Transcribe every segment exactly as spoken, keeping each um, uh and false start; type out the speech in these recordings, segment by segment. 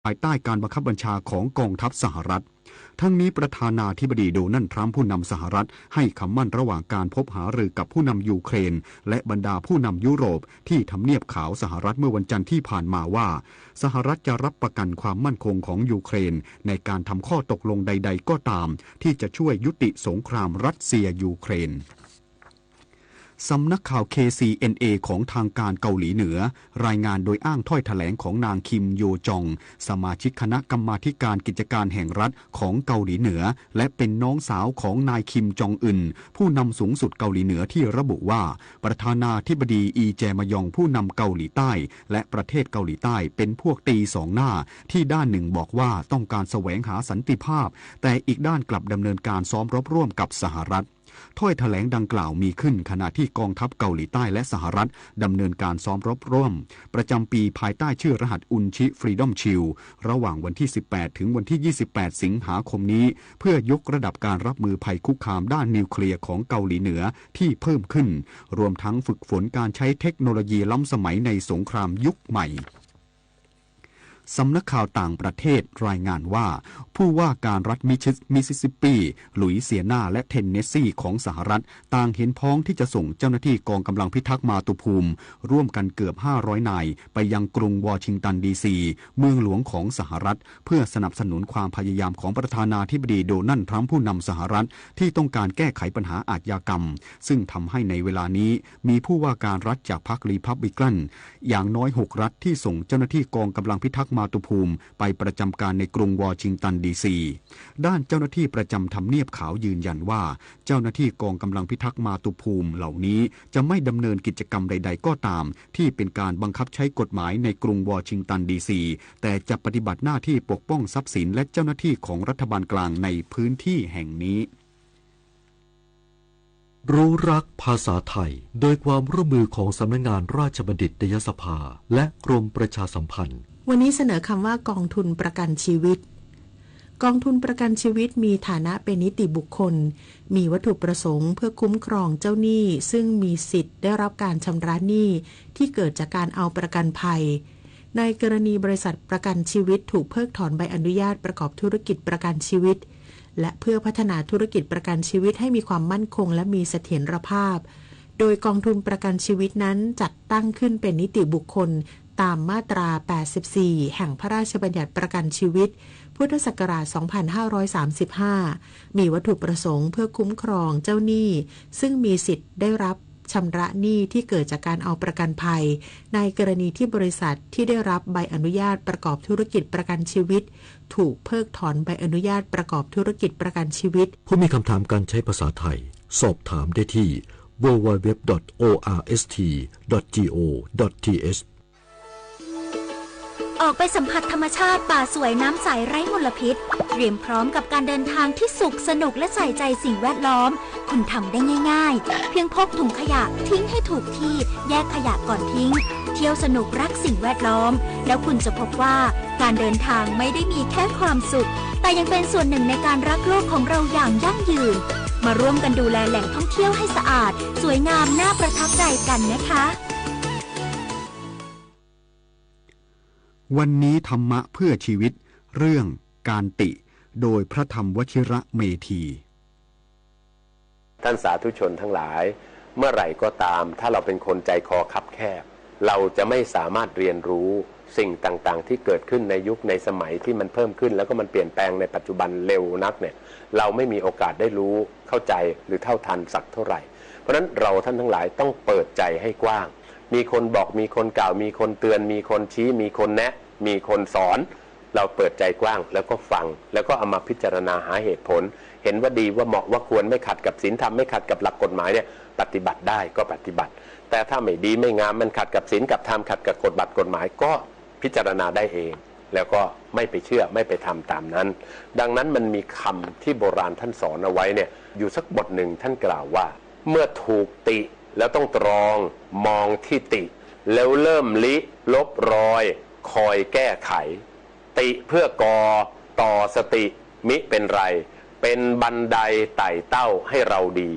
ภายใต้การบังคับบัญชาของกองทัพสหรัฐ ทั้งนี้ประธานาธิบดีโดนัลด์ทรัมป์ผู้นำสหรัฐให้คำมั่นระหว่างการพบหารือกับผู้นำยูเครน และบรรดาผู้นำยุโรปที่ทำเนียบขาวสหรัฐเมื่อวันจันทร์ที่ผ่านมาว่า สหรัฐจะรับประกันความมั่นคงของยูเครนในการทำข้อตกลงใดๆ ก็ตามที่จะช่วยยุติสงครามรัสเซียยูเครน สำนักข่าว เค ซี เอ็น เอ ของทางการเกาหลีเหนือ รายงานโดยอ้างถ้อยแถลงของนางคิมโยจอง สมาชิกคณะกรรมาธิการกิจการแห่งรัฐของเกาหลีเหนือ และเป็นน้องสาวของนายคิมจองอึน ผู้นำสูงสุดเกาหลีเหนือ ที่ระบุว่า ประธานาธิบดีอีแจมายองผู้นำเกาหลีใต้ และประเทศเกาหลีใต้เป็นพวกตีสองหน้า ที่ด้านหนึ่งบอกว่าต้องการแสวงหาสันติภาพ แต่อีกด้านกลับดำเนินการซ้อมรบร่วมกับสหรัฐ ถ้อยแถลงดังกล่าวมีขึ้นขณะที่กองทัพเกาหลีใต้และสหรัฐดำเนินการซ้อมรบร่วมประจำปีภายใต้ชื่อรหัสอุนชิ Freedom Shield ระหว่างวันที่ สิบแปด ถึงวันที่ ยี่สิบแปด สิงหาคมนี้ เพื่อยกระดับการรับมือภัยคุกคามด้านนิวเคลียร์ของเกาหลีเหนือที่เพิ่มขึ้น รวมทั้งฝึกฝนการใช้เทคโนโลยีล้ำสมัยในสงครามยุคใหม่ สำนักข่าวต่างประเทศรายงานว่า ผู้ว่าการรัฐมิสซิส มิสซิสซิปปี หลุยเซียนา และเทนเนสซีของสหรัฐ ต่างเห็นพ้องที่จะส่งเจ้าหน้าที่กองกำลังพิทักษ์มาตุภูมิ ร่วมกันเกือบ ห้าร้อย นาย ไปยังกรุงวอชิงตัน ดีซี เมืองหลวงของสหรัฐ เพื่อสนับสนุนความพยายามของประธานาธิบดีโดนัลด์ทรัมป์ผู้นำสหรัฐ ที่ต้องการแก้ไขปัญหาอาชญากรรม ซึ่งทำให้ในเวลานี้มีผู้ว่าการรัฐจากพรรครีพับลิกัน อย่างน้อยหกรัฐที่ส่งเจ้าหน้าที่กองกำลังพิทักษ์มาตุภูมิไปประจำการในกรุงวอชิงตัน ดีซี ด้านเจ้าหน้าที่ประจำทำเนียบขาวยืนยันว่า เจ้าหน้าที่กองกำลังพิทักษ์มาตุภูมิเหล่านี้จะไม่ดำเนินกิจกรรมใดๆ ก็ตาม ที่เป็นการบังคับใช้กฎหมายในกรุงวอชิงตัน ดีซี แต่จะปฏิบัติหน้าที่ปกป้องทรัพย์สินและเจ้าหน้าที่ของรัฐบาลกลางในพื้นที่แห่งนี้ รู้รักภาษาไทย โดยความร่วมมือของสำนักงานราชบัณฑิตยสภา และกรมประชาสัมพันธ์ วันนี้เสนอคำว่ากองทุนประกันชีวิต กองทุนประกันชีวิตมีฐานะเป็นนิติบุคคล มีวัตถุประสงค์เพื่อคุ้มครองเจ้าหนี้ ซึ่งมีสิทธิ์ได้รับการชำระหนี้ที่เกิดจากการเอาประกันภัย ในกรณีบริษัทประกันชีวิตถูกเพิกถอนใบอนุญาตประกอบธุรกิจประกันชีวิต และเพื่อพัฒนาธุรกิจประกันชีวิตให้มีความมั่นคงและมีเสถียรภาพ โดยกองทุนประกันชีวิตนั้นจัดตั้งขึ้นเป็นนิติบุคคลตามมาตรา แปดสิบสี่ แห่งพระราชบัญญัติประกันชีวิต พุทธศักราช สองพันห้าร้อยสามสิบห้า มีวัตถุประสงค์เพื่อคุ้มครองเจ้าหนี้ ซึ่งมีสิทธิ์ได้รับชำระหนี้ที่เกิดจากการเอาประกันภัย ในกรณีที่บริษัทที่ได้รับใบอนุญาตประกอบธุรกิจประกันชีวิต ถูกเพิกถอนใบอนุญาตประกอบธุรกิจประกันชีวิต ผู้มีคำถามการใช้ภาษาไทย สอบถามได้ที่ ดับเบิลยู ดับเบิลยู ดับเบิลยู ดอท โอ อาร์ เอส ที ดอท จี โอ ดอท ที เอช ออกไปสัมผัสธรรมชาติป่าสวยน้ำใสไร้มลพิษ เตรียมพร้อมกับการเดินทางที่สุขสนุกและใส่ใจสิ่งแวดล้อม คุณทำได้ง่ายๆ เพียงพกถุงขยะทิ้งให้ถูกที่ แยกขยะก่อนทิ้ง เที่ยวสนุกรักสิ่งแวดล้อม แล้วคุณจะพบว่าการเดินทางไม่ได้มีแค่ความสุข แต่ยังเป็นส่วนหนึ่งในการรักโลกของเราอย่างยั่งยืน มาร่วมกันดูแลแหล่งท่องเที่ยวให้สะอาด สวยงามน่าประทับใจกันนะคะ วันนี้ธรรมะเพื่อชีวิต เรื่องการติ โดยพระธรรมวชิระเมธี ท่านสาธุชนทั้งหลาย เมื่อไหร่ก็ตาม ถ้าเราเป็นคนใจคอคับแคบ เราจะไม่สามารถเรียนรู้สิ่งต่างๆ ที่เกิดขึ้นในยุคในสมัยที่มันเพิ่มขึ้น แล้วก็มันเปลี่ยนแปลงในปัจจุบันเร็วนักเนี่ย เราไม่มีโอกาสได้รู้เข้าใจหรือเท่าทันสักเท่าไหร่ เพราะฉะนั้นเราท่านทั้งหลายต้องเปิดใจให้กว้าง มีคนบอก มีคนกล่าว มีคนเตือน มีคนชี้ มีคนแนะ มีคนสอน เราเปิดใจกว้างแล้วก็ฟัง แล้วก็เอามาพิจารณาหาเหตุผล เห็นว่าดีว่าเหมาะว่าควร ไม่ขัดกับศีลธรรม ไม่ขัดกับหลักกฎหมายเนี่ย ปฏิบัติได้ก็ปฏิบัติ แต่ถ้าไม่ดีไม่งาม มันขัดกับศีลกับธรรม ขัดกับกฎบัตรกฎหมาย ก็พิจารณาได้เอง แล้วก็ไม่ไปเชื่อ ไม่ไปทำตามนั้น ดังนั้นมันมีคำที่โบราณท่านสอนเอาไว้เนี่ย อยู่สักบทหนึ่งท่านกล่าวว่า เมื่อถูกติแล้วต้องตรอง มองที่ติ แล้วเริ่มลิลบรอย คอยแก้ไข ติเพื่อก่อ ต่อสติ มิเป็นไร เป็นบันไดไต่เต้าให้เราดี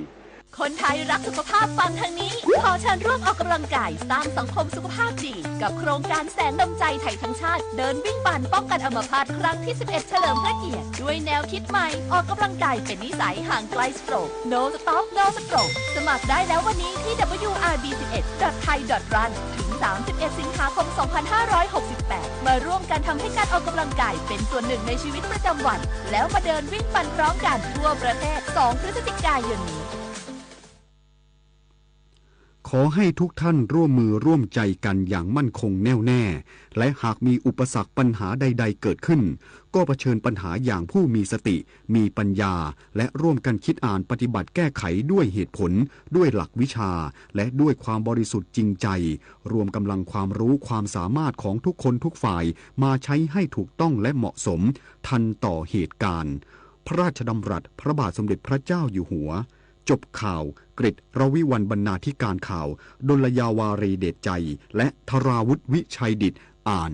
ข คนไทยรักสุขภาพฟังทางนี้ ขอเชิญร่วมออกกำลังกายสร้างสังคมสุขภาพดี กับโครงการแสงดวงใจไทยทั้งชาติ เดินวิ่งปั่นป้องกันอัมพาตครั้งที่สิบเอ็ด เฉลิมพระเกียรติ ด้วยแนวคิดใหม่ ออกกำลังกายเป็นนิสัย ห่างไกลสโตรก No Stop No Stroke สมัครได้แล้ววันนี้ที่ ดับเบิลยู อาร์ บี สิบเอ็ด ดอท ไทย ดอท รัน ถึง สามสิบเอ็ด สิงหาคม สองพันห้าร้อยหกสิบแปด มาร่วมกันทำให้การออกกำลังกายเป็นส่วนหนึ่งในชีวิตประจำวัน แล้วมาเดินวิ่งปั่นพร้อมกันทั่วประเทศ สอง พฤศจิกายนนี้ ขอให้ทุกท่านร่วมมือร่วมใจกันอย่างมั่นคงแน่วแน่ และหากมีอุปสรรคปัญหาใดๆ เกิดขึ้น ก็เผชิญปัญหาอย่างผู้มีสติ มีปัญญา และร่วมกันคิดอ่านปฏิบัติแก้ไขด้วยเหตุผล ด้วยหลักวิชา และด้วยความบริสุทธิ์จริงใจ รวมกำลังความรู้ความสามารถของทุกคนทุกฝ่าย มาใช้ให้ถูกต้องและเหมาะสม ทันต่อเหตุการณ์ พระราชดำรัสพระบาทสมเด็จพระเจ้าอยู่หัว จบข่าว กฤษ รวิวัลย์ บรรณาธิการข่าว ดลยาวารี เดชใจ และธราวุฒิ วิชัยดิษฐ อ่าน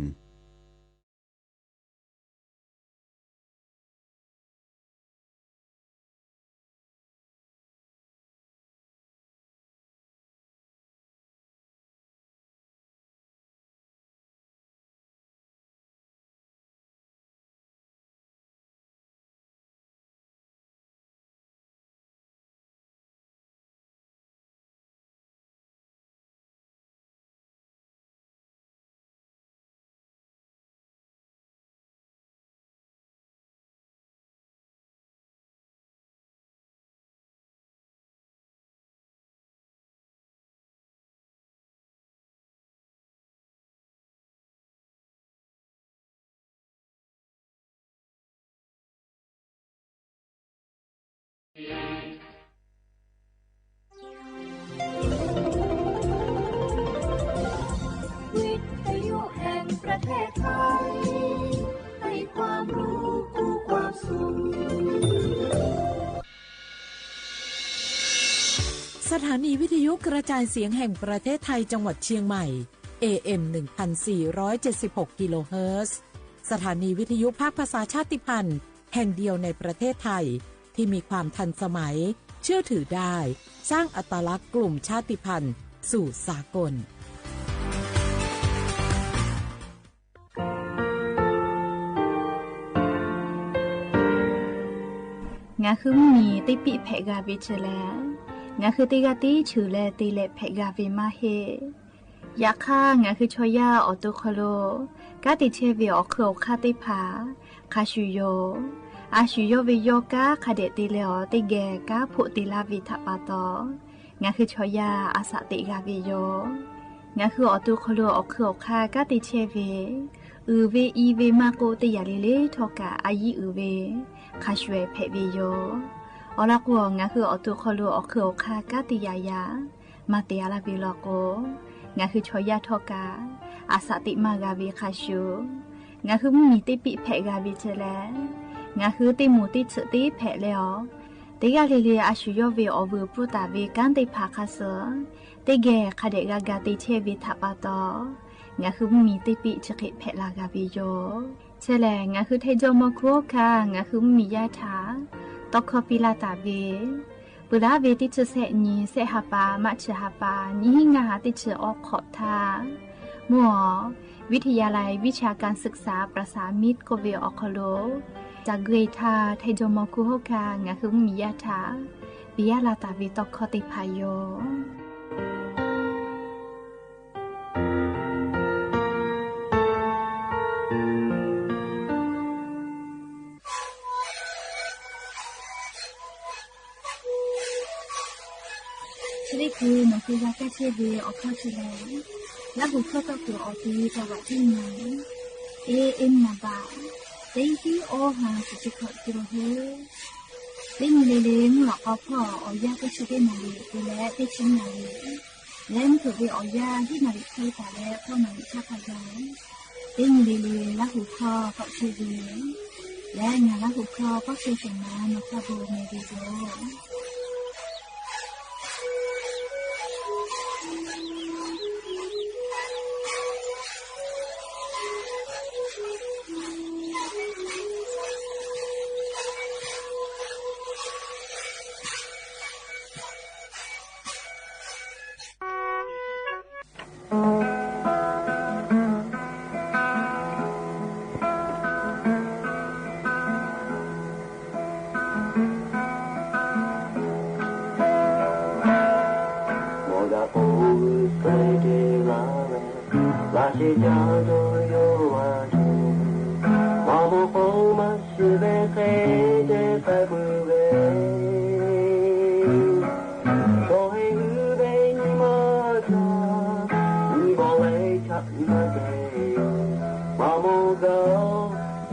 วิทยุแห่งประเทศไทย ให้ความรู้คู่ความสุข สถานีวิทยุกระจายเสียงแห่งประเทศไทยจังหวัดเชียงใหม่ เอเอ็ม หนึ่งพันสี่ร้อยเจ็ดสิบหก กิโลเฮิรตซ์ สถานีวิทยุภาคภาษาชาติพันธุ์แห่งเดียวในประเทศไทย ที่มีความทันสมัย เชื่อถือได้ สร้างอัตลักษณ์กลุ่มชาติพันธุ์สู่สากล ငါဃုမီးတ့ပံၣ်ဖဲးဂၤဝ့ၢ်ဆၢလဲၣ်, ငါဃုတ့ဂၤတ့ဆၢလဲၣ် တ့လဲးဖဲးဂၤဝ့ၢ်မးဟ့ၣ် ယၤခါ ငါဃုဆီယါအီၣ်တိၢ်ခီၣ်လိာ် ကါတ့ဆဲးဝ့ၢ်အီၣ်ခုၣ်အီၣ်ခါသ့ၣ်တဖၣ် ခါဆူၣ်ယိာ် အါဆူၣ်ယိာ်ဝ့ၢ်ယီၤကါ ခါဒဲးတ့လဲၤအီၤ တ့ဂဲၤကါဖိးတ့လါဝ့ၢ် ထးပာ်တီၤ ငါဃုဆီယါ အသးတ့ဂၤဝ့ၢ်ယီၤ ငါဃုအီၣ်တိၢ်ခီၣ်လိာ်အီၣ်ခုၣ်အီၣ်ခါ ကါတ့ဆဲးဝ့ၢ် အုၣ်ဝ့ၢ်အံၤဝ့ၢ်မးကိး တ့ယၤလံလံထီၣ်ကး အယံၤအုၣ်ဝ့ၢ် ခါဆူၣ်ဖဲးဝ့ၢ်ယီၤ အီၤလီၤကိး ငါဃုအီၣ်တိၢ်ခီၣ်လိာ်အီၣ်ခုၣ်အီၣ်ခါ ကါတ့ယၤယၤ မၤတ့အါလၢဝ့ၢ်လီၤကိး ငါဃုဆီယါထီၣ်ကး အသးတ့မၤဂၤဝ့ၢ်ခါဆူၣ် ငါဃုမီးတ့ပံၣ်ဖဲးဂၤဝ့ၢ်ဆၢလဲၣ်, ငါဃုတ့မိၣ်တ့ဆၢးတ့ဖဲးလဲအီၤ တ့ဂၤလံလံ အါဆူၣ်ယိာ်ဝ့ၢ်အီၣ်ဝ့ၢ်ပူၤတၢ်ဝ့ၢ်ကါသ့ၣ်တဖၣ်ခါဆၢ တ့ဂဲၤ ခါဒဲးဂၤဂၤတ့ဆဲးဝ့ၢ် ထးပာ်တီၤ ငါဃုမီးတ့ပံၣ်ဆၢဃ့ဖဲးလၢဂၤဝ့ၢ်ယီၤ ဆၢလဲၣ် ငါဃုထဲယီၤမီၤခူအိၣ်ခါ ငါဃုမီးယါထး တီခီပံလၢတၢ်ဝ့ၢ် ပှၤလၢဝ့ၢ်တ့ဆၢဆဲးနံၤ ဆဲးဟးပၢ် မးဆၢဟးပၢ် နံၤဟံးငါဟးတ့ဆၢအီခီၣ်ထါ မ့ၢ်အီၤ วิทยาลัยวิชาการศึกษาประสานมิตร ကိးဝ့ၢ်အီၣ်ခီၣ်လိာ် တၢ်ဂ့ၢ်ထါ ထဲယီၤမီၤခူအိၣ်ခါ ငါဃုမီးယါထး ပယါလၢတၢ်ဝ့ၢ်တီခီသ့ၣ်တဖၣ်ယီၤ ဆၢလ့ၣ်ပူၤ နီၢ်ဃုဂၤကဲဆဲးဝ့ၢ်အီၣ်ခီၣ်ဆၢလဲၣ်, လၢဟူးခီၣ်သီၣ်ခုၣ်အီၣ်က့ၤ တၢ်ဝးတံၢ်မၤ เอเอ็ม นามบัตร တၢ เก้า ห้า ศูนย์ เจ็ด หก กิโลเฮิรตซ์ တ့မုၢ်လံၤလံၤ မုၢ်လီၤကီဖီၣ် အီၣ်ယၢ်တ့ဆၢတ့နၣ်ရံၣ် တုၤလၢတ့ဆံနၣ်ရံၣ် လၢမုၢ်ခိၣ်ဝ့ၢ်အီၣ်ယၢ် ဟံၣ်နၣ်ရံၣ်ခွံသးလၢ ဃိးနၣ်ရံၣ်ဆါခါယၤ တ့မုၢ်လံၤလံၤ လၢဟူးခီၣ်ကီးဆဲးဝ့ၢ် လၢနၤလၢဟူးခီၣ်ကီးဆဲးသ့ၣ်မၤ နီၢ်ဃၣ်ဘိးမဲာ်ဝ့ၢ်ယိၤ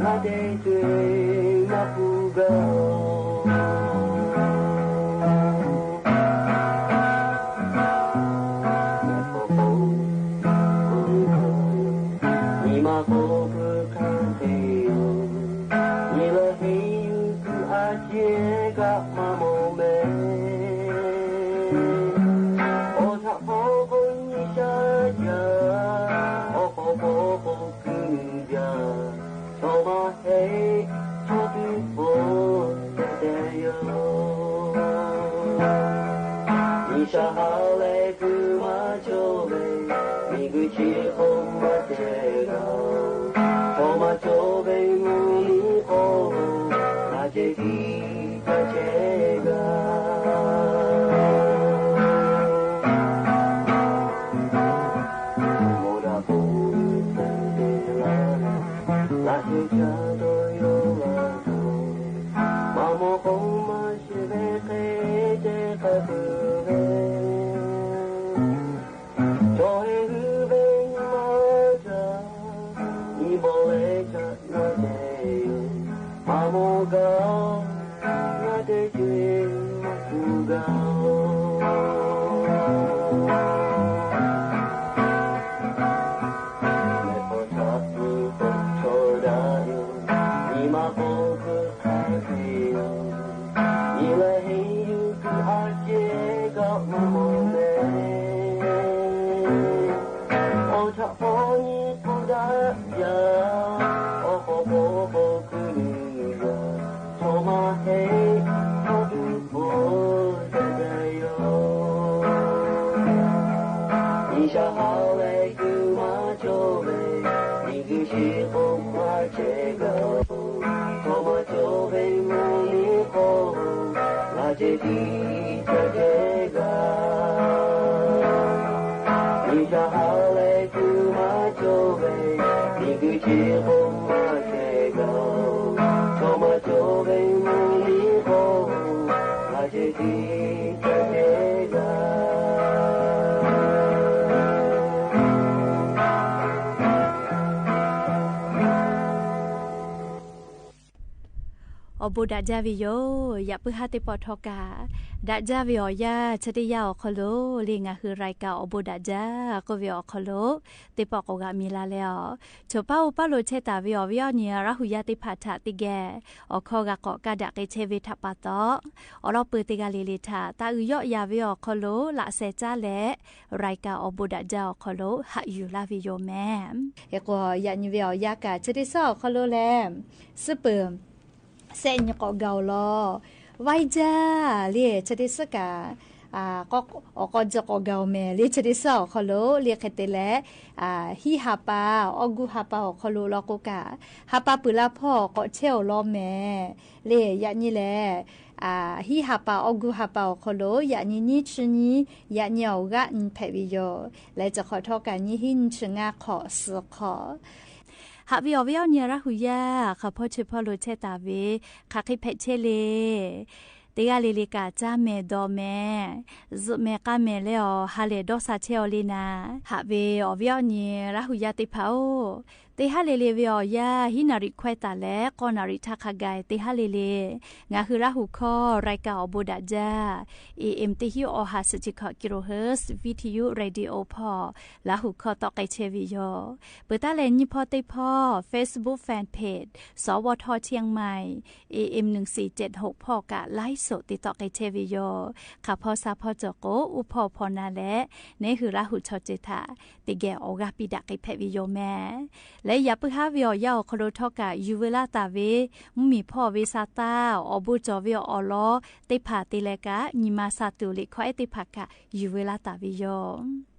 မၤတ့ၢ်ကွံာ်မၤပူၤဂီၢ် မ့ၢ်ဖိဖိ နံၤမၤဖိဖုခါသ့ၣ်ယိၤ နံၤလၢဟ့ၣ်ယုၢ်ကွံာ်အစ့ကမၤမိၢ် အိၣ်ထီၣ်ဖိဖိနံၤစၢ်ယၤ အိၣ်ဃီဖိဖိကုၢ်ယၤ ဆိမၤဟ့ၣ်ဆိတုၤဖိတဲတဲယိၤ နံၤစၢ်ဟါလဲၤကုၤမၤကၠိဝဲ မံၤဂုာ်ဆ့ဖိမၤစဲၤဂီၤ ဆိမၤကၠိဝဲမုၢ်နံၤဃီ မၤစဲၤထံ မၤစဲၤဂီၤ မိၢ်ဒၣ်ဖိသ့ၣ်လၢ လၢဟ့ၣ်ကၢ်ဒီးယိၤလၢ်ဒီး မၤမိၢ်ဃီမၤစဲၤဝဲဃဲတဲဃဲပုၢ်ဝဲ ဆိဟ့ၣ်ဟုဝဲနံၤမၤတၢ် နံၤဘီလဲၤတၢ်နၤတဲယိၤ မၤမိၢ်ဂီၢ် နၤတဲတ့ၢ်မၤပူၤဂီၢ် လဲၤပိာ်ထီၣ်နံၤပိာ်ထီၣ်ဒၣ် နံၤမၤဖိဖုခါသ့ၣ်ယိၤ နံၤလၢဟ့ၣ်ယုၢ်ကွံာ်အစ့ကမၤမိၢ်န့ၣ် အိၣ်ထီၣ်ဖိနံၤဖိဒၣ်ယၤ အိၣ်ဃီဖိဖိကုၢ်ယၤ ဆိမၤဟ့ၣ်ဆိတုၤဖိတဲတဲယိၤ နံၤစၢ်ဟါလဲၤကုၤမၤကၠိဝဲ မံၤဂုာ်ဆ့ဖိမၤစဲၤဂီၤ ဆိမၤကၠိဝဲမုၢ်နံၤဃီ မၤစဲၤထံတဲတဲဂီၤ နံၤစၢ်ဟါလဲၤကုၤမၤကၠိဝဲ မံၤဂုာ်ဆ့ဖိမၤစဲၤဂီၤ ဆိမၤကၠိဝဲမုၢ်နံၤဃီ မၤစဲၤထံတဲတဲဂီၤ အိၣ်ဘူးဒးကၠၢ်ဝဲယိၤ ယပုၢ်ဟါသ့ၣ်ပီၣ်ထီကး ဒးကၠၢ်ဝဲအီၤယၤ ဆၢတယၢ်အီၤခီလိာ် လၢငါဟုရကၢၢ်အိၣ်ဘူးဒးကၠၢ် ကိးဝဲအီၤခီလိာ် သ့ၣ်ပီၣ်ကိးဂၤမံၤလၢ်လၢ်အီၤ ဆိပာ်အိၣ်ပာ်လိာ်ဆဲးတၢ်ဝဲအီၤ ဝဲအီၤန့ၣ် ရၢ်ဟူယါသ့ၣ်တဖၣ်ထးသ့ၣ်ဂဲၤ အိၣ်ခီဂာ်ကိးကးဒၣ်ကဲဆဲးဝဲထးပာ်သီ အိၣ်ဒီးပၢၤသ့ၣ်ဂၤလၢ်လၢ်ထး တၢ်အုၣ်ယီၣ်ယၤဝဲအီၤခီလိာ် လၢအစဲးကၠၢ်လဲၣ် ရကၢၢ်အိၣ်ဘူးဒးကၠၢ်အီၤခီလိာ် ဟးယူၤလၢ်ဝဲယိၤမ့ၢ် ဟဲကိးယၤန့ၣ်ဝဲအီၤယၤကး ဆၢတ့ၢ်စၢ်အီၤခီလိာ်လဲၣ် စ့ပၢၢ် စဲးညံကိးဂၤအီၤလီၤ ဝဲဒၣ် လၢဆၢတ့ၢ်စၢ်ကး အ ကိး အိၣ်ကိးကၠိကိးဂၤအီၤမ့ၢ် လၢဆၢတ့ၢ်စၢ်အီၤခီလိာ် လၢခဲတဲလဲၣ် အ ဟံးဟးပာ် အီၣ်ဂူာ်ဟးပာ်အီၤခီလိာ်လီၤကိးကး ဟးပာ်ပုၢ်လၢ်ဖီၣ် ကိးဆဲးအီၤလီၤမ့ၢ် လၢယၤန့ၣ်လဲၣ် အ ဟံးဟးပာ်အီၣ်ဂူာ်ဟးပာ်အီၤခီလိာ် ယၤန့ၣ်နံၣ်ဆံနံၣ် ယၤန့ၣ်အီၣ်ဂာ်နံၣ်ဖဲးဝဲယိၤ လၢတခီထီၣ်ကးန့ၣ်ဟံးနံၣ်ဆံငါခီ သၢခီ ဟးဝဲအီၤဝဲအီၤန့ၣ် ရၢ်ဟူယါ ဃးဖီၣ်ဆၢဖီၣ်လိာ်ဆဲးတၢ်ဝဲ ဃးဃ့ဖဲးဆဲးလ့ သ့ၣ်ဂၤလၢ်လၢ်ကး ကၠၢ်မဲာ်ဒီးမဲာ် စူးမဲာ်ကါမဲာ်လၢအီၤ ဟးလဲၤဒီးစးဆဲးအီၤလံနၤ ဟးဝဲအီၤဝဲအီၤန့ၣ် ရၢ်ဟူယါသ့ၣ်တဖၣ်ဧၢ သ့ၣ်ဟးလ့ာ်လ့ာ်ဝဲအီၤယါ ဟံးနၣ်ရံၣ်ခွဲးတၢ်လဲၣ် ဃိးနၣ်ရံၣ်ထးခါဂၤ သ့ၣ်ဟးလ့ာ်လ့ာ် ငါဟုရၢ်ဟူခီ ရကၢၢ်အိၣ်ဘူးဒးကၠၢ် เอเอ็ม သၢဆံ ဟီၣ်စၢကၠံခီၣ် กิโลเฮิรตซ์ วิทยุ เรดิโอ ဖီၣ် လၢဟူခီတီၣ်ကဲဆဲးဝဲယိၤ ပၢၤတၢ်လဲၤနံၣ်ဖီသ့ၣ်ဖီ Facebook Fanpage สวท เชียงใหม่ เอเอ็ม หนึ่งสี่เจ็ดหก ဖီၣ်ကး ไลฟ์สด သ့ၣ်တီၣ်ကဲဆဲးဝဲယိၤ ခးဖီၣ်ဆါဖီၣ်စၢၤကိး အိၣ်ဖီၣ်ဖီၣ်နၤလဲၣ် နဲဟုရၢ်ဟူဆီၣ်စၢၤထး သ့ၣ်ဂဲၤအီၣ်ဂာ်ပံၤဒၣ်က့ၤဖဲးဝဲယိၤမ့ၢ် လၢယပုၢ်ဟါဝဲအီၤယါအီၤခီလိာ်ထီၣ်ကး ယူၤဝဲလၢတၢ်ဝဲ မုၢ်မံၤဖီၣ်ဝဲစးသၢ အီၣ်ဘူးကၠီဝဲအီၤလီၤ သ့ၣ်တဖၣ်သ့ၣ်လဲၣ်ကး နံၤမၤစၢ်တူာ်လံာ်ခီအဲၣ်သ့ၣ်တဖၣ်ကး ယူၤဝဲလၢတၢ်ဝဲယိၤ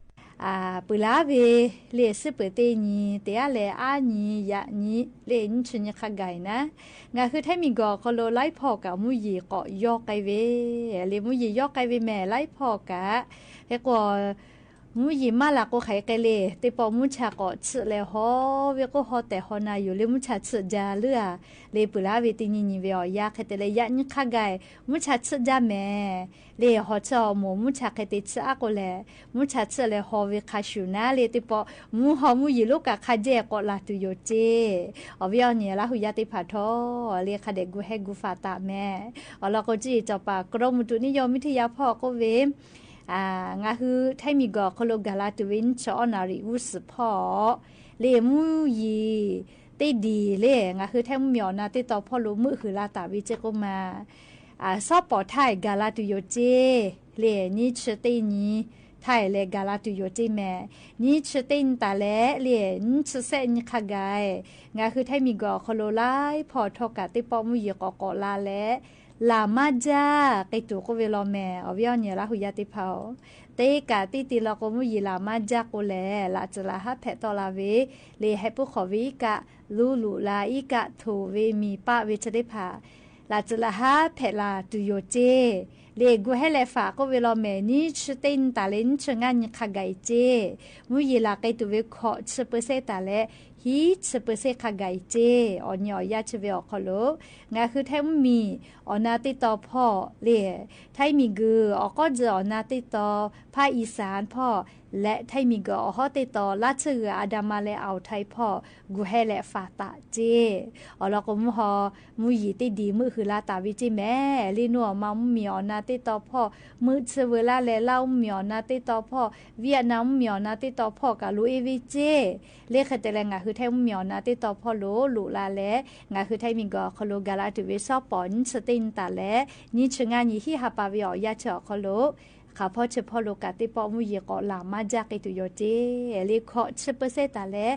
အ ပၢၤလၢ်ဝဲ လၢစ့ပၢၢ်သ့ၣ်နံၤ သ့ၣ်အါလဲၣ်အါနံၤ ယၤနံၤ လၢနံၣ်ဆံနံၣ်ခါဂၤနၤ ငါဟုထဲမံၤကီၢ်ခီလိာ် လၢဖီၣ်ကး မူယံၤကိးယီၢ်ကဲဝဲ လၢမူယံၤယီၢ်ကဲဝဲမ့ၢ် လၢဖီၣ်ကး ဟဲကိး မူယီၢ်မးလၢ် ကိၣ်ၶၢၣ်ကဲလ့ၣ် တ့ပီၣ်မူဆၣ်ကိး ဆၢးလၢဟီၣ်ဝဲ ကိၣ်ဟီၣ်တဲာ်ဟီၣ်နၢ်ယိူဝ်ၼၢ် မူဆၣ်ဆၢးယၢ်လၢ လၢပိၢ်လၢ်ဝဲတနံၤနံၤဝဲ အီၣ်ယၢ်ခဲတဲလၢ ယၢ်နံၣ်ခါဂၤ မူဆၣ်ဆၢးယၢ်မဲာ် လၢဟီၣ်ဆၢးအီၣ်မိၢ် မူဆၣ်ခဲတဲဆၢးအါကိၣ်လဲၣ် မူဆၣ်ဆၢးလၢဟီၣ်ဝဲခါဆူၣ်နၢ် လၢတ့ပီၣ်မူဟီၣ်မူယီၢ်လိၣ်ကၣ်ခါယဲၢ် ကိးလၢ်တူၢ်ယိာ်စ့ အီၣ်ဝဲအီၣ်နံၣ် လၢဟူယၢ်တ့ၢ်ဖးထီၣ် လၢခါဒဲး ဂူာ်ဟဲဂူာ်ဖးတၢ်မဲာ် အီၣ်လီၤကိၣ် ကၠံၣ်အံၤစီၤပၤ ကရၢမူတူးနံၣ်ယီၢ် မီထံယါဖီၣ် ကိးဝဲ ငါဟု ထဲမံၤကီၢ် ခီဖျိ ကၤလၢ်တူၢ်ဝဲ နံၣ်ဆၢအီၣ်နၣ်ရံၣ် ဝူစံၣ်ဖီၣ် လၢမူယီၢ် တ့ဒံၣ်လၢ ငါဟု ထဲမူမံၢ်အီၣ်နၢ်တ့တီၤဖီၣ်လိာ် မုၢ်ဟုၣ်လၢ်တၢ်ဝဲစ့ၢ်ကိးမး စီၤပီၣ်ထၢၣ် ကၤလၢ်တူၢ်ယိာ်စ့ လၢ နံၣ်ဆၢတ့နံၤ ထၢၣ်လၢ ကၤလၢ်တူၢ်ယိာ်စ့မဲာ် နံၣ်ဆၢတ့နံၤတၢ်လဲၣ် လၢ နံၣ်ဆၢစဲးနံၤခါဂၤ ငါဟု ထဲမံၤကီၢ် ခီဖျိ လၢဖီၣ်ထီၣ်ကၣ်တ့ပီၣ်မူယီၢ် ကိးကိးလၢ်လၢ် လၢ်မၤကၠၢ် က့ၤတူၢ်ကိးဝဲလီၤမဲာ် အီၣ်ဝဲအီၣ်နံၣ် လၢဟူယၢ်တ့ၢ်ဖးအီၤ တ့ကၣ်တံၢ်တံၢ်လီၤကိၣ် မူယီၢ်လၢ်မၤကၠၢ်ကိၣ်လဲၣ် လၢ်စၢၤလၢ်ဟးဖဲးတီၢ်လၢ်ဝဲ လၢဟဲပူၤဃီၣ်ဝဲအံၤကၣ် လူလူလၢ်အံၤကၣ် ထိၣ်ဝဲမံၤပာ်ဝဲဆၢတ့ၢ်ဖး လၢ်စၢၤလၢ်ဟးဖဲးလၢ်တူၢ်ယိာ်စ့ လၢဂူာ်ဟဲလဲၤဖးကိးဝဲလီၤမဲာ် နံၣ်ဆၢတ့နံၤတၢ်လၢ နံၣ်ဆၢငါနံၤခါဂၤအံၤစ့ မူယီၢ်လၢ်က့ၤတူၢ်ဝဲ ခီၣ်ဆၢပၢစ့တၢ်လၢ ဟံၣ်ဆၢပၢစ့ခါဂၤအံၤစ့ အီၣ်နံၣ်အီၣ်ယၢ်ဆၢဝဲအီၤခီဖျိ ငါဟု ထဲမူမံၢ်အီၣ်နၢ်တ့တီၤဖီၣ်လၢ ထဲမံၤကီၢ် အီၣ်ကီၣ်စၢၤအီၣ်နၢ်တ့တီၤ ဖးအံၣ်စၣ်ဖီၣ် လၢထဲမံၤကီၢ် အီၣ်ဟီၣ်တ့တီၤ လၢဆၢဂ့ၤအါဒါမးလၢ အီၣ်ထဲဖီၣ် ဂူာ်ဟဲလဲၤဖးတၢ်စ့ အီၣ်လီၤကိၣ် မူဟီၣ်မူယီၢ်တ့ဒံၣ် မုၢ်ဟုၣ်လၢ်တၢ်ဝဲစ့မဲာ် လၢနူအီၣ်မး မူမံၢ်အီၣ်နၢ်တ့တီၤဖီၣ် မုၢ်ဆၢဝဲလၢ်လၢ် လၢမူမံၢ်အီၣ်နၢ်တ့တီၤဖီၣ် ဝံယၣ်နၢၣ် မူမံၢ်အီၣ်နၢ်တ့တီၤဖီၣ် ကၣ်လူၤအ့ဝဲစ့ လၢခါတဲလၢ ငါဟု ထဲမူမံၢ်အီၣ်နၢ် တ့တီၤဖီၣ်လိာ်လိာ်လၢ်လၢ် ငါဟု ထဲမံၤကီၢ် အခီၣ်လိၤ ကၤလၢ်တူၢ်ဝဲ စီၤပီၣ် နံၣ်ဆၢတ့နံၤတၢ်လၢ နံၣ်ဆၢငါနံၤ ဟံၣ်ဟးပာ်ဝဲအီၣ်ယၢ်ဆၢအီၤခီဖျိ ခီဖီဆၢဖီၣ်လိာ်ကၣ် တ့ပီၣ်မူယီၢ် ကိးလၢ်မၤကၠၢ် က့ၤတူၢ်ယိာ်စ့ လၢခီၣ်ဆၢပၢစ့တၢ်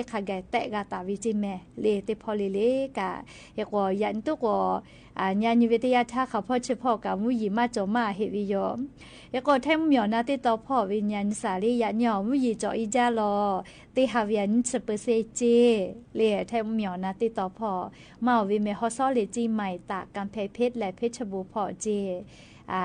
လၢ ဟံၣ်ဆၢပၢစ့ခါဂၤ တဲဂၤတၢ်ဝဲစ့မဲာ် လၢတ့ဖီလ့လ့ကၣ် ဟဲကိး ယၤနံၣ်တိၢ်ကိး ညါနံၤဝဲတယၢ်ထါ ခီဖီဆၢဖီၣ်ကၣ် မူယီၢ်မၤကၠီၣ်မၤဟ့ၣ်ဝဲယီၤ ဟဲကိး ထဲမူမံၢ်အီၣ်နၢ်တ့တီၤဖီၣ်ဝဲ ညါနံၤစၢ်လၢ ယၤနံၣ်အီၣ်မူယီၢ်ကၠီၣ်အံၤယၢ်လီၤ တ့ဟးဝဲ နံၣ်ဆၢပၢစ့စ့ လၢထဲမူမံၢ်အီၣ်နၢ်တ့တီၤဖီၣ် မၤအီၣ်ဝဲမဲာ်ဟီၣ်စီလ့ၣ် ကၠံၣ်မဲၣ် တၢ် ကၣ်ဖဲးဖ့း လၢဖ့းဆၢပူၤဖီၣ်စ့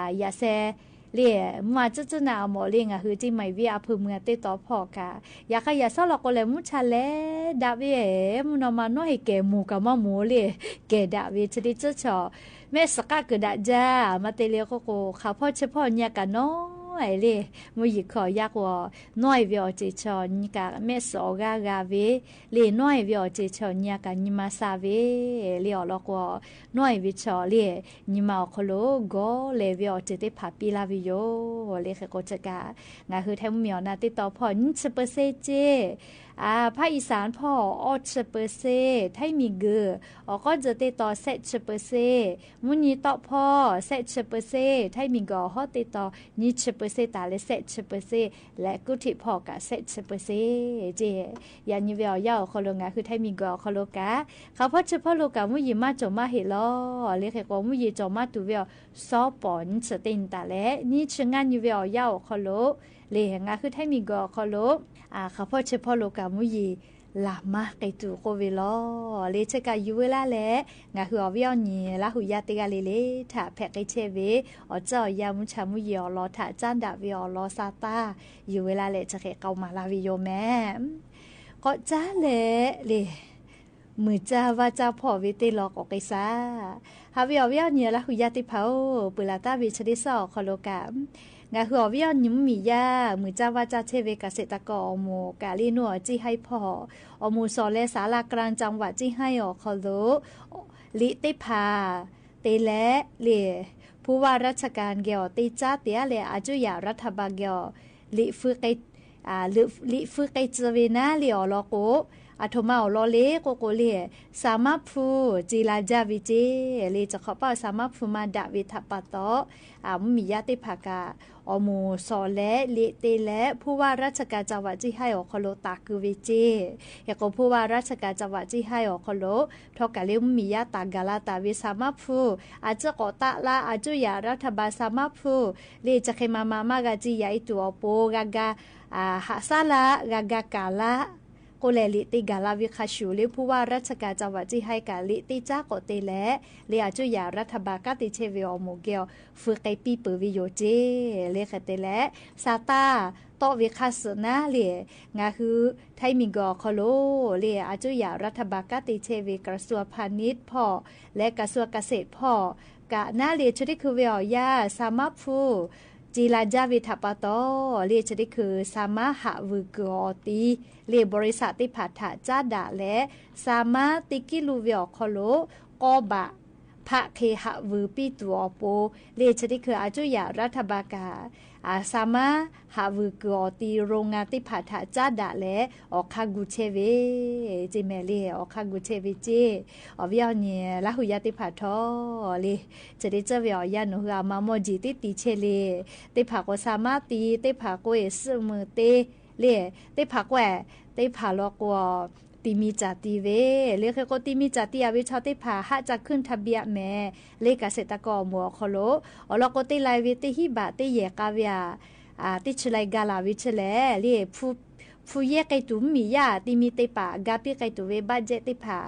ယၤစဲ လၢ မၤကၠၢၢ်ကၠၢၢ်နၤအမီၣ် လၢ ငါဟု ကၠံၣ်မဲၣ်ဝဲအဖုမုၢ်တ့တီၤဖီၣ်ကၣ် ယၤဃၣ်ယၤစီလီၤကိးလၢ မူဆၣ်လဲၤဒၣ်ဝဲ မုၢ်နီၢ်မၤနီၢ်ဟ့ၣ်ကဲမူၤကၣ်မၤမူၤလၢ ကဲဒၣ်ဝဲ ဆၢတ့ကၠၢၢ်ဆီၣ် မဲာ်စးကၢ်ကဒါဒၣ် မၤတ့လ့ကိၣ်ကိၣ် ခီဖီဆၢဖီၣ်ညါကၣ်နီၢ်အံၤလၢ မူယီၢ်ခီၣ်ယၢ်ကွီၢ် နီၢ်အံၤဝဲအီၤစ့ၢ်ဆီၣ် ညါကၣ်မဲာ်စးအီၣ်ဂၤဂၤဝဲ လၢ နီၢ်အံၤဝဲအီၤစ့ၢ်ဆီၣ် ညါကၣ် နံၣ်မၤစၢ်ဝဲ လၢအီၤလီၤကွီၢ် နီၢ်အံၤဝဲဆီၣ်လၢ နံၣ်မၤအီၣ်ခီဖျိ ဂီၤလဲၤဝဲအီၤစ့ၢ်တ့ဖးပံလၢ်ဝဲယိၤ လၢဃဲကိးဆၢကၣ် ငါဟု ထဲမူမံၢ်အီၣ်နၢ်တ့တီၤဖီၣ် နံၣ်ဆၢပၢစ့စ့ ဖးအံၣ်စၣ်ဖီၣ် အီၣ်ဆၢပၢစ့ ထဲမံၤကၢၢ် အီၣ်ကီၢ်စၢၤတ့တီၤ စဲးဆၢပၢစ့ မူနံၤတီၣ်ဖီၣ် စဲးဆၢပၢစ့ ထဲမံၤကၢၢ် အီၣ်ဟီၣ်တ့တီၤ နံၣ်ဆၢပၢစ့တၢ်လၢ စဲးဆၢပၢစ့ လၢကူၣ်ထံးဖီၣ်ကၣ် စဲးဆၢပၢစ့ စ့ ယၤနံၤဝဲအီၤယၢ်အီၤခီဖျိ ငါဟု ထဲမံၤကၢၢ်အီၤခီဖျိကၣ် ခီဖီဆၢဖီၣ်လိာ်ကၣ် မူယီၢ်မၤကၠီၣ်မၤဟ့ၣ်လီၤ လၢဃဲကိး မူယီၢ်ကၠီၣ်မၤတူၢ်ဝဲအီၤ စီၤပီၣ် နံၣ်ဆၢတ့နံၤတၢ်လၢ နံၣ်ဆၢငါနံၤဝဲအီၤယၢ်အီၤခီဖျိ လၢ ငါဟု ထဲမံၤကၢၢ်အီၤခီဖျိ ခီဖီဆၢဖီၣ်လိာ်ကၣ် မူယီၢ်လၢ်မၤက့ၤတူၢ်ကိးဝဲလီၤ လၢဆၢကၣ်ယုၢ်ဝဲလၢ်လၢ် ငါဟု အီၣ်ဝဲအီၣ်နံၤ လၢဟူယၢ်တ့ဂၤလံလၢ် ထးဖဲးဃ့ဆဲးဝဲ အီၣ်ကၠၢ်အီၣ်ယၢ် မူဆၣ်မူယီၢ်အီၣ်လီၤ ထးကၠၢ်ဒၣ်ဝဲအီၣ်လီၤ စးတၢ် ယုၢ်ဝဲလၢ်လၢ် ဆၢဃဲးကိးမၤလၢ်ဝဲယိၤမဲာ် ကိးကၠၢ်လဲၣ်လၢ် မုၢ်ကၠၢ်ဝါကၠၢ်ဖီၣ်ဝဲတ့လီၤကိးက့ၤစၢ် ဟးဝဲအီၣ်ဝဲအီၣ်နံၤ လၢဟူယၢ်တ့ဖးအိၣ် ပှၤလၢ်တၢ်ဝဲဆၢဒ့စၢ်အီၤခီဖျိကၣ် ငါဟု အီၣ်ဝဲအီၣ်နံၤ မူမံၢ်ယၢ် မုၢ်ကၠၢ်ဝါကၠၢ်ဆဲးဝဲ ကၣ်စဲးတၢ်ကီၢ်အီၣ်မိၢ် ကၣ်လၢနူအီၣ်ကၠံၣ်ဟါဖီၣ် အီၣ်မိၢ်စီၤလၢ စးလၢ်ကရၣ် ကၠၣ်ဝးကၠံၣ်ဟါအီၤခီဖျိ လံာ်တ့ဖး တ့လဲၣ်လၢ် ဖူဝါရၢဆၢကၣ်ကဲအီၤ တ့ကၠၢ်တ့အါလဲၣ် အကၠူၣ်ယၣ်ရၢထၢၣ်ဘၣ်ကဲအီၤ လံာ်ဖုက့ လံာ်ဖုက့စၢၤဝဲနၤလၢအီၤလီၤကိး အထိးမၤအီၤလီၤလၢကိးကိးလၢ် စၣ်မါဖူ စံးလၢ်ကၠၢ်ဝဲစ့ လၢတခီပာ် စၣ်မါဖူမၤဒၣ်ဝဲထးပာ်တီ မူမံၢ်ယၢ်တ့ဖးကၣ် အီၣ်မိၢ်စီၤလဲၣ် လံာ်တ့လဲၣ် ဖူဝါရၢဆၢကၣ် ကၠၣ်ဝးကၠံၣ်ဟါအီၤခီဖျိ တၢ်ကုဝဲစ့ ဟဲကိးဖူဝါရၢဆၢကၣ် ကၠၣ်ဝးကၠံၣ်ဟါအီၤခီဖျိ ထီၣ်ကၣ်လၢမူမံၢ်ယၢ်တၢ်ဂၤလၢ်တၢ်ဝဲ စၣ်မါဖူ အစၢဃိးတၢ်လၢ် အကၠူၣ်ယၣ်ရၢထၢၣ်ဘၣ် စၣ်မါဖူ လၢတဃ့မၤမၤမၤဂၤ ကၠံၣ်ယၣ်အံၤတုၤအပူၤ ဂၤဂၤ ဟးစၢ်လၢ် ဂၤဂၤကၣ်လၢ် ကိုယ်စားလှယ် လံတေၵၢ်လၢ်ဝီခါၡူၣ် လၢ ผู้ว่าราชการจังหวัดเซี่ยงไฮ้ ကၢ် လံတေကြားကီးတ့ၢ်လၢ် လၢအစိုးရ รัฐบาล ကၢ်တ့ၢ်ဆဲးဝဲအီၤ မိၢ်ကဲအီၤ ဖုးကဲပံပိၢ်ဝဲယိာ်က့ လၢဃဲးတဲလၢ် စးတၢ်တီၣ်ဝဲခါစုာ်နၢ်လၢ် ငါဟု ไทย မိၢ်ကီၢ်ခီၣ်လိာ် လၢအစိုးရ รัฐบาล ကၢ်တ့ၢ်ဆဲးဝဲ กระทรวงพาณิชย์ ဖီၣ် လၢ กระทรวงเกษตร ဖီၣ် ကၢ်နၢ်လၢ် ဆၢတ့ၢ်ခုဝဲအီၤယၤ စၢမါဖုး စ့လးကၢ်ဝဲထးပာ်တီၢ် လၢဆၢတ့ၢ်ခု စၢမါဟးဝုၢ်ကုာ်အီၤတံၢ် လၢ บริษัท သ့ၣ်တဖၣ်ထံၣ်ကၢ်ဒၣ်လဲာ် စၢမါတ့ၢ်ကံလူဝဲအီၤခီၣ်လိာ် ကီၢ်ဘး ဖးခ့ဟးဝုၢ်ပံတူာ်အီၤပူၤ လၢဆၢတ့ၢ်ခု အစိုးရ รัฐบาล ကၢ် အစၢမါဟးဝုၢ်ကုာ်အီၤတံၢ် โรงงาน သ့ၣ်တဖၣ်ထံၣ်ကၢ်ဒၣ်လဲာ် အိၣ်ခါဂူာ်ဆဲးဝဲ ကၠ့မဲာ်လၢ အိၣ်ခါဂူာ်ဆဲးဝဲကၠ့ အဝဲအီၤန့ၣ် လၢဟူးယါသ့ၣ်တဖၣ်ထီၣ်လၢ် ဆၢတ့ၢ်ကၢ်ဝဲအီၤယၤ နီၢ်ဟုအမါမီၢ်ကၠံၣ်တ့ၢ်တံၢ်ဆဲးလၢ် သ့ၣ်တဖၣ်ကိး စၢမါတံၢ် သ့ၣ်တဖၣ်ကိး အဲၣ်စုမုၢ်တ့ၢ် လၢ် သ့ၣ်တဖၣ်ကိး သ့ၣ်တဖၣ်လီၤကိး တံၢ်မံၤကၠၢ်တံၢ်ဝဲ လၢဃဲးကိးတံၢ်မံၤကၠၢ်တံၢ်အဝဲထီၣ်သ့ၣ်တဖၣ် ဟးကၠၢ် ขึ้นทะเบียน မဲာ် လၢ เกษตรกร အမူးအီၤခီၣ်လိာ် အီၤလီၤကိးတ့ၢ်လၢ်ဝဲတ့ၢ်ဟံၣ်ဘး တ့ၢ်ယဲၢ်ကၢ်ဝဲ တ့ၢ်ဆၢလၢ်ဂၤလၢ်ဝဲဆဲးလၢ် လၢ ဖုးယဲၢ်ကဲတူာ်မ့ၢ်ယၤ တံၢ်မံၤတ့ၢ်ပာ် ဂၤပံကဲတူာ်ဝဲ ဘးကၠဲး သ့ၣ်တဖၣ်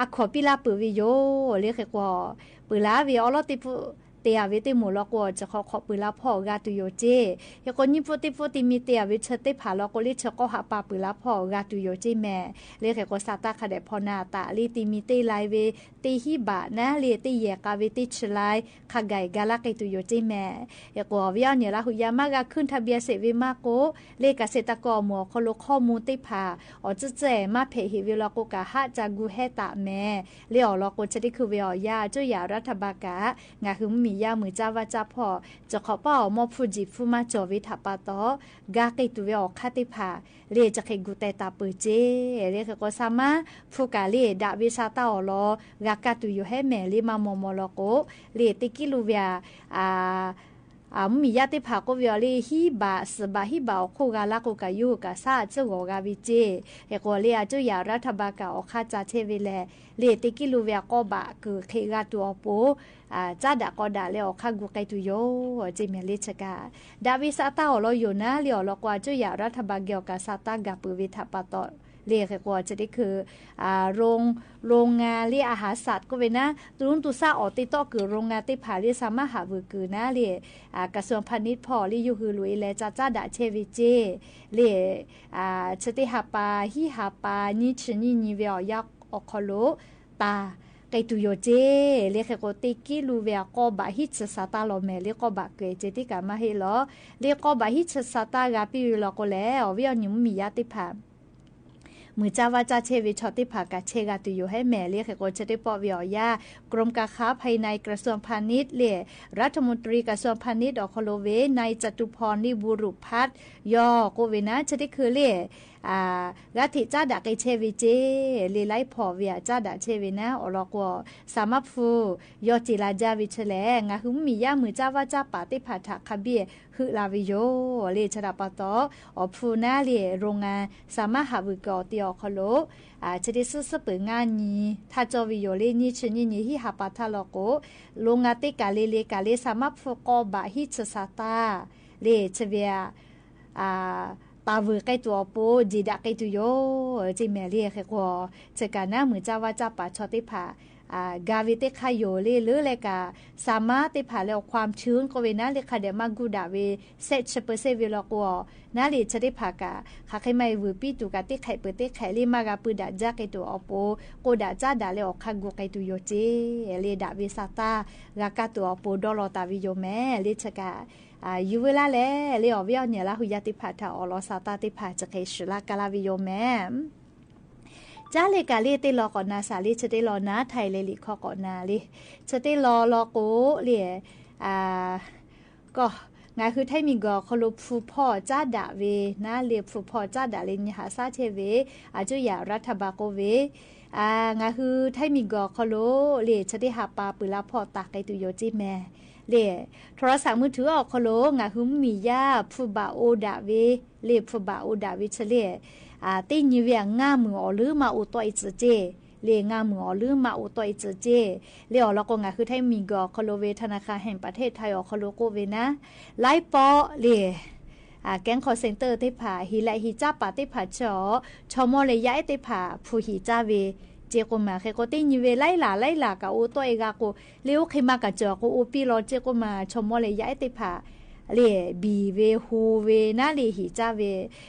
အခီၣ်ပံလၢပၢၢ်ဝဲယိာ် လၢဃဲးကိး ပၢၢ်လၢ်ဝဲအီၤလီၤ တ့ၢ်ဖိ တ့ၢ်အဝဲတ့ၢ်မိၢ်လီၤကိး စဲးခီၣ်ခီၣ်ပၢၢ်လၢ်ဖီၣ် ဂၤတုၤယိာ်ကၠ့ ဃဲးကိး နံၣ်ဖိတ့ၢ်ဖိ တံၢ်မံၤတ့ၢ်အဝဲဆၢသ့ၣ်တဖၣ်လီၤကိး လၢဆၢကီၢ်ဟးပာ်ပၢၢ်လၢ်ဖီၣ် ဂၤတုၤယိာ်ကၠ့မဲာ် လၢဃဲးကိး စးတၢ်ခါဒဲးဖီနၢ်တၢ်လၢ တံၢ်မံၤတ့ၢ်လၢ်ဝဲ တ့ၢ်ဟံၣ်ဘးနၢ်လၢ် တ့ၢ်ယဲၢ်ကၢ်ဝဲ တ့ၢ်ဆၢလၢ် ခးဂၤအံၤ ဂၤလၢ်ကဲတူာ်ယိာ်ကၠ့မဲာ် ဃဲးကိး အဝဲအီၤန့ၣ် လၢဟူးယါမး ဂၤ ขึ้นทะเบียน စ့ၢ်ဝဲမးကိး လၢ เกษตรกร အမူးအီၤခီၣ်လိာ် ခီၣ်မူၣ်သ့ၣ်တဖၣ် အိၣ်စ့ၢ်ကီး မၤဖဲးဟ့ၣ်ဝဲလီၤကိး ကၢ်ဟးကၠၢ်ဂူာ်ဟဲတၢ်မဲာ် လၢအီၤလီၤကိး ဆၢတ့ၢ်ခုဝဲအီၤယၤ အစိုးရ รัฐบาล ကၢ် ငါဟုမ့ၢ်ယၤ မုၢ်ကၠၢ်ဝါကၠၢ်ဖီၣ် စဲးခီၣ်ပာ်အီၤ မီၢ်ဖုးစံၣ်ဖုးမၤစၢၤဝဲထးပာ်တီၢ် ဂၤကဲတူာ်ဝဲအီၤခါသ့ၣ်တဖၣ် လၢဆၢကဲဂူာ်တဲာ်တၢ်ပၢၢ်ကၠ့ လၢဃဲးကိး စၢမါဖုးကၢ်လၢ ဒၣ်ဝဲစးတၢ်အီၤလီၤ ဂၤကၢ်တုၤယိာ်ဟဲမဲာ် လၢမၤမီၢ်မီၢ်လီၤကိး လၢတ့ၢ်ကံလူဝဲ မုၢ်မံၤယါသ့ၣ်တဖၣ်ကိးဝဲအီၤလၢ ဟံၣ်ဘး စံးဘး ဟံၣ်ဘးအီၤခိၣ်ဂၤလၢ်ကိး ကၢ်ယူၢ်ကၢ်ဆၣ် အစ့ၢ်ဂီၤဂၤဝဲကၠ့ ဃဲးကိးလၢ အစိုးရ รัฐบาล ကၢ် အိၣ်ခါကၠၢ်ထဲဝဲလဲၣ် လၢတ့ၢ်ကံလူဝဲ ကီၢ်ဘးကုာ်ခ့ဂၤတုၤအီၤပူၤ ကၠၢ်ဒၣ်ကီၢ်ဒၣ်လၢ အိၣ်ခါဂူာ်ကဲတူာ်ယိာ် ကၠ့မဲာ်လၢဆၢကၢ် ဒၣ်ဝဲစးတၢ်အီၤလီၤယိာ်နၢ်လၢအီၤလီၤကိး အစိုးရ รัฐบาล ကၢ် အိၣ်ကၢ်စးတၢ် ဂၤပၢၢ်ဝဲထးပာ်တီၢ် လၢဃဲးကိး ဆၢတ့ၢ်ခု โรง โรงงาน လၢ อาหารสัตว์ ကိးဝဲနၢ် တူၢ်တူၢ်ဆၣ်အီၣ်တ့ၢ်တီၢ်ကုာ် โรงงาน သ့ၣ်တဖၣ်လၢ สามารถ ဟးဝုၢ်ကုာ်နၢ်လၢ กระทรวงพาณิชย์ ဖီၣ် လၢယိၤဟုးလိာ်အလဲၤကၠၢ်ကၠၢ်ဒၣ်ထဲဝဲကၠ့ လၢ ဆၢတ့ၢ်ဟးပာ် ဟံၣ်ဟးပာ် နံၣ်ဆံနံၣ်နံၣ်ဝဲအီၤယါအီၤခီၣ်လိာ် တၢ်ကဲတူာ်ယိာ်ကၠ့ လၢဃဲးကိးတ့ၢ်ကံလူဝဲ ကီၢ်ဘးဟံၣ်ဆၢစးတၢ်လီၤမဲာ် လၢကီၢ်ဘးကုာ်ကၠ့ တံၢ်ကၢ်မးဟ့ၣ်လီၤ လၢကီၢ်ဘးဟံၣ်ဆၢစးတၢ်ဂၤပံဝဲလီၤကိးလဲၣ် အီၤဝဲအီၤန့ၣ် မုၢ်မံၤယါသ့ၣ်တဖၣ် မုၢ်ကၠၢ်ဝါကၠၢ်ထဲဝဲဆီၣ်သ့ၣ်တဖၣ် ကၢ်ဆဲးဂၤတုၤယိာ်ဟဲမဲာ် လၢဃဲးကိး ဆၢတ့ၢ်ပီၣ်ဝဲအီၤယါ กรมการค้าภายใน กระทรวงพาณิชย์ လၢ รัฐมนตรีกระทรวงพาณิชย์ အီၤခီၣ်လိာ်ဝဲ นายจตุพร လၢ บุรุษพัฒน์ ယီၤကိးဝဲနၢ် ဆၢတ့ၢ်ခုလၢ ဂၤထဲကၠၢ်ဒၣ်ကဲထဲဝဲကၠ့ လၢလၢ်ဖီၣ်ဝဲအကၠၢ်ဒၣ်ထဲဝဲနၢ် အီၤလီၤကိး สามารถ ဖုး ယီၤစ့လးကၠၢ်ဝဲဆဲးလဲၣ် ငါဟုမုၢ်မံၤယါ မုၢ်ကၠၢ်ဝါကၠၢ်ပာ်သ့ၣ်တဖၣ်ထံးခါဘ့ၣ် ဟုးလၢ်ဝဲယိာ် လၢဆၢတၢ်ပာ်တီၢ် အီၤဖုးနၢ်လၢ โรงงาน สามารถ ဟးဝုၢ်ကုာ်အီၤတ့ၢ်အီၤခီၣ်လိာ် ဆၢတ့ၢ်စုစုပၢၢ်ငါနံၤ ထးကၠီဝဲယိာ်လၢ နံၣ်ဆံနံၣ်နံၣ် ဟံၣ်ဟးပာ်ထါလီၤကိး โรงงาน သ့ၣ်ကၢ်လၢလၢကၢ်လၢ สามารถ ဖုး ကီၢ်ဘးဟံၣ်ဆၢစးတၢ် လၢဆၢဝဲ တၢ်ဝုၢ်ကဲတူာ်အီၤပူၤ စ့ဒၣ်ကဲတူာ်ယိာ် ကၠ့မဲာ်လၢဃဲးကိး ဆၢကၢ်နၢ် မုၢ်ကၠၢ်ဝါကၠၢ်ပာ်ဆီၣ်သ့ၣ်တဖၣ် ဂၤဝဲသ့ၣ်ခါယိာ်လၢလၢလၢကၢ် สามารถ သ့ၣ်တဖၣ်လၢ အီၤ ความชื้น ကိးဝဲနၢ်လၢခါဒဲးမၤဂုာ်ဒၣ်ဝဲ စဲးဆၢပၢၢ်စ့ၢ်ဝဲလီၤကိး နၢ်လၢဆၢသ့ၣ်တဖၣ်ကၢ် ခးဃ့မၤအံၤဝုၢ်ပံတူာ်ကၢ်သ့ၣ်တဖၣ်ပၢၢ်သ့ၣ်တဖၣ်လၢမၤဂၤပုၢ်ဒၣ်ကၠၢ်ကဲတူာ်အီၤပူၤ ကိးဒၣ်ကၠၢ်ဒၣ်လၢ အိၣ်ခါဂူာ်ကဲတူာ်ယိာ်ကၠ့ လၢဒၣ်ဝဲစးတၢ် ဂၤကၢ်တူာ်အီၤပူၤ ဒီလီၤတၢ်ဝဲယိာ်မဲာ် လၢဆၢကၢ် ယုၢ်ဝဲလၢ်လဲၣ် လၢအီၤဝဲအီၤန့ၣ် လၢဟူးယါသ့ၣ်တဖၣ်ထံးအီၤလီၤစးတၢ်သ့ၣ်တဖၣ် စဲးကဲဆှုလၢ်ကၢ်လၢ်ဝဲယိာ်မဲာ် ကၠၢ်လၢကၢ်လၢတ့ၢ်လီၤကိးနၢ်စးလၢ ဆၢတ့ၢ်လီၤနၢ် ထံးလဲၤလံာ်ခီကိးနၢ်လၢ ဆၢတ့ၢ်လီၤလီၤကိးလၢ ကီၢ် ငါဟု ไทย မိၢ်ကၠီၣ်ခီၣ်လိာ် ဖုးဖီၣ်ကၠၢ်ဒၣ်ဝဲ နၢ်လၢဖုးဖီၣ်ကၠၢ်ဒၣ်လၢ နံၣ်ဟးဆါထဲဝဲ အကၠိယၤ รัฐบาล ကိးဝဲ ငါဟု ไทย မိၢ်ကၠီၣ်ခီၣ်လိာ်လၢ ဆၢတ့ၢ်ဟးပာ်ပုၢ်လၢ်ဖီၣ်တၢ်ကဲတူာ်ယိာ်ကၠ့မဲာ် လၢ โทรศัพท์มือถือ အီၤခီၣ်လိာ် ငါဟုမုၢ်မံၤယါ ဖုးဘၣ်အိၣ်ဒၣ်ဝဲ လၢဖုးဘၣ်အိၣ်ဒၣ်ဝဲဆၢလၢ တ့ၢ်ညံဝဲ ငါးမိုင် အီၤလၢမၤအိၣ်တီၢ်အံၤတစဲး လၢ ငါးမိုင် အီၤလၢမၤအိၣ်တီၢ်အံၤတစဲး လၢအီၤလီၤကိး ငါဟု ไทย မိၢ်ကၠီၣ်ခီၣ်လိာ်ဝဲ ธนาคารแห่งประเทศไทย အီၤခီၣ်လိာ်ကိးဝဲနၢ် လၢပီၣ်လၢ อ่า แก๊งคอลเซ็นเตอร์เต๊ผ่า หีแหละหีจ้าป่าเต๊ผ่าเชาะ ชม.ม.เลยยะเอ๊ะเต๊ผ่า ผู้หีจ้าเว เจโกมา เขโกเต๊ญิเว ไล่หล่า ไล่หล่า กะโอโต้เอกาโก เลโอเคมากะเจาะโก โอปี้ลอ เจโกมา ชม.ม.เลยยะเอ๊ะเต๊ผ่า เลบีเว ฮูเว นาเลหีจ้าเว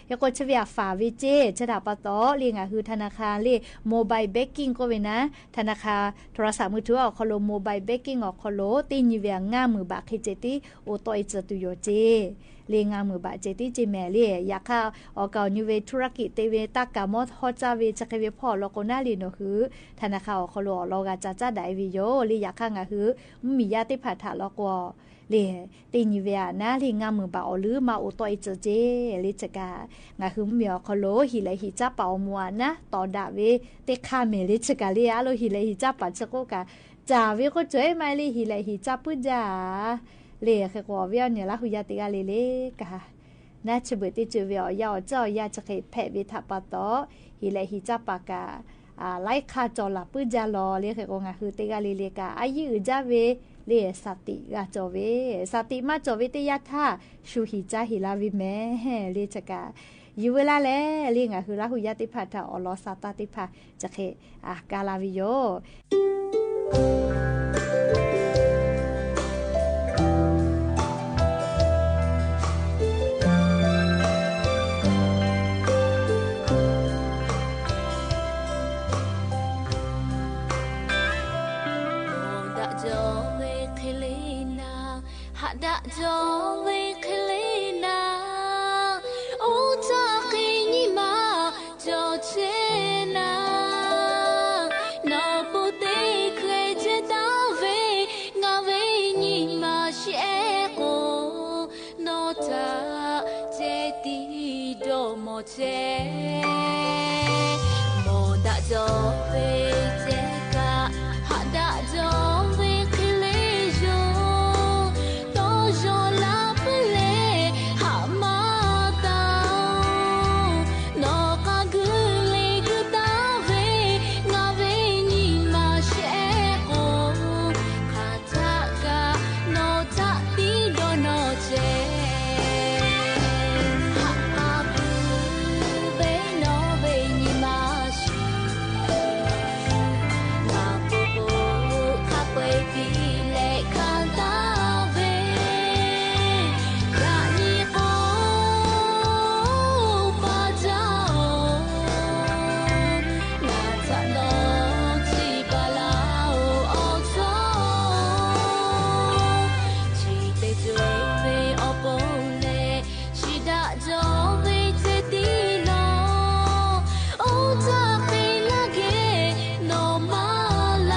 เขโกเชเวฝาเวเจ เชดาปะตอ เลหงาหือธนาคาร เลโมบายแบงกิ้งโกเวนะ ธนาคารโทรศัพท์มือถือออกคอโล โมบายแบงกิ้งออกคอโล เต๊ญิเว งามหมื่นบาท เคเจตี้ โอโต้เอเจอตูโยเจ เลงามหมื่นบาท เจตี้เจแหมเล ยาค่าออกเก่าญิเว ธุรกิจเตเว ตากาหมอฮอจ้าเว จะเคเวพ่อลอโกนาเลเนาะหือ ธนาคารออกคอโล ออกลอกาจาจ้าดายเวโย เลยาค่างาหือ มียาเต๊ผ่าถาลอกวอ เล เต๊ญิเวอะนะ เลงามหมื่นบาท ออกลือมาโอโต้เอเจอเจ เลจะกะ งาหือมีออกคอโล หีแหละหีจ้าป่าออกมัวนะ ต่อดาเว เต๊ข้าเมเลจะกะ เลอะโล หีแหละหีจ้าป่าเชโกกะ จ่าเวโกเจอเอ๊ะ ไม่เล หีแหละหีจ้าปื้ดจา เลเขโกเวเนี่ย ละหูยาเตกาเลเลกะ นาเฉเบิดเตเจอเวออกยาออกเจ้าออกยาจะเคแผะเวถาปะตอ หีแหละหีจ้าป่ากะ อ่า ไล่ค่าจอหลับปื้ดจาลอ เลเขโกงาหือเตกาเลเลกะ อายี่อือจ้าเว เลสติกาจอเว สติมาจอเวเตยาท่า ชูหีจ้าหีลาเวแหม เลจะกะ อยู่เวลาแล เลงาหือละหูยาเตผ่าถาออกลอสาตาเตผ่า จะเค อ่ะ กาลาวิโย ဟဒါကြောင့် ဝေခလီနာ အိုတၢ်ဃ့ညီမး ကၠီၣ်ဆဲနၤ နီၢ်ပိာ်သ့ၣ်ခွဲး ကၠဲတၢ်ဝဲ ငါဝဲညီမး ရှဲကိး နီၢ်တၢ်ကၠဲတံၤဒီးမီၢ်ဆဲ မီၢ်ဒါကၠီၣ်ဝဲကၠဲကး ဟဒါကၠီၣ်ဝဲခလ့ယိာ် တီၢ်ယီၢ်လၢပလဲၤ ဟးမၤတၢ် နီၢ်ကးဂုာ်လ့ၤ ကၠဲတၢ်ဝဲ ငါဝဲညီမး ရှဲကိး ခး တၢ်ကး နီၢ်တၢ်တံၤဒီးနီၢ်ဆဲ ဟးအပူၤ ဝဲနီၢ်ဝဲညီမး ရှဲ နၢ်ပူၤပူၤ ခးပှဲၤပံၤလဲၣ် ခးတၢ်ဝဲ ယၤနံၤကိး ပာ်တၢ်အိၣ် နတၢ်နီၢ်ထံၣ်ပာ်လၢအိၣ်အီၤထီၣ် ထံၣ်သ့ၣ်တိၣ်ဝဲအီၤပူၤလဲၣ် ဟဒါကၠီၣ်ဝဲကၠဲတံၤလီၤ အိၣ်တၢ်ဃ့လၢက့ၤ နီၢ်မၤလၤ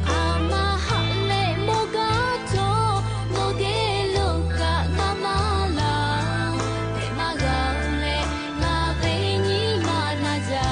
အမၤဟးလဲၣ် မိၢ်ကါထီၣ် မိၢ်က့ၤလိာ်ကး ကမၤလၤ ဖဲမၤဂၤလဲၣ် ငါဝဲညီမး နၤယၤ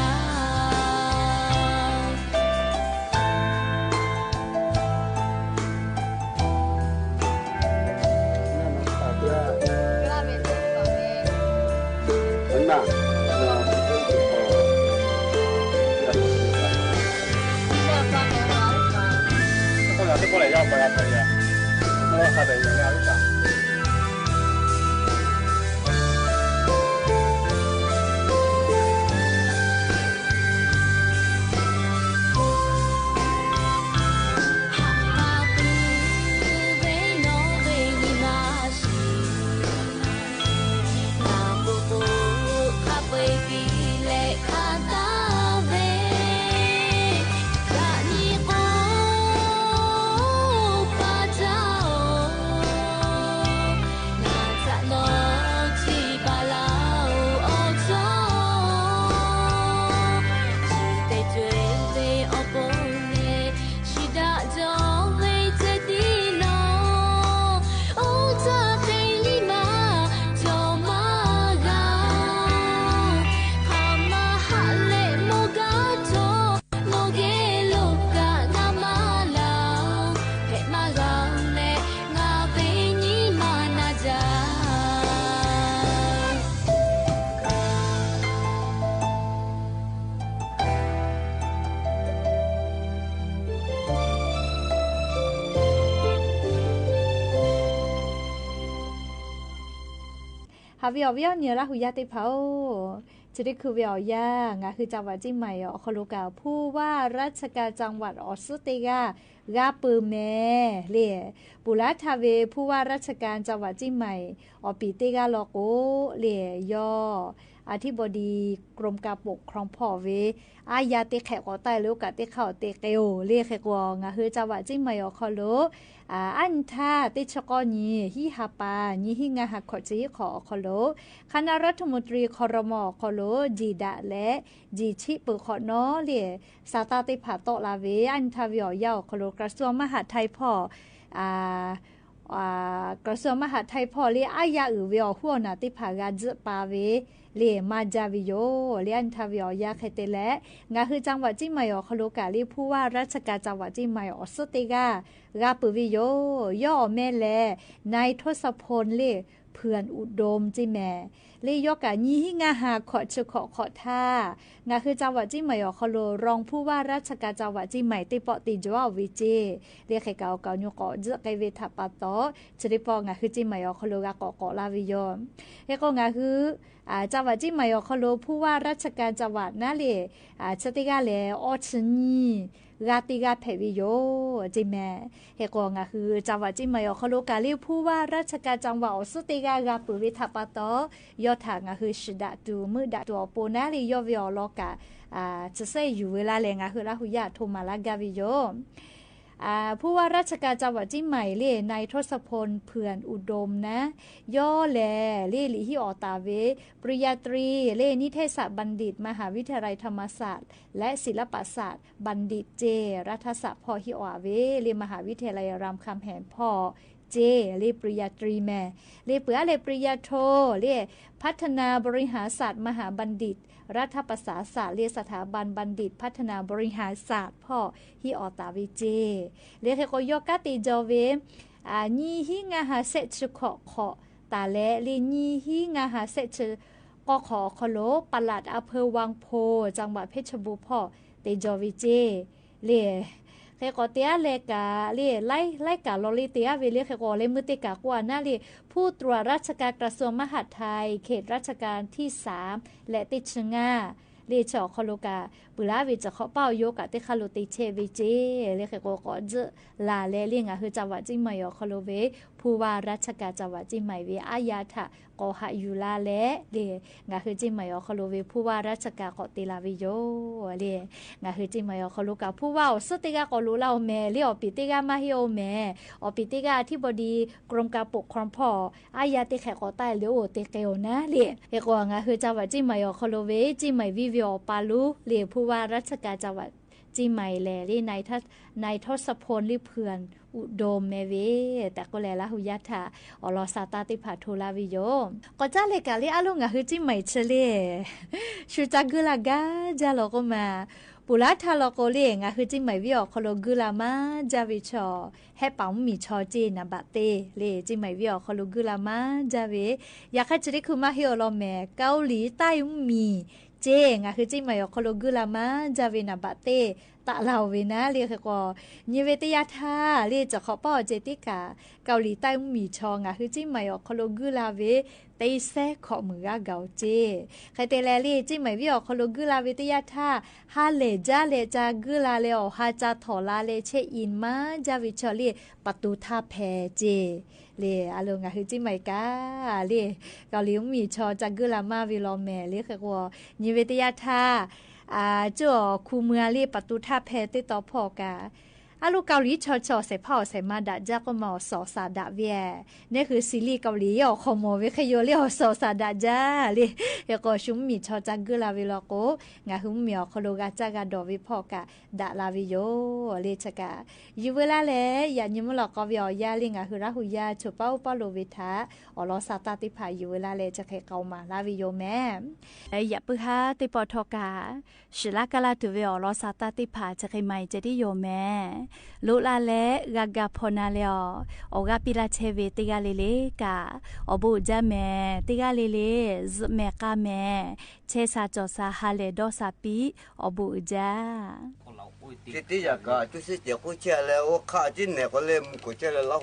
ဝႃၢဝီဢီႇ ဝႃၢဝီဢီႇ ၼႆႉ လႃးႁူႇယႃႉတႄႉၽႃႇဢူဝ်း ၸိုဝ်ႈတႄႉၶိုဝ်းဝႃၢဝီဢီႇ ငါးႁိုဝ် จังหวัดเชียงใหม่ ဢေႃႈ ၶေႃႈလူးၵႃႈ ผู้ว่าราชการจังหวัด ဢေႃႈ သိုၵ်းတႄႉၵႃႈ ဂႃႈပိူဝ်ႇမႄႈ လႄႈ ပူႇလႃးထႃႈဝႄႈ ผู้ว่าราชการจังหวัดเชียงใหม่ ဢေႃႈ ပီႇတႄႉၵႃႈ လေႃးၵူဝ်း လႄႈ ယွၼ်ႉ อธิบดีกรมการปกครอง ၽေႃႇဝႄႈ ဢႃႇယႃႇတႄႉ ၶႄႇၵေႃႈတႆႈ လူၵႃႈတႄႉ ၶဝ်တႄႉၵေႃႈ လႄႈ ၶႄႇၵေႃႈ ငါးႁိုဝ် จังหวัดเชียงใหม่ ဢေႃႈ ၶေႃႈလူး ဢႃႇ ဢၼ်ထႃႈ တႄႉ ၸၵေႃႈ ၼီႈႁိ ႁႃႈပႃႈ ၼီႈႁိ ငါးႁႃႈ ၶေႃႈ ၸီႉၶေႃႈ ဢေႃႈ ၶေႃႈလူး คณะรัฐมนตรี ครม ဢေႃႈ ၶေႃႈလူး ၸီႇတႃႇ လႄႈ ၸီႇၶျိ ပိူဝ်ႈၶေႃႈၼေႃႈ လႄႈ သႃႇတႃႇတႄႉၽႃႇ တေႃႇလႃႈဝႄႈ ဢၼ်ထႃႈဝႆႉဢေႃႈ ယဝ်ႉ ဢေႃႈ ၶေႃႈလူး กระทรวงมหาดไทย ၽေႃႇ ဢႃႇ ဢႃႇ กระทรวงมหาดไทย ၽေႃႇ လႄႈ ဢႃႇယႃႇဢိူဝ်ႇဝႄႈဢေႃႈ ႁူဝ်ၼႃႈတႄႉၽႃႇ ၵႃႈၸိုဝ်ႈပႃးဝႄႈ လႄႈ မႃးၸႃႉဝႆႉယဝ်ႉ လႄႈ ဢၼ်ထႃႈဝႆႉဢေႃႈ ယဝ်ႉ ၶႂ်ႈတႄႉလႄႈ ငါးႁိုဝ် จังหวัดเชียงใหม่ ဢေႃႈ ၶေႃႈလူးၵႃႈ လႄႈ ผู้ว่าราชการจังหวัดเชียงใหม่ ဢေႃႈ သိုၵ်းတႄႉၵႃႈ ၵႃႈပိူဝ်ႇဝႆႉယဝ်ႉ ယွၼ်ႉဢေႃႈ မႄႈလႄႈ นายทศพล လႄႈ เผื่อนอุดม ၸိူဝ်းမႄႈ လႄႈ ယွၼ်ႉၵႃႈ ၼီႈႁိ ငါးႁႃႈ ၶေႃႈ ၶေႃႈထႃႈ ငါးႁိုဝ် จังหวัดเชียงใหม่ ဢေႃႈ ၶေႃႈလူး รองผู้ว่าราชการจังหวัดเชียงใหม่ တႄႉ ပေႃႈတႄႉ ၸွႆႈဝႆႉၸိူဝ်း လႄႈ ၶႄႇၵေႃႈ ၵေႃႈ ၼိူဝ်ၵေႃႈ ၸိုဝ်ႈၵႆႉဝႄႈ ထႃႈပႃႈတေႃႇ ၸိူဝ်းတႄႉ ပေႃႈ ငါးႁိုဝ် เชียงใหม่ ဢေႃႈ ၶေႃႈလူး ၵႃႈၵေႃႈ ၵေႃႈလႃႈဝႆႉယဝ်ႉ လႄႈ ၵေႃႈ ငါးႁိုဝ် ဢႃႇ จังหวัดเชียงใหม่ ဢေႃႈ ၶေႃႈလူး ผู้ว่าราชการจังหวัด ၼႃႇ လႄႈ ဢႃႇ ၸိူဝ်းတႄႉၵႃႈလႄႈ ဢေႃႈ ၸိူဝ်းၼီႈ ၵႃႈတႄႉၵႃႈ ၽႄႈဝႆႉယဝ်ႉ ၸိူဝ်းမႄႈ လႄႈ ၵေႃႈ ငါးႁိုဝ် จังหวัดเชียงใหม่ ဢေႃႈ ၶေႃႈလူးၵႃႈ လႄႈ ผู้ว่าราชการจังหวัด ဢေႃႈ သိုၵ်းတႄႉၵႃႈ ၵႃႈပိူဝ်ႇဝႆႉ ထႃႈပႃႈတေႃႇ ယွၼ်ႉထႃႈ ငါးႁိုဝ် သိုပ်ႇတႃႇတူႈ မိူဝ်းတႃႇတူႈ ဢေႃႈ ပေႃးၼႃႇ လႄႈ ယွၼ်ႉဝႆႉဢေႃႈ လေႃးၵႃႈ ဢႃႇ ၸိူဝ်းသႄႉယူႇ ဝေးလႃးလႄႈ ငါးႁိုဝ် လႃႈႁူႉယႃႉ ထူဝ်းမႃးလၢတ်ႈၵႃႈဝႆႉယဝ်ႉ ဢႃႇ ผู้ว่าราชการจังหวัดเชียงใหม่ လႄႈ นายทศพล เผื่อนอุดม ၼႃႇ ယွၼ်ႉလႄႈ လႄႈ လီႁိဢေႃႈ တႃႇဝႄႈ ปริญญาตรี လႄႈ นิเทศศาสตร์บัณฑิต มหาวิทยาลัยธรรมศาสตร์ และศิลปศาสตร์บัณฑิต ၸေး รัฐศาสตร์ ၽေႃႇ ႁိဢေႃႈဝႄႈ လႄႈ มหาวิทยาลัยรามคำแหง ၽေႃႇ ၸေး လႄႈ ปริญญาตรี မႄႈ လႄႈ ပိူဝ်ႈလႄႈ ปริญญาโท လႄႈ พัฒนาบริหารศาสตร์ มหาบัณฑิต รัฐประศาสตร์ လႄႈ สถาบันบัณฑิตพัฒนาบริหารศาสตร์ ၽေႃႇ ႁိဢေႃႈ တႃႇဝႄႈ ၸေး လႄႈ ၶႄႇၵေႃႈ ယွၼ်ႉၵႃႈတေႃႇၸေႃႇဝႄႈ ဢႃႇ ၼီႈႁိ ငါးႁႃႈ သႄႉ ၸိုဝ်ႈၶေႃႈ ၶေႃႈ တႃႇလႄႈ လႄႈ ၼီႈႁိ ငါးႁႃႈ သႄႉ ၸိုဝ်ႈ ၵေႃႈ ၶေႃႈ ၶေႃႈလူး ปลัดอำเภอวังโพ จังหวัดเพชรบูรณ์ ၽေႃႇ တေႇၸေႃႇဝႄႈ ၸေး လႄႈ ၶႄႇၵေႃႈ တေႇလႄႈၵႃႈ လႄႈ လၢႆး လၢႆးၵႃႈလေႃႈ လႄႈ တေႇဝႄႈ လႄႈ ၶႄႇၵေႃႈ လႄႈ မိူဝ်ႈတႄႉၵႃႈ ၵႂႃႇၼႃႇ လႄႈ ผู้ตรวจราชการกระทรวงมหาดไทย เขตราชการที่สาม และที่ห้า လႄႈ ၸေႃႇ ၶေႃႈလူးၵႃႈ ပိူဝ်ႈလႃႈဝႄႈ ၸေႃႇ ၶေႃႈပၢဝ်ႉ ယွၼ်ႉၵႃႈတေႉ ၶႃႈလူး တေႇၸေႃႇဝႄႈ ၸေး လႄႈ ၶႄႇၵေႃႈ ၵေႃႈ ၸိုဝ်ႈလႃႈလႄႈ လႄႈ ငႃးႁိူဝ်း จังหวัดเชียงใหม่ ဢေႃႈ ၶႃႈလူးဝႄႈ ผู้ว่าราชการจังหวัดเชียงใหม่ ဝႄႈ ဢႃႇယႃႇထႃႇ ၵေႃႈ ႁႃႈယူႇလႃႈလႄႈ လႄႈ ငႃးႁိူဝ်း เชียงใหม่ ဢေႃႈ ၶႃႈလူးဝႄႈ ผู้ว่าราชการ ၵေႃႈ တေႇလႃႈဝႄႈ ယဝ်ႉ လႄႈ ငႃးႁိူဝ်း เชียงใหม่ ဢေႃႈ ၶႃႈလူးၵႃႈ ผู้ว่า ဢေႃႈ သိုၵ်းတႄႉၵႃႈ ၵေႃႈ လူဝ်ႇလႆႈဢေႃႈ မႄႈ လႄႈ ဢေႃႈ ပီႇတႄႉၵႃႈ မႃးႁဵတ်းဢေႃႈ မႄႈ ဢေႃႈ ပီႇတႄႉၵႃႈ อธิบดีกรมการปกครอง ၽေႃႇ ဢႃႇယႃႇတႄႉ ၶႄႇၵေႃႈ တႆႈလႄႈ ဢေႃႈ တေႇၵႄႈဢေႃႈၼႃႇ လႄႈ ၵေႃႈ ငႃးႁိူဝ်း จังหวัดเชียงใหม่ ဢေႃႈ ၶႃႈလူးဝႄႈ เชียงใหม่ ဝီႇဝီႇ ဢေႃႈ ပႃႇလူး လႄႈ ผู้ว่าราชการจังหวัดเชียงใหม่ လႄႈ လႄႈ นายทศ- นายทศพล လႄႈ เผื่อนอุดม မႄႈဝႄႈ တႃႇၵေႃႈလႄႈ လႃးႁူႉယႃႇထႃႇ ဢေႃႈ လေႃးသႃႇတႃႇ တေႇၽႃႇ ထူဝ်းလႃႈဝႄႈ ယဝ်ႉ ၵေႃႈ ၸႃႉလႄႈၵႃႈ လႄႈ ဢလူဝ်ႇ ငႃးႁိူဝ်း เชียงใหม่ ၸိူဝ်းလႄႈ သူၸႃႉၵိုဝ်းလႃႈၵႃႈ ၸႃႉလေႃးၵေႃႈမႃး ပူႇလႃႇထႃႇလေႃးၵေႃႈ လႄႈ ငႃးႁိူဝ်း เชียงใหม่ ဝႄႈ ဢေႃႈ ၶႃႈလူး ၵိုဝ်းလႃႈမႃး ၸႃႉဝႄႈ ၸေႃႇ ႁႄႉပၢင်ႇမီႇ ၸေႃႇ ၸေး ၼမ်ႇပၢတ်ႇတႄႉ လႄႈ เชียงใหม่ ဝႄႈ ဢေႃႈ ၶႃႈလူး ၵိုဝ်းလႃႈမႃး ၸႃႉဝႄႈ ယႃႇၶႃႈ ၸိူဝ်းလႄႈ ၶိုၼ်းမႃးႁဵတ်းဢေႃႈ လေႃးမႄႈ เกาหลีใต้ မီႇ ၸေး ငႃးႁိူဝ်း เชียงใหม่ ဢေႃႈ ၶႃႈလူး ၵိုဝ်းလႃႈမႃး ၸႃႉဝႄႈ ၼမ်ႇပၢတ်ႇတႄႉ တႃႇလႃႈဝႄႈၼႃႇ လႄႈ ၶႄႇၵေႃႈ ငိၼ်းဝႄႈ တေႇယႃႇထႃႇ လႄႈ ၸေႃႇ ၶေႃႈပႃႉ ဢေႃႈ ၸေး တေႇၵႃႈ เกาหลีใต้ မီႇ ၸေႃႇ ငႃးႁိူဝ်း เชียงใหม่ ဢေႃႈ ၶႃႈလူး ၵိုဝ်းလႃႈဝႄႈ တေႇသႄႇ ၶေႃႈမိုဝ်းၵႃႈၵဝ်ႇ ၸေး ၶႂ်ႈတႄႉလႄႈ လႄႈ เชียงใหม่ ဝႄႈ ဢေႃႈ ၶႃႈလူး ၵိုဝ်းလႃႈဝႄႈ တေႇယႃႇထႃႇ ႁႃႈလႄႈ ၸႃႉလႄႈ ၸႃႉၵိုဝ်းလႃႈလႄႈ ဢေႃႈ ႁႃႈၸႃႉထေႃႇလႃႈလႄႈ เช็คอิน မႃး ၸႃႉဝႄႈ ၸေႃႇ လႄႈ ประตูท่าแพ ၸေး လႄႈ ဢလူဝ်ႇ ငႃးႁိူဝ်း เชียงใหม่ ၵႃႈ လႄႈ เกาหลี မီႇ ၸေႃႇ ၸႃႉၵိုဝ်းလႃႈမႃးဝႄႈ လေႃးမႄႈ လႄႈ ၶႄႇၵေႃႈ ငိၼ်းဝႄႈ တေႇယႃႇထႃႇ ဢႃႇ ၸေႃႇ ၶူးမိုဝ်း လႄႈ ประตูท่าแพ တေႉတေႃႇၽေႃႇၵႃႈ ဢလူဝ်ႇ เกาหลี ၸေႃႇ ၸေႃႇ သႂ်ႇၽႃႈ သႂ်ႇမႃး တႃႇၸႃႉၵေႃႈမႃး ဢေႃႈ သေႃႇသႃႇတႃႇဝႄႈ ၼႆႉၶိုဝ်း ซีรีส์ เกาหลี ဢေႃႈ ၶေႃႈမူဝ်းဝႄႈ ၶႃႈယဝ်ႉ လႄႈ ဢေႃႈ သေႃႇသႃႇတႃႇၸႃႉ လႄႈ ၶႄႇၵေႃႈ သူ မီႇ ၸေႃႇ ၸႃႉၵိုဝ်းလႃႈဝႄႈ လေႃးၵေႃႈ ငႃးႁိူဝ်း မီႇ ဢေႃႈ ၶႃႈလူး ၵႃႈၸႃႉၵႃႈတေႃႇဝႄႈ ၽေႃႇၵႃႈ တႃႇလႃႈဝႄႈ ယဝ်ႉ လႄႈ ၸႃႉၵႃႈ ယူႇဝႆႉလႃႈလႄႈ ယႃႇငိၼ်းမႃးလေႃးၵေႃႈဝႄႈ ဢေႃႈ ယႃႇလႄႈ ငႃးႁိူဝ်း လႃးႁူႉယႃႉ ၸူဝ်ႈပႃႉဢူႈပႃႉလူဝ်ႇဝႄႈထႃႇ ဢေႃႈ လေႃးသႃႇတႃႇ တေႇၽႃႇ ယူႇဝႆႉလႃႈလႄႈ ၸႃႉၶႂ်ႈၵႂႃႇမႃးလႃႈဝႄႈ ယဝ်ႉမႄႈ လႄႈ ယႃႇပေႁႃႉ တေႉပေႃႈထေႃႇၵႃႈ သိုဝ်ႇလႃႈၵႃႈလႃႈ တူၺ်းဝႄႈ ဢေႃႈ လေႃးသႃႇတႃႇ တေႇၽႃႇ ၸႃႉၶႂ်ႈမႆႈၸႃႉတီႈ ယဝ်ႉမႄႈ လူဝ်ႇလႃႈလႄႈ ၵႃႈၵႃႈၽေႃႇၼႃႇလႄႈ ဢေႃႈ ဢေႃႈ ၵႃႈပီႈလႃႈ ၸႃႉဝႄႈ တေႉၵႃႈလႄႈလႄႈၵႃႈ ဢေႃႈ ပေႃႈဢုၸႃႇမႄႈ တေႉၵႃႈလႄႈလႄႈ ၸူဝ်ႈမႄႈၵႃႈမႄႈ ၸႄႈသႃႇၸေႃႇသႃႇ ႁႃလႄႈ တေႃႇသႃႇပီႈ ဢေႃႈ ပေႃႈဢုၸႃႇ။ ၸိူဝ်းတီႈယႃႇၵႃႈ ၸူးသီႇၸႄႈၵူႈၸႄႈလႄႈ ဢူဝ်းၶႃႈ ၸိူဝ်းၼႆႉၵေႃႈလႄႈ မူႇၵူႈၸႄႈလႄႈ လႃႈႁူဝ် ဢေႃႈ ပၼ်ၼၼ်ႉမႃး ၸဝ်ႈၶႃႈလႃႈ လႃ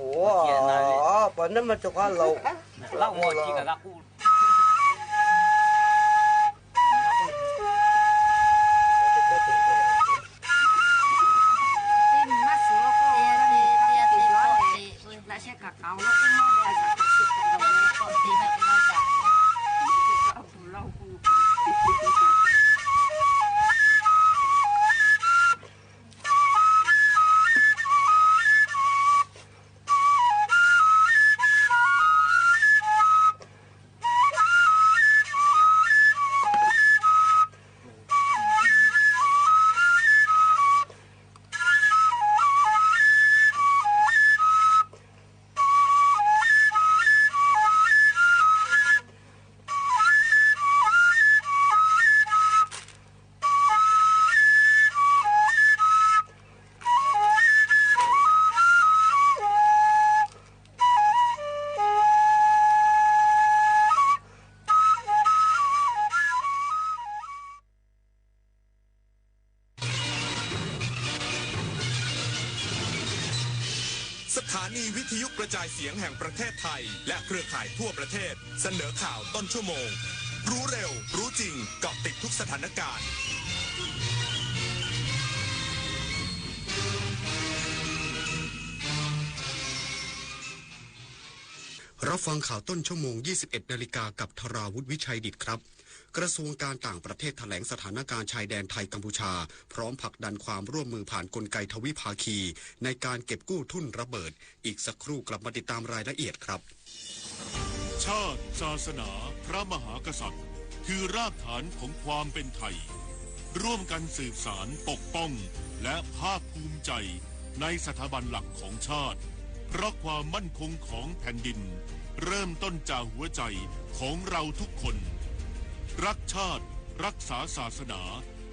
ႈႁူဝ် ၸိူဝ်းၼႆႉလႃႈ ဢူဝ်း สถานีวิทยุกระจายเสียงแห่งประเทศไทย และเครือข่ายทั่วประเทศ เสนอข่าวต้นชั่วโมง รู้เร็ว รู้จริง เกาะติดทุกสถานการณ์ รับฟังข่าวต้นชั่วโมง ยี่สิบเอ็ดนาฬิกา กับธราวุฒิ วิชัยดิษฐครับ กระทรวงการต่างประเทศแถลงสถานการณ์ชายแดนไทยกัมพูชา พร้อมผลักดันความร่วมมือผ่านกลไกทวิภาคี ในการเก็บกู้ทุ่นระเบิด อีกสักครู่กลับมาติดตามรายละเอียดครับ ชาติ ศาสนา พระมหากษัตริย์ คือรากฐานของความเป็นไทย ร่วมกันสืบสานปกป้อง และภาคภูมิใจในสถาบันหลักของชาติ เพราะความมั่นคงของแผ่นดิน เริ่มต้นจากหัวใจของเราทุกคน รักชาติ รักษาศาสนา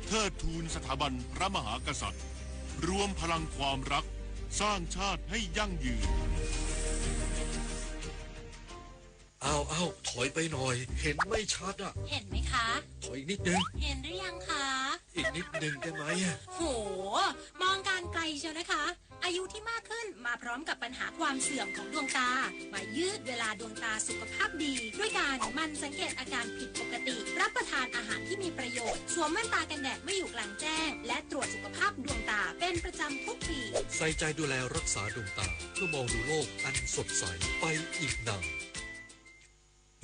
เทิดทูนสถาบันพระมหากษัตริย์ รวมพลังความรัก สร้างชาติให้ยั่งยืน อ้าว อ้าว ถอยไปหน่อย เห็นไม่ชัดอะ เห็นไหมคะ ถอยอีกนิดนึง เห็นหรือยังคะ อีกนิดนึงได้ไหมอะ โห มองการไกลเชียวนะคะ อายุที่มากขึ้นมาพร้อมกับปัญหาความเสื่อมของดวงตา มายืดเวลาดวงตาสุขภาพดี ด้วยการหมั่นสังเกตอาการผิดปกติ รับประทานอาหารที่มีประโยชน์ สวมแว่นตากันแดดเมื่ออยู่กลางแจ้ง และตรวจสุขภาพดวงตาเป็นประจำทุกปี ใส่ใจดูแลรักษาดวงตา เพื่อมองดูโลกอันสดใสไปอีกนาน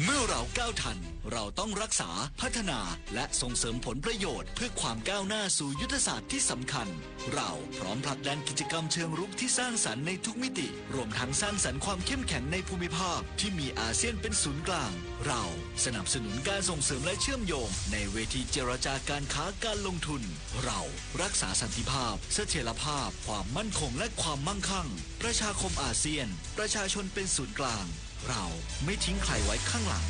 เมื่อเราก้าวทัน เราต้องรักษา พัฒนา และส่งเสริมผลประโยชน์ เพื่อความก้าวหน้าสู่ยุทธศาสตร์ที่สำคัญ เราพร้อมผลักดันกิจกรรมเชิงรุกที่สร้างสรรค์ในทุกมิติ รวมทั้งสร้างสรรค์ความเข้มแข็งในภูมิภาคที่มีอาเซียนเป็นศูนย์กลาง เราสนับสนุนการส่งเสริมและเชื่อมโยงในเวทีเจรจาการค้าการลงทุน เรารักษาสันติภาพ เสถียรภาพ ความมั่นคง และความมั่งคั่ง ประชาคมอาเซียน ประชาชนเป็นศูนย์กลาง เราไม่ทิ้งใครไว้ข้างหลัง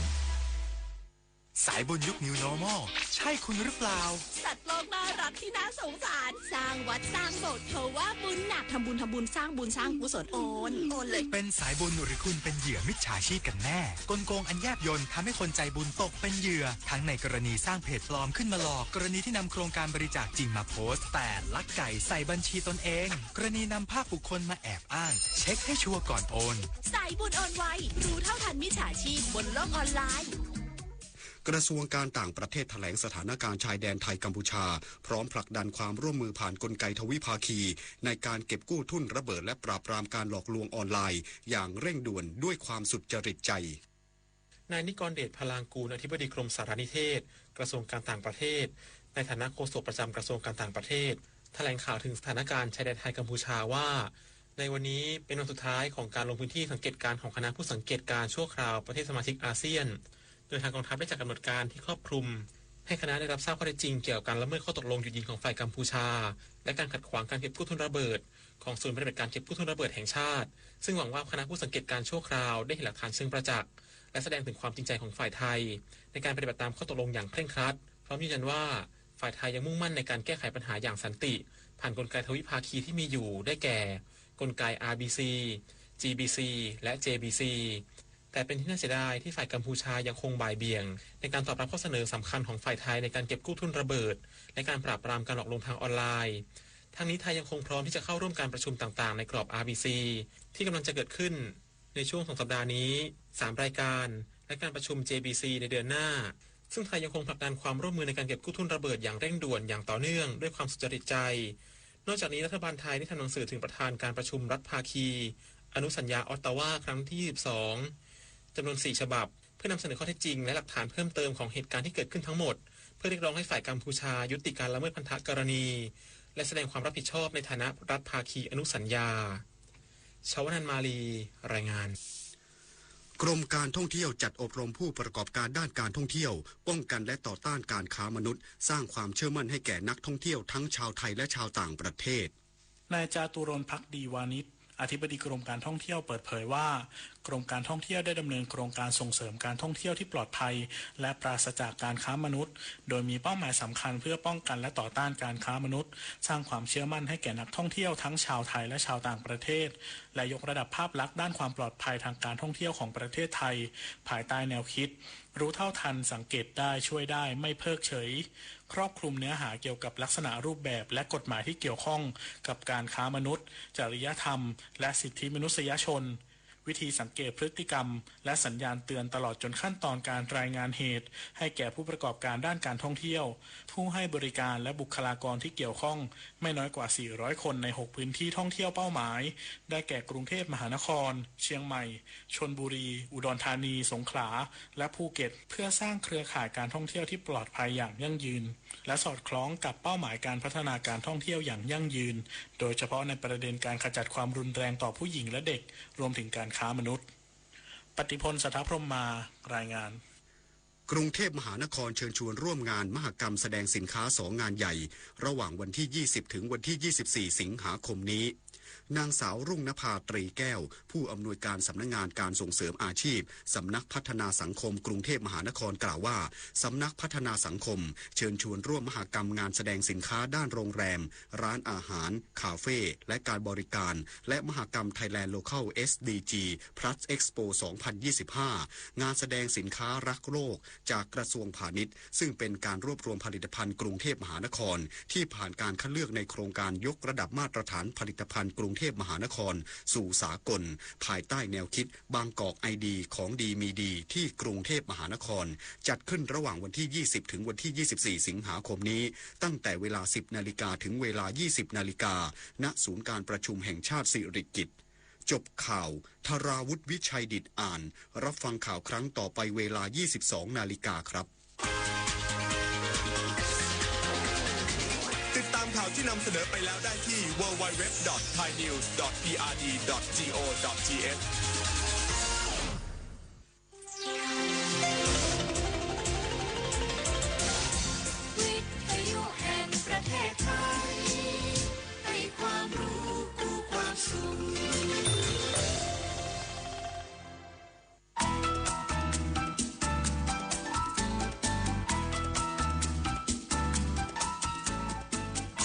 สายบุญยุค New Normal ใช่คุณหรือเปล่า สัตว์โลกน่ารักที่น่าสงสาร สร้างวัดสร้างโบสถ์ เพราะว่าบุญหนัก ทำบุญ ทำบุญ สร้างบุญ สร้างกุศล โอน โอนเลย เป็นสายบุญหรือคุณเป็นเหยื่อมิจฉาชีพกันแน่ กลโกงอันแยบยลทำให้คนใจบุญตกเป็นเหยื่อ ทั้งในกรณีสร้างเพจปลอมขึ้นมาหลอก กรณีที่นำโครงการบริจาคจริงมาโพสต์ แต่ลักไก่ใส่บัญชีตนเอง กรณีนำภาพบุคคลมาแอบอ้าง เช็คให้ชัวร์ก่อนโอน สายบุญโอนไว รู้เท่าทันมิจฉาชีพบนโลกออนไลน์ กระทรวงการต่างประเทศแถลงสถานการณ์ชายแดนไทยกัมพูชา พร้อมผลักดันความร่วมมือผ่านกลไกทวิภาคี ในการเก็บกู้ทุ่นระเบิดและปราบปรามการหลอกลวงออนไลน์ อย่างเร่งด่วนด้วยความสุจริตใจ นายนิกรเดช พลางกูล อธิบดีกรมสารนิเทศ กระทรวงการต่างประเทศ ในฐานะโฆษกประจำกระทรวงการต่างประเทศ แถลงข่าวถึงสถานการณ์ชายแดนไทยกัมพูชาว่า ในวันนี้เป็นวันสุดท้ายของการลงพื้นที่สังเกตการณ์ของคณะผู้สังเกตการณ์ชั่วคราวประเทศสมาชิกอาเซียน โดยทางกองทัพได้จัดกำหนดการที่ครอบคลุม ให้คณะได้รับทราบข้อเท็จจริงเกี่ยวกับการละเมิดข้อตกลงหยุดยิงของฝ่ายกัมพูชา และการขัดขวางการเก็บกู้ทุ่นระเบิด ของศูนย์ปฏิบัติการเก็บกู้ทุ่นระเบิดแห่งชาติ ซึ่งหวังว่าคณะผู้สังเกตการณ์ชั่วคราวได้เห็นหลักฐานเชิงประจักษ์ และแสดงถึงความจริงใจของฝ่ายไทย ในการปฏิบัติตามข้อตกลงอย่างเคร่งครัด พร้อมยืนยันว่า ฝ่ายไทยยังมุ่งมั่นในการแก้ไขปัญหาอย่างสันติ ผ่านกลไกทวิภาคีที่มีอยู่ ได้แก่ กลไก อาร์ บี ซี จี บี ซี และ เจ บี ซี แต่เป็นที่น่าเสียดายที่ฝ่ายกัมพูชายังคงบ่ายเบี่ยง ในการตอบรับข้อเสนอสำคัญของฝ่ายไทยในการเก็บกู้ทุ่นระเบิด และการปราบปรามการหลอกลวงทางออนไลน์ ทั้งนี้ไทยยังคงพร้อมที่จะเข้าร่วมการประชุมต่างๆ ในกรอบ อาร์ บี ซี ที่กำลังจะเกิดขึ้นในช่วงสองสัปดาห์นี้ สามรายการ และการประชุม เจ บี ซี ในเดือนหน้า ซึ่งไทยยังคงผลักดันความร่วมมือในการเก็บกู้ทุ่นระเบิดอย่างเร่งด่วนอย่างต่อเนื่องด้วยความสุจริตใจ นอกจากนี้รัฐบาลไทยได้ทำหนังสือถึงประธานการประชุมรัฐภาคี อนุสัญญาออตตาวาครั้งที่ยี่สิบสอง จำนวนสี่ฉบับ เพื่อนำเสนอข้อเท็จจริงและหลักฐานเพิ่มเติมของเหตุการณ์ที่เกิดขึ้นทั้งหมด เพื่อเรียกร้องให้ฝ่ายกัมพูชายุติการละเมิดพันธกรณี และแสดงความรับผิดชอบในฐานะรัฐภาคีอนุสัญญา ชวนันท์ มาลี รายงาน กรมการท่องเที่ยวจัดอบรมผู้ประกอบการด้านการท่องเที่ยว ป้องกันและต่อต้านการค้ามนุษย์ สร้างความเชื่อมั่นให้แก่นักท่องเที่ยวทั้งชาวไทยและชาวต่างประเทศ นายจาตุรนต์ ภักดีวานิช อธิบดีกรมการท่องเที่ยวเปิดเผยว่า ก กรมการท่องเที่ยวได้ดำเนินโครงการส่งเสริมการท่องเที่ยวที่ปลอดภัย และปราศจากการค้ามนุษย์ โดยมีเป้าหมายสำคัญเพื่อป้องกันและต่อต้านการค้ามนุษย์ สร้างความเชื่อมั่นให้แก่นักท่องเที่ยวทั้งชาวไทยและชาวต่างประเทศ และยกระดับภาพลักษณ์ด้านความปลอดภัยทางการท่องเที่ยวของประเทศไทย ภายใต้แนวคิด รู้เท่าทัน สังเกตได้ ช่วยได้ ไม่เพิกเฉย ครอบคลุมเนื้อหาเกี่ยวกับลักษณะรูปแบบและกฎหมายที่เกี่ยวข้องกับการค้ามนุษย์ จริยธรรม และสิทธิมนุษยชน วิธีสังเกตพฤติกรรม และสัญญาณเตือน ตลอดจนขั้นตอนการรายงานเหตุ ให้แก่ผู้ประกอบการด้านการท่องเที่ยว ผู้ให้บริการและบุคลากรที่เกี่ยวข้อง ไม่น้อยกว่า สี่ร้อย คนใน หก พื้นที่ท่องเที่ยวเป้าหมาย ได้แก่กรุงเทพมหานคร เชียงใหม่ ชลบุรี อุดรธานี สงขลา และภูเก็ต เพื่อสร้างเครือข่ายการท่องเที่ยวที่ปลอดภัยอย่างยั่งยืน และสอดคล้องกับเป้าหมายการพัฒนาการท่องเที่ยวอย่างยั่งยืน โดยเฉพาะในประเด็นการขจัดความรุนแรงต่อผู้หญิงและเด็ก รวมถึงการค้ามนุษย์ ปฏิพล สัทธพรหมมา รายงาน กรุงเทพมหานครเชิญชวนร่วมงานมหกรรมแสดงสินค้าสองงานใหญ่ ระหว่างวันที่ ยี่สิบ ถึงวันที่ ยี่สิบสี่ สิงหาคมนี้ นางสาวรุ่งนภา ตรีแก้ว ผู้อำนวยการสำนักงานการส่งเสริมอาชีพ สำนักพัฒนาสังคมกรุงเทพมหานครกล่าวว่า สำนักพัฒนาสังคมเชิญชวนร่วมมหกรรมงานแสดงสินค้าด้านโรงแรม ร้านอาหาร คาเฟ่ และการบริการ และมหกรรม Thailand Local เอส ดี จี Plus Expo สองพันยี่สิบห้า งานแสดงสินค้ารักโลก จากกระทรวงพาณิชย์ ซึ่งเป็นการรวบรวมผลิตภัณฑ์กรุงเทพมหานคร ที่ผ่านการคัดเลือกในโครงการยกระดับมาตรฐานผลิตภัณฑ์กรุงเทพมหานคร สู่สากล ภายใต้แนวคิดบางกอกไอดี ของดีมีดี ที่กรุงเทพมหานคร จัดขึ้นระหว่างวันที่ ยี่สิบ ถึงวันที่ ยี่สิบสี่ สิงหาคมนี้ ตั้งแต่เวลา สิบ นาฬิกา ถึงเวลา ยี่สิบ นาฬิกา ณ ศูนย์การประชุมแห่งชาติสิริกิติ์ จบข่าว ธราวุฒิ วิชัยดิษฐอ่าน รับฟังข่าวครั้งต่อไปเวลา ยี่สิบสอง นาฬิกาครับ ติดตามข่าวที่นำเสนอไปแล้วได้ที่ ดับเบิลยู ดับเบิลยู ดับเบิลยู ดอท ไทยนิวส์ ดอท พีอาร์ดี ดอท จี โอ ดอท ที เอช วิทยุแห่งประเทศไทย ให้ความรู้คู่ความสุข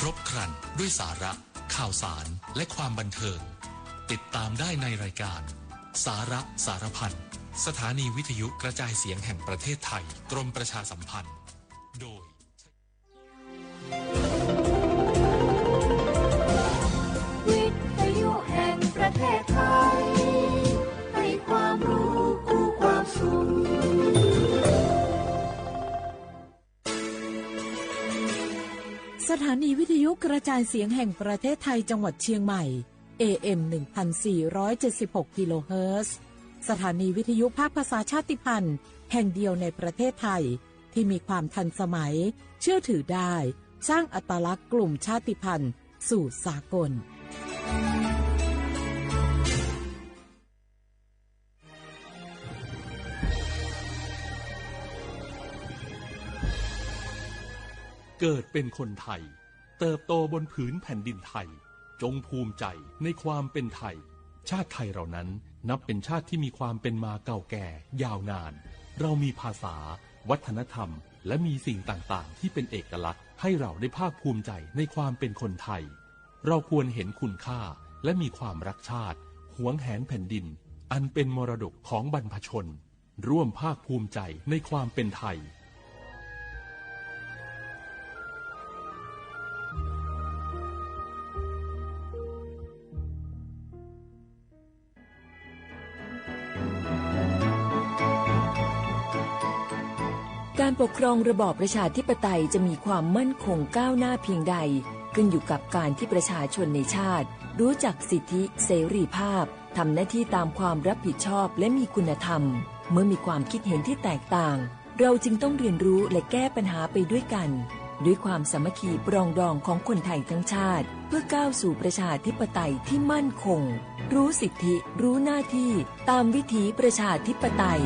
ครบครันด้วยสาระ ข่าวสาร และความบันเทิง ติดตามได้ในรายการ สาระสารพัน สถานีวิทยุกระจายเสียงแห่งประเทศไทย กรมประชาสัมพันธ์ โดย วิทยุแห่งประเทศไทย ให้ความรู้คู่ความสุข สถานีวิทยุกระจายเสียงแห่งประเทศไทยจังหวัดเชียงใหม่ เอ เอ็ม หนึ่งพันสี่ร้อยเจ็ดสิบหก กิโลเฮิรตซ์ สถานีวิทยุภาคภาษาชาติพันธุ์แห่งเดียวในประเทศไทย ที่มีความทันสมัย เชื่อถือได้ สร้างอัตลักษณ์กลุ่มชาติพันธุ์สู่สากล เกิดเป็นคนไทย เติบโตบนผืนแผ่นดินไทย จงภูมิใจในความเป็นไทย ชาติไทยเรานั้นนับเป็นชาติที่มีความเป็นมาเก่าแก่ยาวนาน เรามีภาษา วัฒนธรรม และมีสิ่งต่างๆ ที่เป็นเอกลักษณ์ ให้เราได้ภาคภูมิใจในความเป็นคนไทย เราควรเห็นคุณค่า และมีความรักชาติ หวงแหนแผ่นดิน อันเป็นมรดกของบรรพชน ร่วมภาคภูมิใจในความเป็นไทย การปกครองระบอบประชาธิปไตยจะมีความมั่นคงก้าวหน้าเพียงใด ขึ้นอยู่กับการที่ประชาชนในชาติ รู้จักสิทธิเสรีภาพ ทำหน้าที่ตามความรับผิดชอบ และมีคุณธรรม เมื่อมีความคิดเห็นที่แตกต่าง เราจึงต้องเรียนรู้และแก้ปัญหาไปด้วยกัน ด้วยความสามัคคีปรองดองของคนไทยทั้งชาติ เพื่อก้าวสู่ประชาธิปไตยที่มั่นคง รู้สิทธิ รู้หน้าที่ ตามวิถีประชาธิปไตย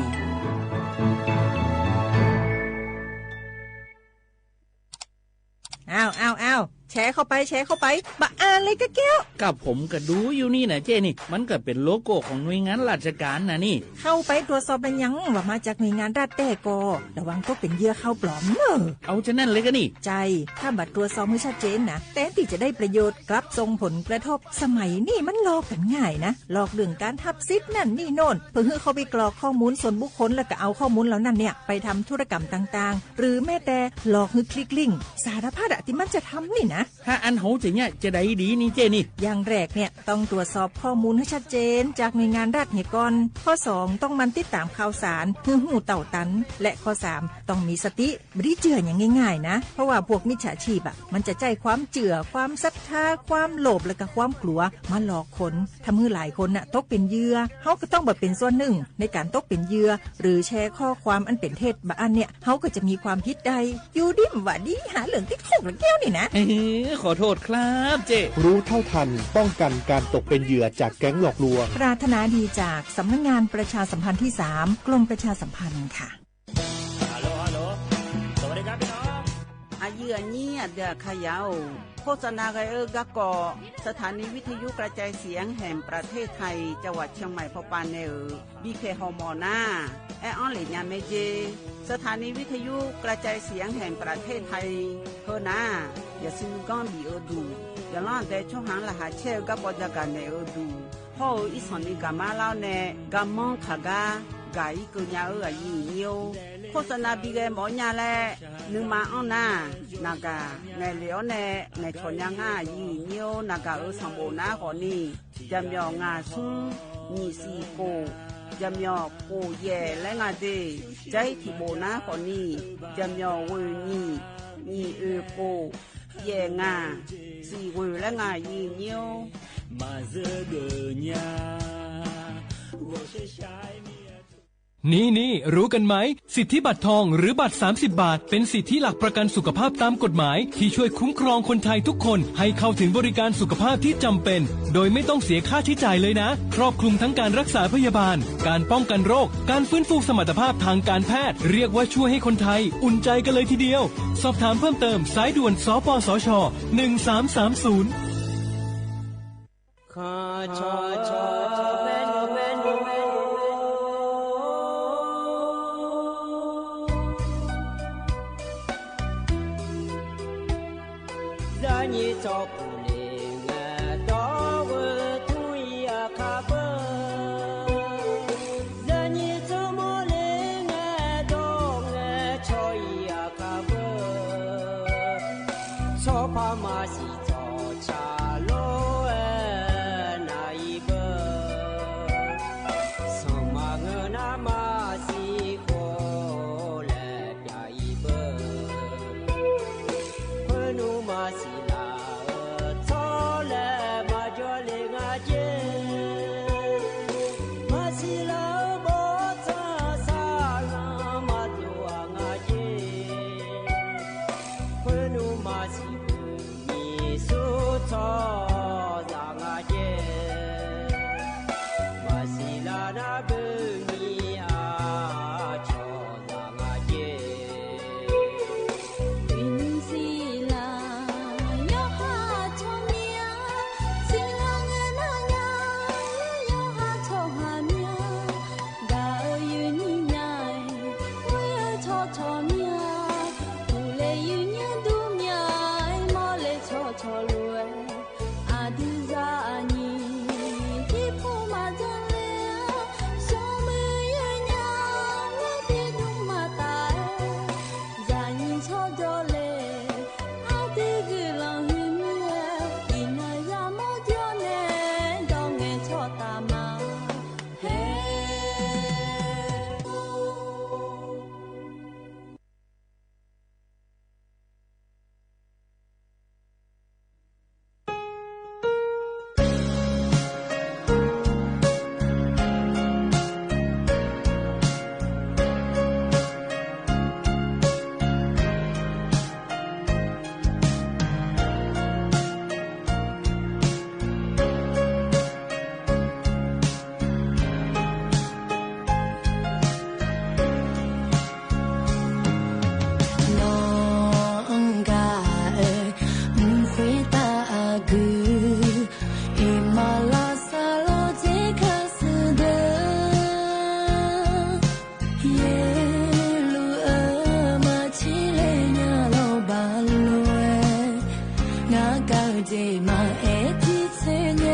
อ้าว อ้าว อ้าว แช แชร์เข้าไป แชร์เข้าไป บ่อ่านเลยกะแก้ว กะผมกะดูอยู่นี่นะเจ๊นี่ มันกะเป๋นโลโก้ของหน่วยงานราชก๋านนะนี่ เข้าไปตรวจสอบแม่นยังว่ามาจากหน่วยงานรัฐแต๊ก่อ ระวังตกเป๋นเหยื่อข่าวปลอมเน่อ เอาจานั้นเลยกะนี่ ใจ้ ถ้าบ่ตรวจสอบหื้อชัดเจนนะ แตนตี้จะได้ประโยชน์ กลับส่งผลกระทบ สมัยนี้มันหลอกกั๋นง่ายนะ หลอกเรื่องก๋านฮับสิทธิ์นั่นนี่โน่น เปื้อหื้อเข้าไปกรอกข้อมูลส่วนบุคคล แล้วกะเอาข้อมูลเหล่านั้นเนี่ย ไปทำธุรกรรมต่างๆ หรือแม้แต่หลอกหื้อคลิกลิงก์ สารพัดอะตี้มันจะทำนี่นะ ถ้าอั้นเฮาจะเยียะจาใดดีนี่เจ๊นี่ อย่างแรกเนี่ย ต้องตรวจสอบข้อมูลหื้อชัดเจนจากหน่วยงานรัฐเหียก่อน ข้อสอง ต้องหมั่นติดต๋ามข่าวสารหื้อฮู้เต้าตัน และข้อสาม ต้องมีสติ บ่ดีเจื้ออย่างง่ายๆ นะ เพราะว่าพวกมิจฉาชีพอะ มันจะใจ๊ความเจื้อ ความศรัทธา ความโลภ และกะความกลัว มาหลอกคน ทำหื้อหลายคนน่ะ ตกเป๋นเหยื่อ เฮากะต้องบ่เป๋นส่วนนึ่งในก๋านตกเป๋นเหยื่อ หรือแชร์ข้อความอันเป๋นเท็จ บ่อั้นเนี่ย เฮากะจะมีความผิดได้ อยู่ดีบ่ดี หาเรื่องติดคุกละแก้วนี่นะ เออ ขอโต้ษครับเจ๊ รู้เท่าทัน ป้องกันการตกเป็นเหยื่อจากแก๊งหลอกลวง ปรารถนาดีจากสำนักงานประชาสัมพันธ์ที่สาม กรมประชาสัมพันธ์ค่ะ ฮัลโหล ฮัลโหล สวัสดีครับพี่น้อง อะยื้ออะยี้อะเดื้อขยาว โฆษณากั๋นเอ่อ กะก็ สถานีวิทยุกระจายเสียงแห่งประเทศไทย จังหวัดเชียงใหม่ พอปานแน่เอ่อ บีเค ฮอมอนา แออั้นเหละยาแม่เจ สถานีวิทยุกระจายเสียงแห่งประเทศไทย เฮอนา อย่าซื้อก้อนบีเอ่อดู อย่าล่อแต่ช่องหางรหัสแช่เอ่อ กะปอจะกั๋นแน่เอ่อดู พ่อเอ่อ อี้ส่องนี้กะมาเล่าแน่ กะมองขากา กาอี้เกอเยียะเอ่อ อะยี้ยี้ โฆษณาบีแกหมอเยียะแล นึ่งมาอั้นนา นากา แง่เหลียวแน่ แง่ถอนยาง่า อะยี้ยี้ นากาเอ่อ ส่องโบกหน้าก่อนี่ จะเหมียว งาสุ้ง หยี่สี่โก จะเหมียว โกแย่และงาเด ใจ๊ถี่โบกหน้าก่อนี่ จะเหมียว เว่ยหยี่ หยี่เอ่อ โก แย่งา สี่เว่ยและงา อะยี้ยี้ นี่ นี่ รู้กันไหม สิทธิบัตรทองหรือบัตรสามสิบบาท เป็นสิทธิหลักประกันสุขภาพตามกฎหมาย ที่ช่วยคุ้มครองคนไทยทุกคนให้เข้าถึงบริการสุขภาพที่จำเป็น โดยไม่ต้องเสียค่าใช้จ่ายเลยนะ ครอบคลุมทั้งการรักษาพยาบาล การป้องกันโรค การฟื้นฟูสมรรถภาพทางการแพทย์ เรียกว่าช่วยให้คนไทยอุ่นใจกันเลยทีเดียว สอบถามเพิ่มเติม สายด่วน สปสช หนึ่งสามสามศูนย์ ข้าชอชอแม่นแม่นแม่น ยายี้ชอผู้เลง ตอเวอทุยาคาเบอ ยายี้ชอมอเลง ตอเวอชอยาคาเบอ ชอพามาสี จอชาโลเอนาอีเบอ สองมาเงอนามาสีโคแลยาอีเบอ เพื่อหนูมาสีลาเออ ทอแลมาจอเลงาเจ มาสีลาเออ บอทาสาลามาตัวงาเจ เพื่อหนูมาสี มีสุดทอสางาเจ มาสีลานาเบอร์มีอาชอสางาเจ อินสีลา ยอหาชอเมีย สีลาเงนายา ยอหาชอหาเมีย กาเออยืนยิ่งใหญ่ เว้ยเออชอชอเมีย กูเลยยืนเยียะดูเมีย ไอ้หมอเลยชอชอรวย อาดื้อจาอันนี้ ที่ผู้มาจังเลย สองมือยืนยาว เว้ยที่ดุงมาตาย จายิงชอจอเลย อาดื้อกือลองหื้อเมีย อีนายาหมอเดียวแน่ ดองเงนชอตามา เฮ้ အိၣ်ဆံး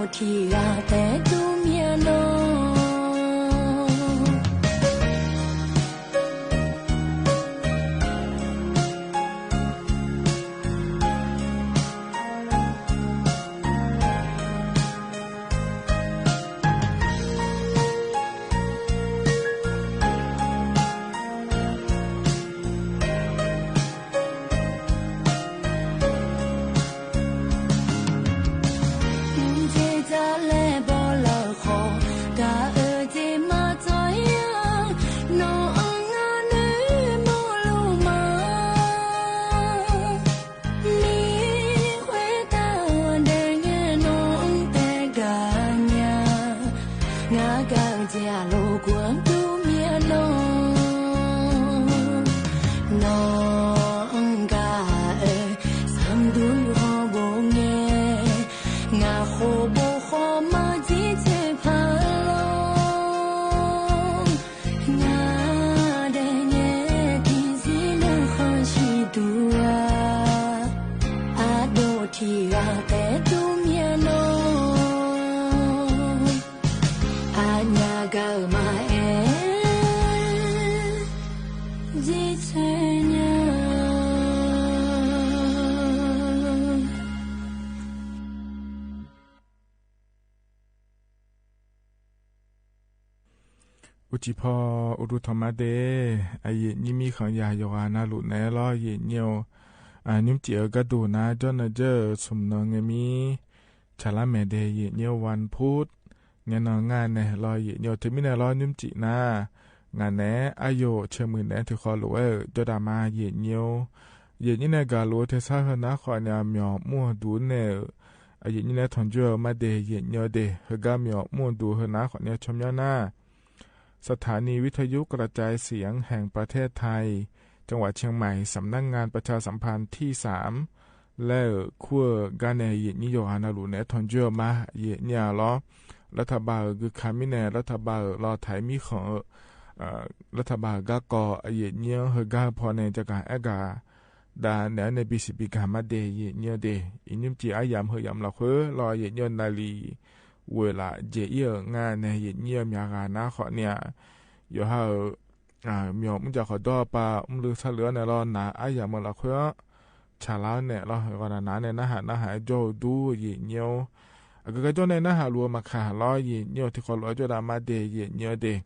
ဖီ အိၣ်ဒူၣ်ထီၣ်မးတ့ၢ် အယိာ်ညိမံၣ်ဃိုင်ယၤ ယွၤအဂၤနၤလူၢ်နဲလီၤ ယိာ်ညိၣ် အ နွံၸံးအဂၤဒိၣ်နၤ ကၠီၣ်နၤယဲၢ် ဆူၣ်မနီၤ ငဲၤမံ ဆၣ်လါမဲာ်ဒဲး ယိာ်ညိၣ် ဝၼ်းဖုတ် ငဲၤနီၤ ငါးနဲၣ်လီၤ ယိာ်ညိၣ် တမံၤနဲၣ်လီၤ နွံၸံးနၤ ငါးနဲၣ် အယိာ် ဆၢမုၢ်နဲၣ် ထုးဃီလိာ်ဝဲ ကၠီၣ်ဒၣ်မး ယိာ်ညိၣ် ယိာ်ညိၣ်နဲၣ် ဂၤလိာ်ထဲဆါ ဟၢနၤဃီးန့ၣ် မၠီၣ်မူၣ်ဒူနဲၣ် အယိာ်ညိၣ်နဲၣ် ထွန်ကြိုမးဒဲး ယိာ်ညိၣ်ဒဲး ဟဲဂၤမၠီၣ်မူၣ်ဒူ ဟၢနၤဃီးန့ၣ် ဆီၣ်မၠီၣ်နၤ สถานีวิทยุกระจายเสียงแห่งประเทศไทย จังหวัดเชียงใหม่ สำนักงานประชาสัมพันธ์ที่สาม လၢခိၣ်ဂၤနဲၣ် ယိာ်ညိၣ် ယွၤအဂၤနၤလူၢ်နဲၣ် ထွန်ကြိုမး ယိာ်ညိၣ်လီၤ รัฐบาลဂုၤခါမံၤနဲၣ် รัฐบาลလီၤ ထၢၣ်မံၣ်ဃိုင် รัฐบาลဂၤကီၢ် အယိာ်ညိၣ် ဟဲဂၤဖီန့ၣ် ကကၤအဲၣ်ကၤ ဒၣ်နဲၣ် အီၣ် အီၣ် ဘီ စံး ဘီ ကၤမးဒဲး ယိာ်ညိၣ်ဒဲး အံၤ နွံၸံးအယၢမ်ၢ် ဟၢယၢမ်ၢ်လီၤဃိ လီၤ ယိာ်ညိၣ် နၤလံ ဝဲလၢ ယဲၢ်အံၤ ငါးနဲၣ် ယိာ်ညိၣ် မၠီၣ်ဂၤနၤဃီးန့ၣ် ယိၤဟၣ်ဧၢ မၠီၣ်မူၣ် ကၠီၣ်ဃီၤဒီးပၢ် မုၢ်လုၢ်ဆၣ်လုၢ်အီၤနဲၣ်လီၤ နၤအယၢမ်ၢ်လီၤဃိ ဆၣ်လါနဲၣ်လီၤ ဂီၤနၤနၤန့ၣ် နဟး နဟးကၠီၣ်ဒူ ယိာ်ညိၣ် အကကၢကၠီၣ်န့ၣ် နဟးလူၤမၤခးလီၤ ယိာ်ညိၣ် ထုးဃီလိာ်ကၠီၣ်ဒၣ်မးဒဲး ယိာ်ညိၣ်ဒဲး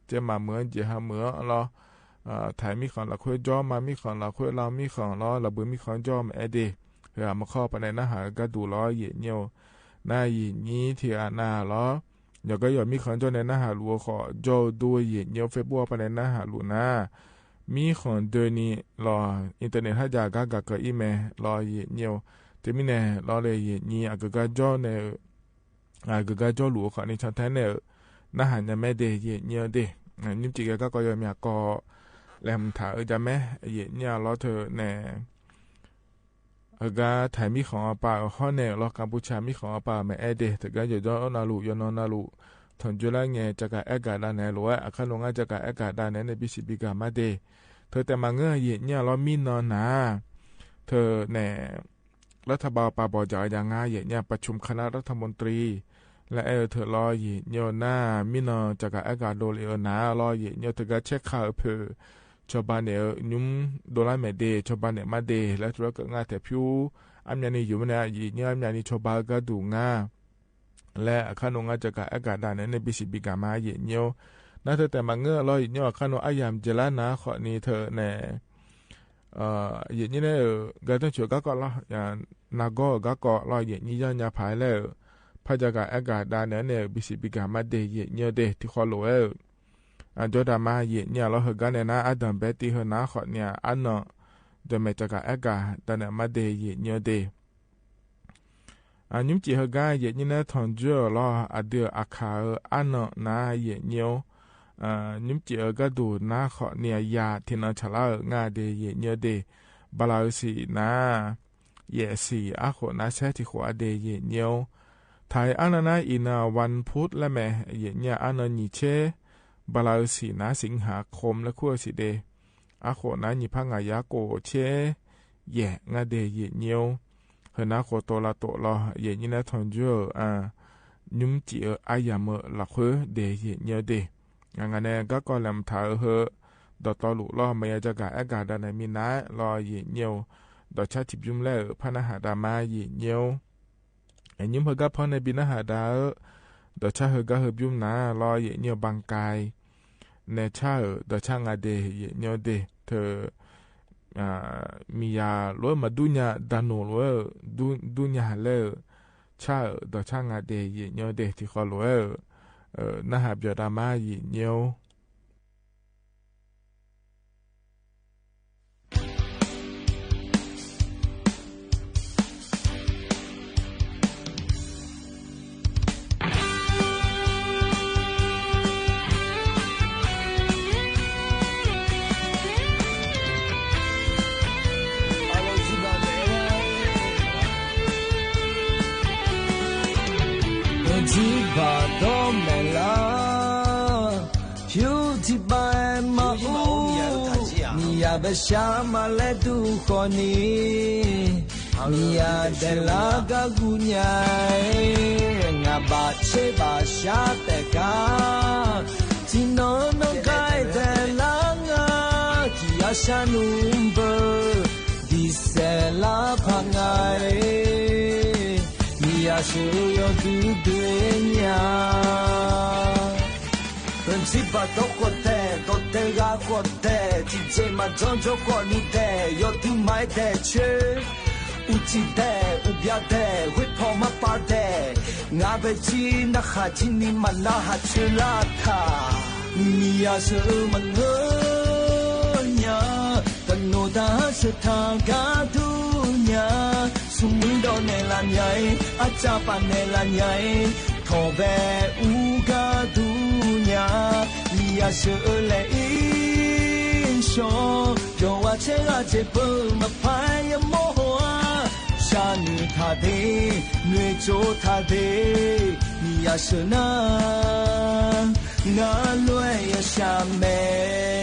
ကဲမၤမုာ် ကဲဟးမုာ်လီၤ ထၢၣ်မံၣ်ဃိုင်လီၤဃိကၠီၣ် မၤမံၣ်ဃိုင်လီၤဃိ လီၤမံၣ်ဃိုင်လီၤ လီၤဘုးမံၣ်ဃိုင်ကၠီၣ် မၤအဲၣ်ဒဲး ဟၢအမၤခီပၤနဲၣ် နဟးဂၤဒူၣ်လီၤ ယိာ်ညိၣ် နၤယိာ်ညိၣ် ထံဂၤနၤလီၤ ယီၤကဲယီၤမံၣ်ဃိုင်ကၠီၣ်န့ၣ် နဟးလူၤဃီ ကၠီၣ်ဒူ ယိာ်ညိၣ် Facebook ပၤနဲၣ် နဟးလူၤနၤ မံၣ်ဃိုင်ဒိၣ်န့ၣ်လီၤ internet ဟးယၤ ဂၤဂၤကၢအံၤမဲာ်လီၤ ယိာ်ညိၣ် တမံၤနဲၣ်လီၤလၢ ယိာ်ညိၣ် အကကၢကၠီၣ်န့ၣ် အကကၢကၠီၣ်လူၤဃီန့ၣ် ဆီၣ်ထဲန့ၣ် နဟးညါမဲာ်ဒဲး ယိာ်ညိၣ်ဒဲး နွံၸံးကဲကၢ်ကီယီၤမၠးကီး လဲၤမုာ်ထၢၣ်အၢယၤမဲာ် ယိာ်ညိၣ်လီၤ ထုးန့ၣ် ဟဲဂၤထၢၣ်မံၣ်ဃိုင်အပၢ်အၢ ဟီန့ၣ်လီၤ ကမ်ပူၤဆၣ်မံၣ်ဃိုင်အပၢ် မၤအဲၣ်ဒဲး တဂၤယီၤကၠီၣ်နၤလူၤ ယီၤနီၢ်နၤလူၤ ထွန်ကြိုလၢငဲၤ ကကၤအဲၣ်ကၤဒၣ်နဲၣ်လီၤဝဲ အခါနီၣ် ငါကကၤအဲၣ်ကၤဒၣ်နဲၣ် အီၣ် ဘီ စံး ဘီ ကၤမးဒဲး ထုးတဲမၤငၢၢ် ယိာ်ညိၣ်လီၤ မံနီၢ်နၤ ထုးန့ၣ် รัฐบาลပာ်ဘီၣ်ယၤယၤ ငါယိာ်ညိၣ် ประชุมคณะรัฐมนตรี လၢအဲၣ်အၢ ထုးလီၤ ယိာ်ညိၣ် နၤမံနီၢ် ကကၤအဲၣ်ကၤဒိၣ်လၢအၢနၤလီၤ ယိာ်ညိၣ် တဂၤဆဲးခးအၢ ဖဲ ဆီဘၣ်န့ၣ် နွံဒိၣ်လၣ်မဲာ်ဒဲး ဆီဘၣ်န့ၣ်မးဒဲး လၢတြီကငါထဲဖၠူ အမျးနံၣ်ယိာ်မးန့ၣ် ယိာ်ညိၣ် အမျးနံၣ်ဆီဘၣ်ဂၤဒူၣ်ငါ လၢအခါနီၣ် ငါကကၤအဲၣ်ကၤဒၣ်နဲၣ် အီၣ် ဘီ စံး ဘီ ကၤမး ယိာ်ညိၣ် နၤထုးတဲမၤငၢၢ်လီၤ ယိာ်ညိၣ် အခါနီၣ် အယၢမ်ၢ်ယဲလၢနၤဃီန့ၣ် ထုးန့ၣ် ယဲၢ်ညိၣ်န့ၣ်ဧၢ ကါတၢၣ်ဆိၣ်ဂၤကီးလီၤ ယၤ နၢ်ဂီၢ်ဂၤကီးလီၤ ယဲၢ်ညိၣ်ယီၢ်ညါဖးလဲၣ်ဧၢ ဖးယၤကၤအဲၣ်ကၤဒါန့ၣ်န့ၣ် ဘံၣ်စံးဘံၣ်ကၤမၤဒဲးယဲၢ်ညိၣ်ဒဲး ထံၣ်ဃီလိာ်ဝဲဧၢ အဒိဒၣ်မးယဲၢ်ညိၣ်လီၤ ဟၢဂၤန့ၣ်နၤ အဒၢၣ်ဘဲတံၢ်ဟၢနၤ ဃိးနံၣ်အါနီၣ် ဒီးမဲာ်ကၤအဲၣ်ကၤဒါန့ၣ် မၤဒဲးယဲၢ်ညိၣ်ဒဲး ညိၣ်စံးဟၢဂၤ ယဲၢ်ညိၣ်န့ၣ် ထွန်ကၠိၣ်လီၤ အဒုးအခးဧၢ အါနီၣ်နၤ ယဲၢ်ညိၣ် ညိၣ်စံးဟၢဂၤဒိၣ်နၤ ဃိးနံၣ်ယၤ ထံၣ်နီၢ်ဆၢလၢ ငါဒဲးယဲၢ်ညိၣ်ဒဲး ဘၣ်လၢစံးနၤ ယဲၢ်စံး အဃိးနၤဆဲးထံၣ်ဃိးအဒဲးယဲၢ်ညိၣ် ထါအါနီၣ်နၤ အံၤနၤ วันพุธ လၢမဲာ် ယဲၢ်ညိၣ်အါနီၣ်နံၣ် ဆဲး ဘၣ်လၢစံးနၤ สิงหาคม လၢခူၣ်စံးဒဲး အဃိးနၤ နံၣ်ဖးငါး ယၤကိာ် ဆဲး ယဲၢ် ငါဒဲးယဲၢ်ညိၣ် ဟၢနၤဃိးတိၢ်လၢတိၢ်လီၤ ယဲၢ်ညိၣ်န့ၣ် ထွန်ကၠိၣ်ဧၢ ညိၣ်စံးဟၢ အါယၤမၢလီၤဃု ဒဲးယဲၢ်ညိၣ်ဒဲး ဂၤန့ၣ် ဂၤကီးလဲၤမုာ်ထါအၢဟၢ ဒီးတီလိာ်လီၤ မ့ၢ်ယၤကၤအဲၣ်ကၤဒါန့ၣ် မံနၤလီၤ ယဲၢ်ညိၣ် ဒီးဆါထံၣ်ဘျုးလဲၣ်ဧၢ ဖးနၢ်ဟးဒါမး ယဲၢ်ညိၣ် ညိၣ်ဟၢဂၤဖီန့ၣ် ဘံၣ်နၢ်ဟးဒါဧၢ ဒီးဆါဟၢဂၤဟၢဘျုးနၤလီၤ ယဲၢ်ညိၣ် บางกาย နဲဆါဧၢ ဒီးဆါငါဒဲး ယဲၢ်ညိၣ်ဒဲး ထၢ မံယၤလိာ်မး ဒူညါ ဒၣ်နိၣ်လိာ် ဒူညါလဲၣ် ဆါဧၢ ဒီးဆါငါဒဲး ယဲၢ်ညိၣ်ဒဲး ထံၣ်ဃီလိာ်ဝဲဧၢ နၢ်ဟးပၠီၤဒါမး ယဲၢ်ညိၣ် ယုၢ်ထံဘၣ်ဒီးမဲာ်လၢ ယုၢ်ထံဘၣ်မၤအူ မံယၤဘၣ်ဆၣ်မၤလဲၣ်ဒူဃီန့ၣ် မံယၤဒဲးလၢကဂုာ်ညါ ငါဘၣ်ဆဲးဘၣ်ဆှးတဲာ်ကါ ထံၣ်နီၢ်နီၢ်ကါဒဲးလၢငါ ထံၣ်ယၤဆှးနုာ်ဘၢ ဒ်စဲးလၢဖးငါ မံယၤဆှၢယွၤဒုးဒွဲညါ ပၢၢ်ထံဘၣ်ဒီးဃိးတဲာ် ဒီးတဲဂၤဃိးတဲာ် ထံၣ်စဲးမၤစီစီဃိးနံၣ်ဒဲး ယွၤဒုးမၤဒဲးဆှၢ အူစံဒဲး အူဘျါဒဲး ဝ့ၢ်ဖီမၤပာ်ဒဲး ငါဘဲကံနၢ်ဟးကံနံၤ မၤနၢ်ဟးဆှၢလၢထါ မံယၤဆှၢမၤနၢၤညါ တၢ်နိၣ်တၢ်ဆၢတၢ်ဂၤဒူညါ ဆူမုၢ်ဒီးနဲလၢညါ အစၢ်ပာ်နဲလၢညါ ထီၣ်ဘဲအူဂၤဒူညါ မံယၤဆှၢလၢအ့ၣ်စီ ယွၤဆဲးဂၤဆဲးပၢမဖးယမိၢ်ဧါ ဆှးနုာ်ထါဒ့ နွဲၣ်ကၠိထါဒ့ မံယၤဆှၢနၤ နၤလွဲယဆှးမဲ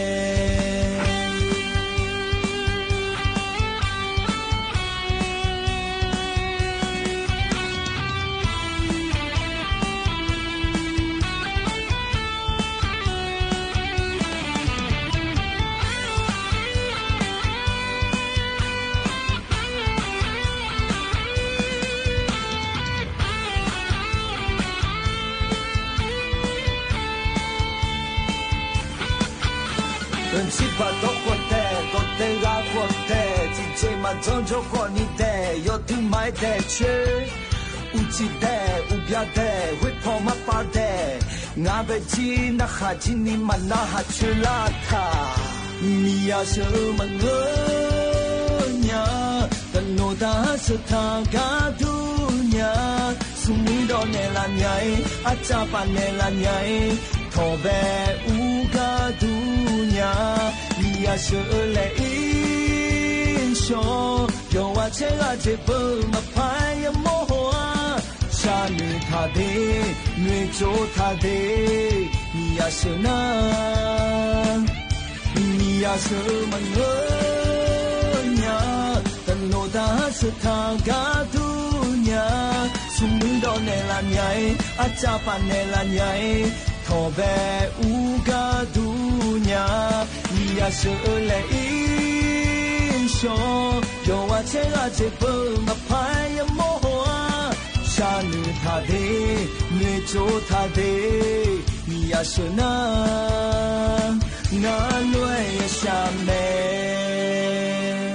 ာ် ပၢၢ်ထံဘၣ်ဒီးဃိးတဲာ် ဒီးတဲဂၤဃိးတဲာ် ထံၣ်စဲးမၤစီစီဃိးနံၣ်ဒဲး ယွၤဒုးမၤဒဲးဆှၢ အူစံဒဲး အူဘျါဒဲး ဝ့ၢ်ဖီမၤပာ်ဒဲး ငါဘဲကံနၢ်ဟးကံနံၤ မၤနၢ်ဟးဆှၢလၢထါ မံယၤဆှၢမၤနၢၤညါ တၢ်နိၣ်တၢ်ဆၢတၢ်ဂၤဒူညါ ဆူမုၢ်ဒီးနဲလၢညါ အစၢ်ပာ်နဲလၢညါ ထီၣ်ဘဲအူဂၤဒူညါ မံယၤဆှၢလၢအ့ၣ်စီ ယွၤဆဲးဂၤဆဲးပၢမဖးယမိၢ်ဧါ ဆှးနုာ်ထါဒ့ နွဲၣ်ကၠိထါဒ့ မံယၤဆှၢနၤ မံယၤဆှၢမၤနၢၤ ညါ တၢ်နိၣ်တၢ်ဆၢတၢ်ဂၤဒူညါ ဆူမုၢ်ဒီးနဲလၢညါ အစၢ်ပာ်နဲလၢညါ ထီၣ်ဘဲအူဂၤဒူညါ မံယၤဆှၢလၢအ့ၣ်စီ ယွၤဆဲးဂၤဆဲးပၢမဖးယမိၢ်ဧါ ဆှးနုာ်ထါဒ့ နွဲၣ်ကၠိထါဒ့ မံယၤဆှၢနၤ နၤလွဲယဆှးမဲာ်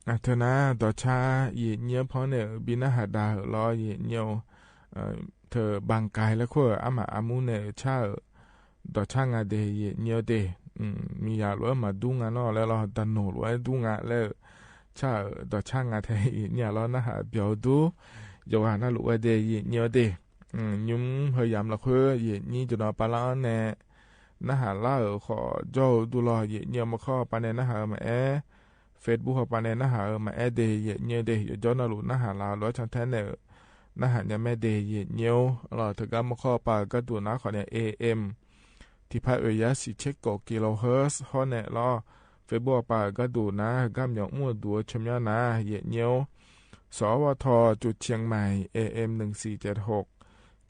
อ่ะ เถอะนะ ดอกช้า เยียะเยียว พ่อเนี่ย บินหาดาเหอะลอ เยียะเยียว เอ่อ เถอะบางกายแล้ว คัวอ้ำหาอามูเนี่ย ช้าเอ่อ ดอกช้างาเด เยียะเยียวเด อืม มียาหลวงมาดูงานนอแล้วลอ ดาโนหลวงดูงานแล้ว ช้าเอ่อ ดอกช้างาแท้ เยียะเยียวลอ นะหาเปียวดู เยาว่านะลูกว่าเด เยียะเยียวเด อืม ยุ้มเฮยยามละคัว เยียะเยียว จะนอนปาละแน่ นะหาล่าเอ่อ ขอเจ้าดูลอ เยียะเยียว มาข้อปาแน่ นะหาเอ่อ มาแอ เฟซบุ๊ก ขอปาแน่ นะหาเอ่อ มาแอเด เยียะเยียวเด เยาะเจ้านะลูก นะหาลาหลวงช้างแท้เนี่ย นะหาเนี่ยแม่เด เยียะเยียว ลอ เถอะก้ามาข้อปาก้าดูนะ ขอเนี่ย เอเอ็ม ที่พัดเอ่ยยะ สี่เจ็ดเก้ากิโลเฮิรตซ์ ฮอตเนี่ยลอ เฟซบุ๊ก ปาก้าดูนะ ก้ามหยองมั่วดัวชมยอดนะ เยียะเยียว สวท จุดเชียงใหม่ เอเอ็ม หนึ่งสี่เจ็ดหก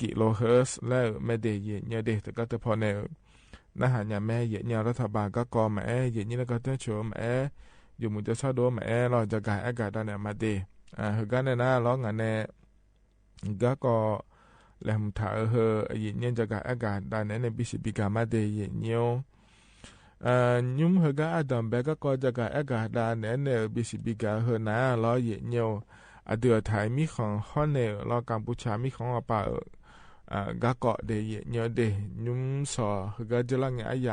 กิโลเฮิรตซ์ แล้วแม่เด เยียะเยียวเด เถอะก้าเถอะพ่อเนี่ย นะหาเนี่ยแม่ เยียะเยียว รัฐบาลก้าก็มาแอ เยียะเยียว แล้วก็เตื้อเชิญมาแอ อยู่หมู่เจ้าชาติโดมาแอ ลอ จะกาแอดกาดาเนี่ยมาเด อ่า เฮอะก้าเนี่ยนะ ลองอ่ะแน่ ก้าก็แหละ ผมถามเฮอ เยียะเยียว จะกาแอดกาดาเนี่ย ในบีซีบีกามาเด เยียะเยียว เอ่อ ยุ้มเฮอะก้า อะดำแบกก้าก็จะกาแอดกาดาเนี่ย ในบีซีบีกาเฮอะนะ ลอ เยียะเยียว อะเดือไทยมีของ ฮอตเนี่ยลอ กัมพูชามีของ ออกปาเอ่อ อ่า ก้าก็เด เยียะเยียวเด ยุ้มสอ เฮอะก้า เจอละเงอะย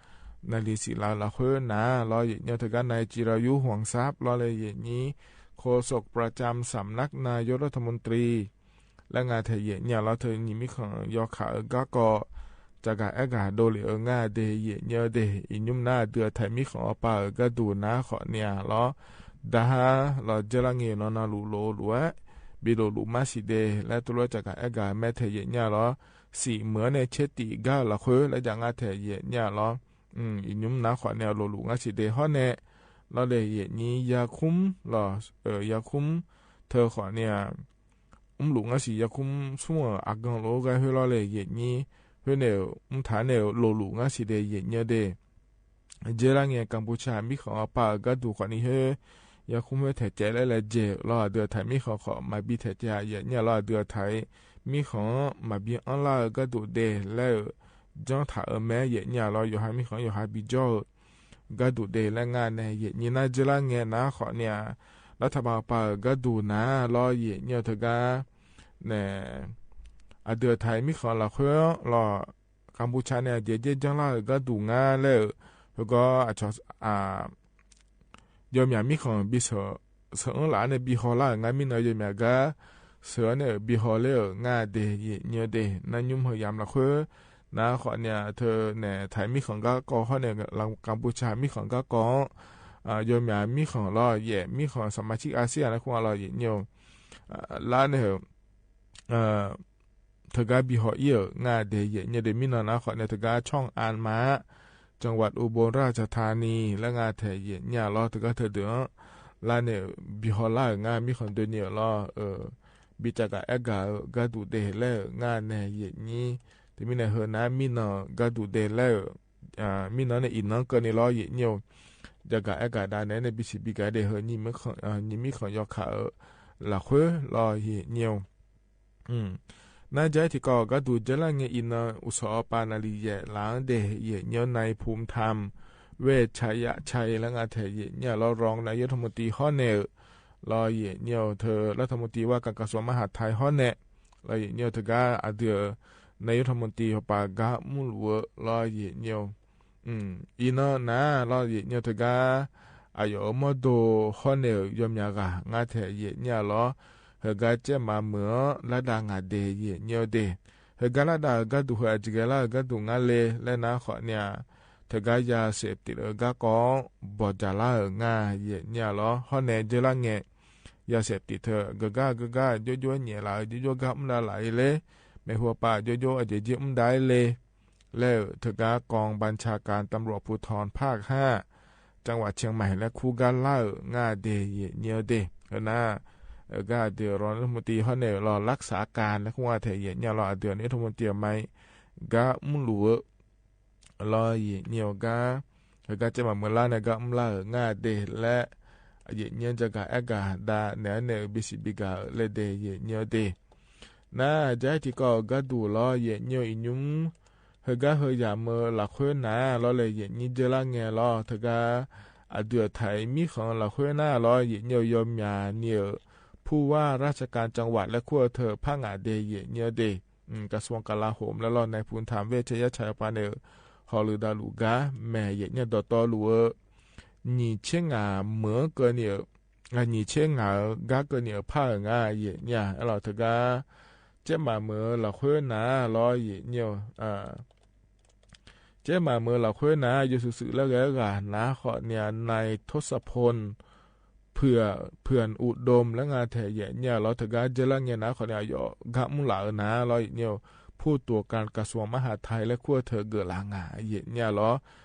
ำ นาลีสีลาวละคัวนะ ลอ เยียะเยียว เถอะก้า นายจิรายุ ห่วงทรัพย์ ลอ เลย เยียะเยียว โฆษกประจำสำนักนายกรัฐมนตรี และงาแท้ เยียะเยียว ลอ เถอะ นี่มีของยอข่าว เอ่อ ก้าก็จะกาแอดกาโดเหลียว เอ่อ งาเด เยียะเยียวเด อียุ้มนะ เดือไทยมีของ ออกปาเอ่อ ก้าดูนะ ขอเนี่ยลอ ดาฮา ลอ เจอละเงอะ นอนนาลูโลหลัว บีโลลูมาสีเด และตัวลอ จะกาแอดกาแม่แท้ เยียะเยียว ลอ สี่เหมือนในเชติก้าละคัว และจะงาแท้ เยียะเยียว ลอ อืม อียุ้มนะ ขอเนี่ย โลลูงาสีเด ฮอตเนี่ย ลอ เลย เยียะเยียว ยาคุ้ม ลอ เอ่อ ยาคุ้ม เถอะ ขอเนี่ย อุ้มลูกงาสี ยาคุ้ม ซั่วอากองโล ก้าเฮอะ ลอ เลย เยียะเยียว เฮอะเนี่ย อุ้มถาเนี่ย โลลูงาสีเด เยียะเยียวเด เจอละเงอะ กัมพูชามีของ ออกปาเอ่อ ก้าดู ขอนี่เฮอะ ยาคุ้ม เฮอะแท้ แจ๋และแลเจ ลอ เดือไทยมีของ ขอมาบีแท้ เยียะเยียว ลอ เดือไทยมีของ มาบีอ้อนละเอ่อ ก้าดูเด แล้ว จ้องถาเอ่อ แม่ เยียะเยียว ลอ ยอหามีของ ยอหาบีจ้อ ก้าดูเด และงาแน่ เยียะเยียวนะ เจอละเงอะนะ ขอเนี่ย รัฐบาลปาเอ่อ ก้าดูนะ ลอ เยียะเยียว เถอะก้า แน่ อะเดือไทยมีของละคัว ลอ กัมพูชาเนี่ย เยียะเยียว จ้องละเอ่อ ก้าดูงาแล้ว แล้วก็ อะ ชอ อ่า ยอมยามีของบีเสอ เสอหลาเนี่ย บีฮอละเอ่อ งา มีเนาะ ยอมยาก้า เสอเนี่ย บีฮอละเอ่อ งาเด เยียะเยียวเด นะ ยุ้มเฮยยามละคัวนะ ขอเนี่ย เถอะ แน่ ไทยมีของ ก้าก็ ฮอตเนี่ย กัมพูชามีของ ก้าก็ อ่า ยอมยามีของ ลอ เยียะ มีของสมาชิกอาเซียนนะ คัว ลอ เยียะเยียว อ่า ละเนี่ย เอ่อ เถอะก้า บีฮอเอี้ย งาเด เยียะเยียวเด มีเนาะนะ ขอเนี่ย เถอะก้า ช่องอานมา จังหวัดอุบลราชธานี และงาแท้ เยียะเยียว ลอ เถอะก้า เถอะเดือ ละเนี่ย บีฮอละเอ่อ งา มีของเดอะเนียล ลอ เอ่อ บีจะกาแอดกา เอ่อ ก้าดูเด แล้ว งาแน่ เยียะเยียว เถอะ มีแน่ เฮอะนะ มีเนาะ ก้าดูเด แล้ว อ่า มีเนาะ ในอีน้องเกินนี่ ลอ เยียะเยียว จะกาแอดกาดาแน่ ในบีซีบีกาเด เฮอะ นี่มีของ อ่า นี่มีของยอข่าว เอ่อ ละคัว ลอ เยียะเยียว อืม นาจายตี้ก็ ก้าดู เจอละเงอะ อีเนาะ อุตสาหปานาลีแหย่หลังเด เยียะเยียว นายภูมิธรรม เวชยชัย และงาแท้ เยียะเยียว ลอ รองนายกรัฐมนตรี ฮอตเนี่ย ลอ เยียะเยียว เถอะ รัฐมนตรีว่าการกระทรวงมหาดไทย ฮอตเนี่ย ลอ เยียะเยียว เถอะก้า อะเดือ นายกรัฐมนตรี ปาก้า มุ่นเวอ ลอ เยียะเยียว อืม อีเนาะนะ ลอ เยียะเยียว เถอะก้า อะหยอมอโด ฮอตเนี่ย ยอมยากา งาแท้ เยียะเยียว ลอ เฮอะก้า เจ๊หมาเหมือ ละดางาเด เยียะเยียวเด เฮอะก้า ละดา เอ่อ ก้าดู เฮอะ อะจิเกละ เอ่อ ก้าดูงาเลย และนะ ขอเนี่ย เถอะก้า ยาเสพติด เอ่อ ก้าก็ บ่จาละเอ่อ งา เยียะเยียว ลอ ฮอตเนี่ย เจอละเงอะ ยาเสพติด เถอะ เกอะก้า เกอะก้า โยโย่แหย่หลาย โยโย่ก้า อุ้มดาหลายเลย แม่ครัวป้า โยโย่ อะเยียะเยียว อุ้มดาเลย แล้วเถอะก้า กองบัญชาการตำรวจภูธรภาคห้า จังหวัดเชียงใหม่ และคู่ก้าละเอ่อ งาเด เยียะเยียวเด เฮอะนะ เอ่อ ก้าเดือ รองรัฐมนตรี ฮอตเนี่ย ลอ รักษาการ และคู่ว่าแท้ เยียะเยียว ลอ อะเดือ นายกรัฐมนตรีใหม่ ก้า มุ่นเวอ ลอ เยียะเยียว ก้า เฮอะก้า เจ๊หมาเหมือ ละเนี่ย ก้า อุ้มละเอ่อ งาเด และ เยียะเยียว จะกาแอดกาดาแน่ ในบีซีบีกา เอ่อ และเด เยียะเยียวเด นาจายตี้ก็ ก้าดู ลอ เยียะเยียว อียุ้ม ဟ့ၣ်ဂံၢ်ဟ့ၣ်ယၢၼ်မ့ၢ်လၢ်ဃုၣ်နၤ လီၤလၢယဲၢ်နံၣ် ယဲၢ်လါငယ် လီၤ. တဂၤ အဒုးအထၢၣ်မံၣ်ဃုၣ်လၢ်ဃုၣ်နၤ လီၤ ယဲၢ်နံၣ် ယိၤမၠးနံၣ်ဧၢ ผู้ว่าราชการจังหวัดและขั้วเถอ ဖးငါဒဲး ယဲၢ်နံၣ်ဒဲး กระทรวงกลาโหม လၢလီၤ นายภูมิธรรม เวชยชัย ပှၤန့ၣ် ဟီၣ်လူၢ်ဒၣ်လူၢ်ဂၤ မ့ၢ်ယဲၢ်နံၣ် ဒီးတီလူၢ်ဧၢ နံၣ်ဆ့ငါမ့ၢ်ကၢန့ၣ်ဧၢ နံၣ်ဆ့ငါဂၤကၢန့ၣ်ဧၢ ဖးဧၢ ငါ ယဲၢ်နံၣ် လီၤ. တဂၤ ကဲမးမ့ၢ်လၢ်ဃုၣ်နၤ လီၤ ယဲၢ်နံၣ် ကဲမးမ့ၢ်လၢ်ဃုၣ်နၤ ယိၤစုာ်စုာ်လၢဂၤဂၤ နၤဃီန့ၣ် นายทศพล เผื่อ เผื่อนอุดม လၢငါထဲ ယဲၢ်နံၣ် လီၤ. တဂၤ ယဲၢ်လါငယ် နၤဃီန့ၣ် ယိၤဂၤမူလၢ်ဧၢ နၤ လီၤ ယဲၢ်နံၣ် ผู้ตรวจการกระทรวงมหาดไทย และขั้วเถอ ဂဲၤလၢ် ငါ ယဲၢ်နံၣ် လီၤ.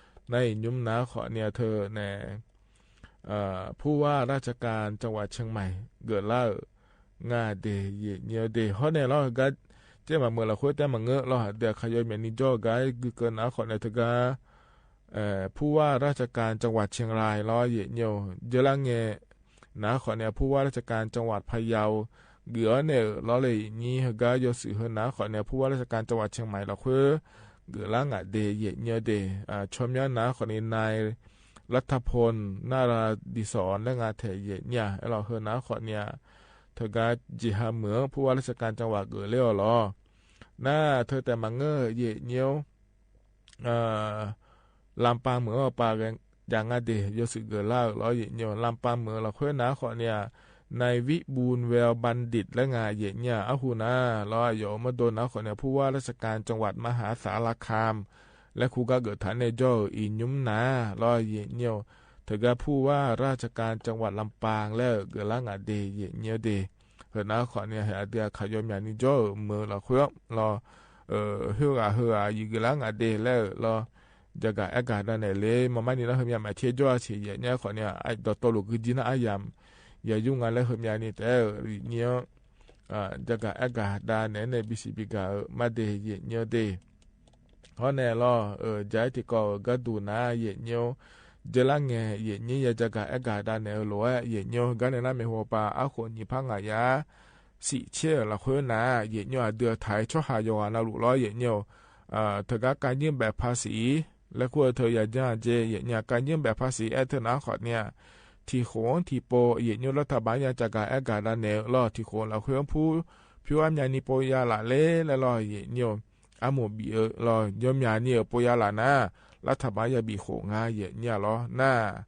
နၤ ယဲၢ်နံၣ် နၤဃီန့ၣ် เธอเนี่ย ผู้ว่าราชการจังหวัดเชียงใหม่ ဂဲၤလၢ် ငါဒဲး ယဲၢ်နံၣ်ဒဲး ဟီၣ်န့ၣ်လီၤ. ဂၤ ကဲမးမ့ၢ်လၢ်ဃုၣ် တဲမးငါ လီၤ ဒီးခါယီၤမၠးနံၣ်ကၠီဂၤ ဂုာ်ကၢၤ နၤဃီန့ၣ် တဂၤ ผู้ว่าราชการจังหวัดเชียงราย လီၤ ယဲၢ်နံၣ် ယဲၢ်လါငယ် နၤဃီန့ၣ် ผู้ว่าราชการจังหวัดพะเยา ဂုာ်အီၤန့ၣ် လီၤလၢယဲၢ်နံၣ် ဟ့ၣ်ဂံၢ်ယိၤစုာ်ဟ့ၣ် နၤဃီန့ၣ် ผู้ว่าราชการจังหวัดเชียงใหม่ လီၤဃုၣ် ဂဲၤလၢ် ငါဒဲး ယဲၢ်နံၣ်ဒဲး ဆီၣ်မၠၢ် နၤဃီန့ၣ် นายรัฐพล นราดิศร လၢငါထဲ ယဲၢ်နံၣ် လီၤ ဟ့ၣ် နၤဃီန့ၣ် တဂၤ เจฮาเหมือง ผู้ว่าราชการจังหวัด ဂဲၤလၢအီၤလီၤ. နၤ เธอแต่มาเงอ ယဲၢ်နံၣ် လำปาง မ့ၢ်အီၤ ပၢ်ယၤ ငါဒဲး ယိၤစုာ်ဂဲၤလၢ် လီၤ ယဲၢ်နံၣ် ลำปาง မ့ၢ်လၢ်ဃုၣ် နၤဃီန့ၣ် นายวิบูลย์แววบัณฑิต လၢငါ ယဲၢ်နံၣ် အဃိ နၤ လီၤ ယိၤမ့ၢ်ဒိၣ် နၤဃီန့ၣ် ผู้ว่าราชการจังหวัดมหาสารคาม လၢခူၣ်ဂၤဂဲၤထၢၣ်န့ၣ် ကၠီဧၢ အံၤနံၣ် နၤ လီၤ ယဲၢ်နံၣ် တဂၤ ผู้ว่าราชการจังหวัดลำปาง လၢဂဲၤလၢ် ငါဒဲး ယဲၢ်နံၣ်ဒဲး ဟ့ၣ် နၤဃီန့ၣ် ဟ့ၣ်အဒုးအခါယီၤမၠးနံၣ်ကၠီဧၢ မ့ၢ်လၢ်ဃုၣ် လီၤ ဟ့ၣ်ဂၤ ဟ့ၣ်ဂၤ ယဂဲၤလၢ် ငါဒဲး လၢလီၤ ယဂၤအဲၣ်ဂၤဒၣ်နဲၣ်လၢ မၤမၤနံၣ်လၢဟ့ၣ်မၠးမၤဆဲးကၠီအဆံး ယဲၢ်နံၣ် အဃိန့ၣ် ဒီးတီလူၢ်ဂုာ်ဒံးနၤ အယၤ ယယူၢ်ငါလၢဟ့ၣ်မၠးနံၣ် တဲအီၤ ယဲၢ်နံၣ် ယဂၤအဲၣ်ဂၤဒၣ်နဲၣ်န့ၣ် ဘံၣ်စံးဘံၣ်ဂၤဧၢ မါဒဲး ယဲၢ်နံၣ်ဒဲး ဟီၣ်န့ၣ်လီၤ ယၤအံၤတံၤကီၢ်ဧၢ ဂၤဒိၣ်နၤ ယဲၢ်နံၣ် ယဲၢ်လါငယ် ယဲၢ်နံၣ် ယဲၢ် ယဂၤအဲၣ်ဂၤဒၣ်နဲၣ်ဧၢ လီၤ ယဲၢ်နံၣ် ဂၤန့ၣ် နၤမ့ၢ်ဟ့ၣ်ပၢ် အဃိ နံၣ်ဖးငါယၤ စံးဆဲးလၢ်ဃုၣ် နၤ ယဲၢ်နံၣ် အဒုးအထၢၣ်ဆီၣ်ဟးယီၤဂၤနၤလူး လီၤ ယဲၢ်နံၣ် တဂၤ การยื่นแบบภาษี လၢခူၣ်အထၢၣ် ယၤကၠီအက့ ယဲၢ်နံၣ် การยื่นแบบภาษี အဲၣ် เธอ နၤဃီန့ၣ် ထံၣ်ဃိထံၣ်ပိ ယဲၢ်နံၣ် รัฐบาล ယၤ จะกะ အဲၣ်က့ၤဒၣ်နဲၣ်ဧၢ လီၤ ထံၣ်ဃိလၢ်ဃုၣ် ဖု ဖုအါမၠးနံၣ်ပိယၤလၢ်လၢလီၤ ယဲၢ်နံၣ် အါမိၢ်ဘံၣ်ဧၢ လီၤ ယီၤမၠးနံၣ်ဧၢ ပိယၤလၢ်နၤ รัฐบาล ယၤဘံၣ်ဃိ ငါ ယဲၢ်နံၣ်လီၤ နၤ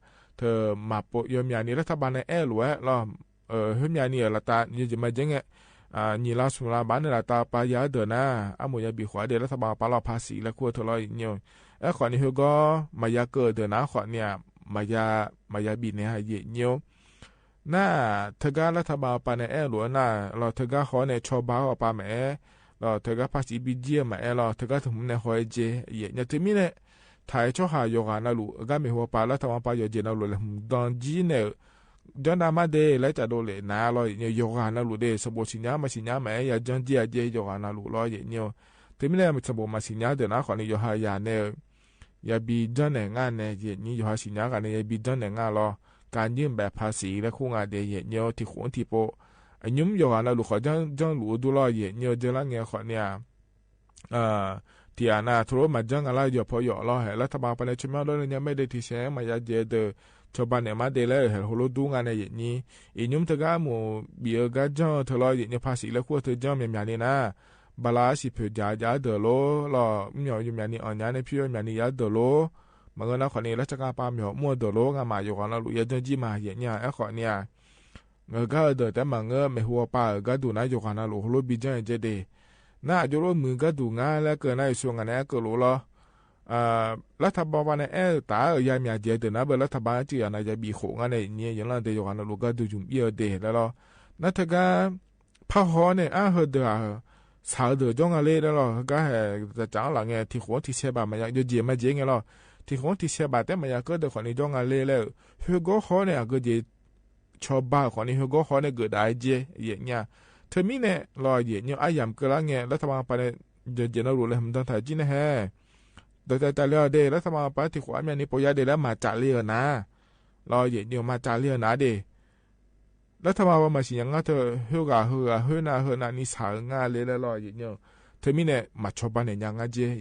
เธอ မၤပိယီၤမၠးနံၣ် รัฐบาล န့ၣ် အဲၣ်လိာ်ဝဲ လီၤ ဟ့ၣ်မၠးနံၣ်ဧၢ လၢတၢ် ယဲၢ်မၤက့ၤ နံၣ်လါဆူလါဘၣ်န့ၣ် လၢတၢ်ပာ်ယၤဒၢးနၤ အါမိၢ်ယၤဘံၣ်ဃိဒၣ် รัฐบาล ပာ်လီၤ ภาษี လၢခူၣ်အထၢၣ် လီၤ ယဲၢ်နံၣ် အဲၣ်ဃီန့ၣ် ဟ့ၣ်ဂီၢ် မၤယၤကၢၣ်ဒၢးနၤ ဃီန့ၣ် မၤယၤ မၤယၤဘံၣ်န့ၣ် ယဲၢ်နံၣ် နၤ ထၢၣ်ဂၤ รัฐบาล ပာ်န့ၣ် အဲၣ်လိာ်နၤ လီၤ ထၢၣ်ဂၤဃီန့ၣ် ဆီၣ်ဘၣ်အီၤပၢ်မးအဲၣ် လီၤ ထၢၣ်ဂၤ ภาษี ဘံၣ်ကံမးအဲၣ် လီၤ ထၢၣ်ဂၤ တမူန့ၣ် ဃီအဲၣ်က့ၤ ယဲၢ်နံၣ် တမံၤန့ၣ် ထၢၣ်ဆီၣ်ဟးယီၤဂၤနၤလူး အဂၤမ့ၢ်ဟ့ၣ်ပၢ် รัฐบาล ပာ်ယီၤက့ၤနၤလူး လဲၤမုၢ်ဒၢကံန့ၣ် ကၠီနၤမါဒဲး လၢကၠီဒိးလဲၣ်နၤ လီၤ ယဲၢ်နံၣ် ယီၤဂၤနၤလူးဒၣ် စံးဘိးစံးညါ မၤစံးညါမးအဲၣ် ယၤကၠီက့ၤအက့ၤ ယီၤဂၤနၤလူး လီၤ ယဲၢ်နံၣ် တမံၤန့ၣ် စံးဘိးမၤစံးညါ ဒၢးနၤ ဃီန့ၣ် ယီၤဟးယၤန့ၣ် ယၤဘံၣ်ကၠီန့ၣ် ငါန့ၣ် ယဲၢ်နံၣ် ယီၤဟးစံးညါဂၤန့ၣ် ယၤဘံၣ်ကၠီန့ၣ် ငါလီၤ การยื่นแบบภาษี လၢခူၣ် ငါဒဲး ယဲၢ်နံၣ် ထံၣ်ဃိထံၣ်ပိ အညိမ့ၢ်ယီၤဂၤ နလူၤဃီ ကၠီလူၤအဒူလီၤ ယဲၢ်နံၣ် ယဲၢ်လါငယ် ဃီန့ၣ် ထံၣ်အနၤ ထီၣ်မၤကၠီဂၤလၢယီၤဖီယီၤလီၤ ဟဲ รัฐบาล ပာ်န့ၣ် ဆီၣ်မၠၢ်ဒီးန့ၣ် ညါမ့ၢ်ဒဲး ထံၣ်ဆဲး မၤယၤကဲးဒၢး ဆီၣ်ဘၣ်န့ၣ် မၤဒဲးလၢ ဟဲဟိလိဒူငါန့ၣ် ယဲၢ်နံၣ် အညိမ့ၢ်တဂၤ မိၢ်ဘံၣ်ဧၢ ဂၤကၠီထၢၣ်လီၤ ယဲၢ်နံၣ် ภาษี လၢခူၣ်အထၢၣ် ကၠီမၠးမၠးန့ၣ်နၤ ဘၣ်လၢစံးဖုးယၤ ယၤဒၢးလိၤ လီၤ မ့ၢ်ယီၤမၠးန့ၣ် အီၣ်ညါန့ၣ် ဖံယီၤမၠးန့ၣ် ယၤဒၢးလိၤ မၤဂ့ၤနၤ ဃီန့ၣ် လၢစကၤပၤ မ့ၢ်ဟီၣ်မူဒၢးလိၤ ငါမၤယီၤဂၤနၤလူး ယၤကၠီကံမး ယဲၢ်နံၣ် အဲၣ်ဃီန့ၣ် ဂၤဂၤဒၢးတဲမၤဂ့ၤ မ့ၢ်ဟ့ၣ်ပၢ်ဧၢ ဂၤဒိၣ်နၤ ယီၤဂၤနၤလူး ဟိလိဘံၣ်ကၠီကဲးဒၣ် နၤ ယိလိမုၢ်ဂၤဒိၣ်ငါလၢကၢၢ်နၤ ယဆိကမိၣ်န့ၣ် အဲၣ်ကၢၢ်လိၤလီၤ รัฐบาล ပာ်န့ၣ် အဲၣ်တၢ် ယၤမၠးကဲးဒၢးနၤ ဘၣ် รัฐบาล စံးယၤနၤ ယၤဘံၣ်ဃိ ငါန့ၣ် ယဲၢ်နံၣ် ယလီၤဒဲး ယီၤဂၤနၤလူး ဂၤဒိၣ်ယုၢ်အံၤအီၤဒဲးလၢလီၤ နၤ ထၢၣ်ဂၤ ဖးဟီၣ်န့ၣ် အါ ဟၢဒၢး စးဒၢးကၠီဂၤလၢလၢလီၤ ဂၤဟဲ တၢ်ကၠီလၢ်ငဲ ထံၣ်ဃိထံၣ်ဆဲးဘၣ် မၤယၤ ယီၤကဲးမၤကဲးဂ့ၤလီၤ ထံၣ်ဃိထံၣ်ဆဲးဘၣ် တဲမၤယၤကၢၣ်ဒၢး ဃီန့ၣ် ကၠီဂၤလၢလၢ ဟ့ၣ်ဂီၢ်ဃီန့ၣ် အဂ့ၤကဲး ဆီၣ်ဘၣ် ဃီန့ၣ် ဟ့ၣ်ဂီၢ်ဃီန့ၣ် ဂ့ၤဒၣ်ကဲး ယဲၢ်နံၣ် တမံၤန့ၣ်လီၤ ယဲၢ်နံၣ် အါယၤကၢၣ်လၢ်ငဲ รัฐบาล ပာ်န့ၣ် ယီၤကဲးနၤလူး လဲၤမုၢ်ဒၢကၠီကဲးန့ၣ်ဟဲ ဒီးတၢ်တၢ်လၢအီၤဒဲး รัฐบาล ပာ် ထံၣ်ဃိအါမၠးန့ၣ် ပိယၤဒဲးလၢ မၤတၢ်လံဧါနၤ လီၤ ယဲၢ်နံၣ် မၤတၢ်လံဧါနၤဒဲး รัฐบาล ပာ်မၤစံးညါ ငါထၢၣ် ဟ့ၣ်ဂၤဟ့ၣ်ဂၤ ဟ့ၣ်နၤဟ့ၣ်နၤ နံၣ်ဆးဧၢ ငါလၢလၢလီၤ ယဲၢ်နံၣ် ထႅင်ၼၼ်ၼၼ်ႉ မၤဆီၣ်ဘၢၼ်ၼႄညါငါၢ်ၸေး ယဲၢ်ညို ဟဲဟူလိူဝ်ပၢႆးပျိူၵ်ၼၼ်ႉ မ့ၢ်ဟူဝ်ပၢၼ်ၼႃႇလီၤ ယဲၢ်ညို ယုမ်ႇ လၢတ်ႈထၢမ်ပၢႆးလႄႈ ႁူမ်ႇလူႇမႄး ယဲၢ်ညို ယိူဝ်ႇၸဵတ်းၼႃႇလူးလႄႈ ႁူမ်ႇတၢင်းၸီႉၼႆႉ ၼီႇပၢၵ်ႇငၢႆႇယႃႇသီႇၸေး ဢၼ်ယုမ်ႇ ၼီႇပၢၵ်ႇငၢႆႇယႃႇငၢႆႇၸေးယဲႃႇလီၤ ယိင်ႈၵေႃႈ မ့ၢ်ဟူဝ်ပၢၼ်လႄႈ ၶိုၼ်း ၸၢၼ်းတၢင်းၵႃႈၼႃႇ ယူႇၵႃႈၼႃႇလူး ႁူလိူဝ်ယၢင်ႇၸၢင်ႈငၢႆႇယၢင်ႇၼႆႉ ဢိၵ်ႇတႄႉၼႆႉ ႁူဝ်ပၢၼ်ၼႆႉ ၸၢၼ်းယၢင်ႇမႄး လူဝ်ႇၸႃႇပီႇဢဝ်ထႃႇလီႈ ယဲၢ်ညို ထီႇၶူဝ်လႄႈ ၶူဝ်းႁိူဝ်းမျၢတ်ႈ ႁိူဝ်းမျၢတ်ႈၼီႈ ပေႃႈယႃႈၺႃႇမႃးတႄႉ လႄႈလီၤ ယဲၢ်ညို ၼႃႇ ၸႄႈၸိူဝ်းႁူဝ်ပၢၼ်ၼႆႉ ယႃႇဢိတ်းလႄႈ လႄႈလီၤ ယၢမ်ႈၼႃႇ ယၢမ်ႈဝႃႈ ၸႄႈၸိူဝ်းၼႆႉ ယႃႇဢိတ်းလႄႈ ႁူၺ်ႇၵေႃႉ တေပီႈ ပေႃႈဢွၼ်ႇ ယႃႇမႄး ယဲၢ်ညို ထႅင်ၼၼ်ၼႆႉလီၤ ႁႄႈ ဆီၣ်ဘၢၼ်ဢႃႇယမ်ႇ ၵိူတ်ႇလႃႈၼႃႇ ႁႄႈ ႁူၺ်ႇၵေႃႉၶေႃႈၼႆႉ ဆီၣ်ဘၢၼ် လီၤ ဢိူဝ်ႈ ႁိူဝ်ႈ မႃးမႃးၼႆႉ သၢင်ႇငၢၼ်းလႄႈ ႁူၺ်ႇၵေႃႉၶေႃႈၼႆႉ သီႇလၢၼ်ႉဢႃႈ လီၤ ပႃႇတီႇဢၼ်ၼႆႉၼႆႉ ပေႃႈဢွၼ်ႇထႃႇၵႃႈလီၤ ဢၼ်ၶႃႈၼႆႉ မႃးပေႃႈဢွၼ်ႇၼႃႇ မႃးၸႃႇဢီးၼႃႇ ႁႄႈ ယွၼ်ႉမႃးသီႇၺႃးမီးၼႆႉ မႃးဆီၣ်ဘၢၼ်ၼႆႉ ယၢင်ႇငၢၼ်းတႄႉ လႄႈ တူၺ်းဝႃႈထႅင်ႈ ယႅၼ်ႇၺဵဝ်း ထႅင်ႈမီးၼႆႉ ႁိူဝ်ႈၼႃႇ ၶေႃႈၼႆႉ မႄႈႁူဝ်ပႃႈႁူဝ်လူတ်ႉယႃႇတႄႉ လႄႈ ယွၼ်ႉၼႃႇ လူဝ်ႇလႆႈႁူမ်ႈတွင်းယႃႈၽႃႇ လႄႈ ဢႃႇယႃႇမႃးၵႃႈလႃႈမီးၼႃႇ ဢိူဝ်ႈ ယႃႇၵႃႇဢႅတ်ႉၵႃႇတၢၼ်ႇၼႆႉလႄႈ ယွၼ်ႉယွၼ်ႉၽႄႈလႃႈ တိုဝ်ႉတိုဝ်ႉၼႆႉ ၸၢၼ်းတၢင်းမႃးၸေး လႄႈ ၵိူတ်ႇၼႃႇ ၶေႃႈၼႆႉ ထီႇပေႃႈ လႄႈ ၽႃႉယႃႇၵႃႇဢႅတ်ႉၵႃႇတၢၼ်ႇၼႆႉ မႃးတႄႉ ယႅၼ်ႇၺဵဝ်းတႄႉ ၶေႃႈၼႆႉ ၸႂ်ထီႇၵေႃႈ ၵႃႈတူၺ်းၼႃႇ လႄႈ ယႅၼ်ႇၺဵဝ်း ဢီႇၺုမ်ႇ ၸႂ်လႃႈငႄႈ လႄႈလႄႈ ယႅၼ်ႇၺဵဝ်း ၸႂ်လႃႈငႄႈ ဢႃႇ တိူဝ်ႉထၢႆႇၸေႃႉႁႃႉ ပိူဝ်ႈ ၽႄႈသိုဝ်ႈယွၼ်းထွတ်ႇထၢႆႇ ယွၼ်းမျၢတ်ႈၼႆႉ ၸွမ်းမႄႈလႄႈ ယႅၼ်ႇၺဵဝ်း ၽႄႈသိုဝ်ႈယွၼ်း ယွၼ်းမျၢတ်ႈၼႆႉ ထွတ်ႇထၢႆႇၸွမ်းၼႆႉ ၼိုင်ႈမႃး ယွၼ်းတိုဝ်းမိူဝ်း ဢႃႇ တိူဝ်ႉထၢႆႇၸေႃႉႁႃႉတႄႉ ႁိူဝ်းဢႃႇ ႁိူဝ်းဢႃႇ သၢင်ႇငၢႆးၸေး ၽႄႈသိုဝ်ႈယွၼ်း ႁိူဝ်းၵေႃႉႁိူဝ်းၵႃႈ သၢင်ႇငၢႆးၸေး ၵႃႈၼႃႇ ယွၼ်းႁႃၼိုင်ႈမႃး ႁႃႉ ၵိူဝ်းလူဝ်ႇၽိဝ်း ၸွမ်းပၢၼ်ၼႆႉ ယႃႇမႄးၼႆႉ ယႅၼ်ႇၺဵဝ်း ဢႃႇ ၶေႃႈၼႆႉ ႁူႉလူး ၸွင်ႇၵႃႈၼႆႉ ယွၼ်းမျၢတ်ႈၵႃႈ ထွတ်ႇထၢႆႇၸေႃႉႁႃႉ ၼိုင်ႈမႃး ယွၼ်းမိူဝ်ႈမႄး လႄႈ သီႇၺႃးၼႆႉလႄႈ သတႃႇ လႃႇၸႃႇၸွင်ႇဢၼ်ၸေႉ ယႅၼ်ႇၺဵဝ်းလႄႈ ထႅင်ႈမီးၼႆႉ ႁိူဝ်းၵေႃႉၵေႃႈ ယၢင်ႈၺႃးၽၢႆႇလႄႈ ယၢင်ႈၺႃးၸဵင်ႇၸၢၼ်းတႃႇ ယၢင်ႈၺႃးလႄႈ လႄႈ ထၢမ်မႃးပၢၵ်ႇလႄႈ ယႅၼ်ႇၺဵဝ်းၼႃႇ ဢေႇ ၺုမ်ႇၼႃႇလႄႈ ယႅၼ်ႇၺဵဝ်း ဢႃႇ သူဢႃႇမၢၵ်ႇၶႃႇလႄႈ ယွၼ်းႁႃၼိုင်ႈမႃးၵိူဝ်းၼႆႉ ဢၼ်တိုၵ်ႉတႃႇသႃႇၸႂ် တိုၼ်းၸွမ်းပၢၼ်မွၵ်ႇမျၢတ်ႈလႄႈ ၽႄႈသိုဝ်ႈႁိူဝ်းၺူဝ်း ႁိူဝ်းၺူဝ်း ဢမ်ႇယွမ်းတမ်ႇၼႆႉၼႆႉ ၸွမ်းပၢၼ်ၼႆႉ မွၵ်ႇမျၢတ်ႈလႄႈ သတႃႇတမ်ႇၼႆႉၼႆႉ ၸွမ်းပၢၼ်ၼႆႉ မွၵ်ႇမျၢတ်ႈလႄႈၼႃႇ ႁိူဝ်းၵေႃႉဢၼ်တိုၵ်ႉမႃးၼႆႉ တမ်ႇၽိူဝ်ႇႁိူဝ်းလႄႈ ယႅၼ်ႇၺဵဝ်း ထီႇၶူဝ် ထီႇပေႃႈ လႄႈ ထၢမ်မႃးလႄႈ ယႅၼ်ႇၺဵဝ်း တၵႃႇ သတႃႇယႃႇတႃႇၶူဝ်ဢဝ်ထႃႇလႄႈ ဢမ်ႇမူၼ်ႈပီႈၶူဝ်ဢဝ်ထႃႇလႄႈ ႁိူဝ်းၵေႃႉမႃးပီႈ ပီႈၶူဝ်ၼႆႉ ႁိူဝ်းၵေႃႉဢမ်ႇၼႆႉ ပီႈၸွမ်းပၢၼ်ဢိတ်းမႃးတႄႉ လႄႈ တူဝ်ၵႃႈငၢႆႈထႅင်ႈ ယႅၼ်ႇၺဵဝ်း ၼႃႇ ထႅင်ႈမီးၼႆႉ ဢႃႇ သူဢႃႇမၢၵ်ႇၶႃႇလႄႈ ဢေႇ ၺုမ်ႇလႄႈ တၵႃႇ သူဢႃႇ ယွၼ်းႁႃၼိုင်ႈမႃးၵိူဝ်းၼႆႉ ႁိူဝ်း ႁိူဝ်း ၸွမ်းပၢၼ်ၼႆႉ မွၵ်ႇမျၢတ်ႈလႄႈၼႃႇ ၶေႃႈၼႆႉ ႁိူဝ်းၵေႃႉ လႄႈ ထၢမ်မႃးပၢၼ်ၼႆႉ ထီႇၶူဝ် ထီႇပေႃႈ လႄႈ ထၢမ်မႃးယႃႇပီႈၶူဝ် ႁိူဝ်းၵေႃႉလႄႈ ပီႈယုမ်ႇဢိတ်းမွၵ်ႇၼႃႇ ၶေႃႈၼႆႉ တၵႃႇ ဢွၼ်ႇလၢႆး ဢဝ်ပၼ်ၼႆႉ ပီႈၸွမ်းၸႂ်တႄႉ ယႅၼ်ႇၺဵဝ်းတႄႉ ယႅၼ်ႇၺဵဝ်းမႃးၸႅင်ႈၼႆႉ ၽႄႈသိုဝ်ႈၺူဝ်း ႁိူဝ်းၵေႃႉၵေႃႈ တမ်ႇမွၵ်ႇမျၢတ်ႈလႄႈလႄႈၼႃႇ ၶေႃႈၼႆႉ ၽႄႈသိုဝ်ႈၺူဝ်း တူဝ်ၸွႆႈၼႆႉ မႃးပီႈလႄႈၼႆႉ လႄႈ တၵႃႇ လႄႈ ထၢမ်မႃးပၢၼ်ၸွမ်းမႄႈပီႈၼႆႉလႄႈ လႄႈ ထၢမ်မႃးပၢၼ် ၽႄႈသိုဝ်ႈၺူဝ်း ပီႈ ပီႈဢိတ်းမႃးၸႅင်ႈ လႄႈ တူဝ်ၵႃႈငၢႆႈထႅင်ႈ ယႅၼ်ႇၺဵဝ်းလႄႈ ႁိူဝ်းၵေႃႉ ႁိူဝ်းၵေႃႉတူဝ်ၼႃႇ ၶေႃႈၼႆႉ ဢၼ်ၼၼ်ႉတီႈ ပႃႇလႃႇထီႇသီႇ ၼႃႇ ယႃႇၶူဝ်ၼႆႉလႄႈ တႃႇပႃႇ ဢႃႇ တမ်ႇပႄႇတႃႇမႃးတႄႉ လႄႈ တူဝ်ၵႃႈငၢႆႈထႅင်ႈ ယႅၼ်ႇၺႃႇ ဢေႃႈ လႄႈ ထႅင်ႈမီးၼႆႉ ႁိူဝ်းၼႃႇ ၶေႃႈၼႆႉ ႁႅၼ်ႇၺုမ်ႇ ႁိူဝ်းၵေႃႉ ဢႃႇ တမ်ႇပႄႇ ဢႃႇယမ်ႇ ႁိူဝ်းလႃႇၶူဝ်လႄႈ ယႅၼ်ႇၺႃႇ ၼႆႉ ထွၼ်ၸိူဝ်းၼႆႉ ၸၵႃႇ ဢႃႇၵႃႇတႃႇၼႆႉ ၼႆႉ ပီႇသီႇပီႇၵႃႇ တႄႉ ယႅၼ်ႇၺဵဝ်း ႁိူဝ်းၵေႃႉၼႃႇ ၼႆႉ တေၸႃႉတီႈယုမ်ႇလႄႈ ၼႃႇ ႁႃတႃႇမႃး ယုမ်ႇဢၵႃႇၽၼ်းၼႆႉ ပီႈၼႃႇႁႃတႃႇ တေႃႇၸႃႉႁိုဝ်ၵႃႈႁိုဝ်ယုမ်ႇၼႃႇလႄႈ ယႅၼ်ႇၺႃႇတႃႇ ၽယႃႇၽၢႆႇ ၼႆႉ ဢိူဝ်ႈ ၸႃႉ တေႃႇၸႃႉငၢၼ်းတႄႉ တီႈၶဝ်လွႆၼႃႇႁႃ ပျေႃႇတႃမႃး။ အဆူၼ်ႁေႃႈအဲၼ်ၼႆႉ ငၢင်ႇထႃႈႁေႃႈ၊ အဆူၼ်ႁေႃႈအဲၼ်ၼႆႉ ထႃႈၵႃႈၽိူဝ်ႇတႄႉ၊ ၶမေႃးႁေႃႈအဲၼ်ၼႆႉ ဢီႈသႃႇငႃႇလႄႈ ၽိဝ်းသိုဝ်ႈမႃးယႃႇ ၵႃႈမႃးမႃးတၢင်း ထီႇၵႃႇၸေႃးတႃႇၼႃႇ ယႃႇသႃႇသႄႇမႄႈ။ ဢၶေႃႈၼီႈ ၵိုင်ႇလင်မႃးၸီႉ ဢပူႇထီႇဢၼ်ၼႆႉ ငၢင်ႇၵႃႈ ၽိဝ်းသိုဝ်ႈမႃးယႃႇၶေႃႈၼီႈ ၼိုင်ႈၵၢင်ၽိူဝ်ႇၸႅင်ႈငၢႆႈ ၼိုင်ႈၶၢင်းသီႈမႃး ၶႃႈတႃႇၼႃႈၼေႃႈတႄႉမႃး ၼေႃႈထီႇသီႇ ၼိုင်ႈၶၢင်းသ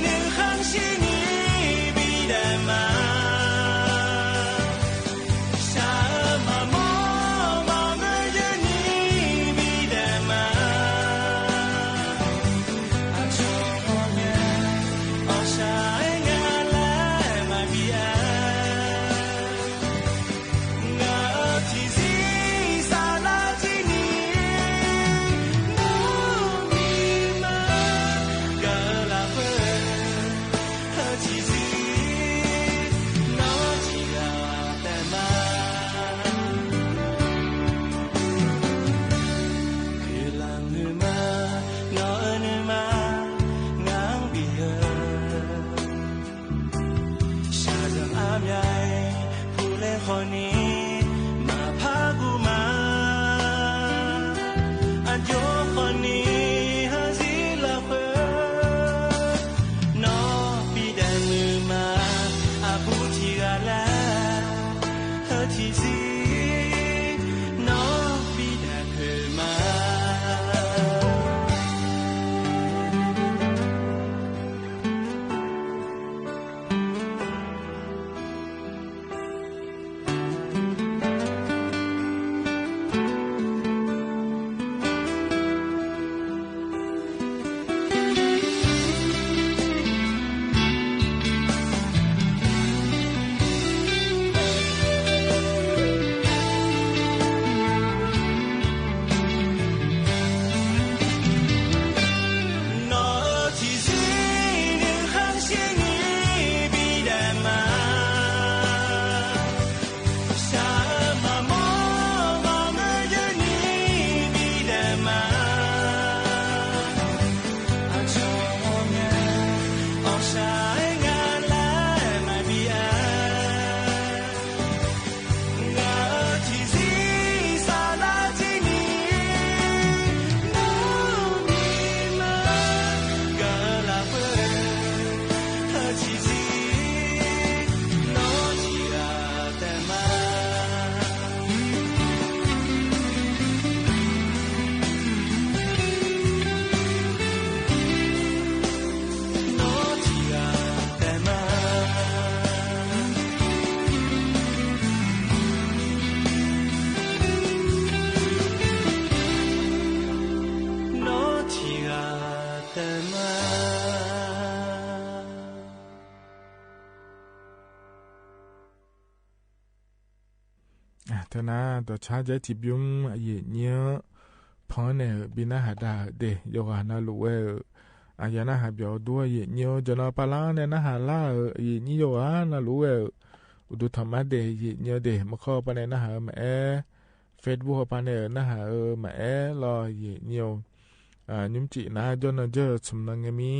ီႈၼီႈ ပီႈတႄႉမႃး သႃႇမႃးမေႃး မႃးမိူဝ်း อ่ะ เทอะนะ ต่อช้าจะถิบยุ้ม เยะเยี้ยว พอแน่ บินหน้าหาดาเดะ ยกหานาลูแว อ่ะ ยาหน้าหาเบียวดัว เยะเยี้ยว จะนอปาลังแน่ หน้าหาล่า เยะเยี้ยว ยกหานาลูแว อุดูธรรมะเดะ เยะเยี้ยวเดะ มาข้อปาแน่ หน้าหามาแอ เฟซบุ๊กปาแน่ หน้าหาเออมาแอ ลอ เยะเยี้ยว อ่า ยุ้มจินะ ย้อนเจอสมนังไงมี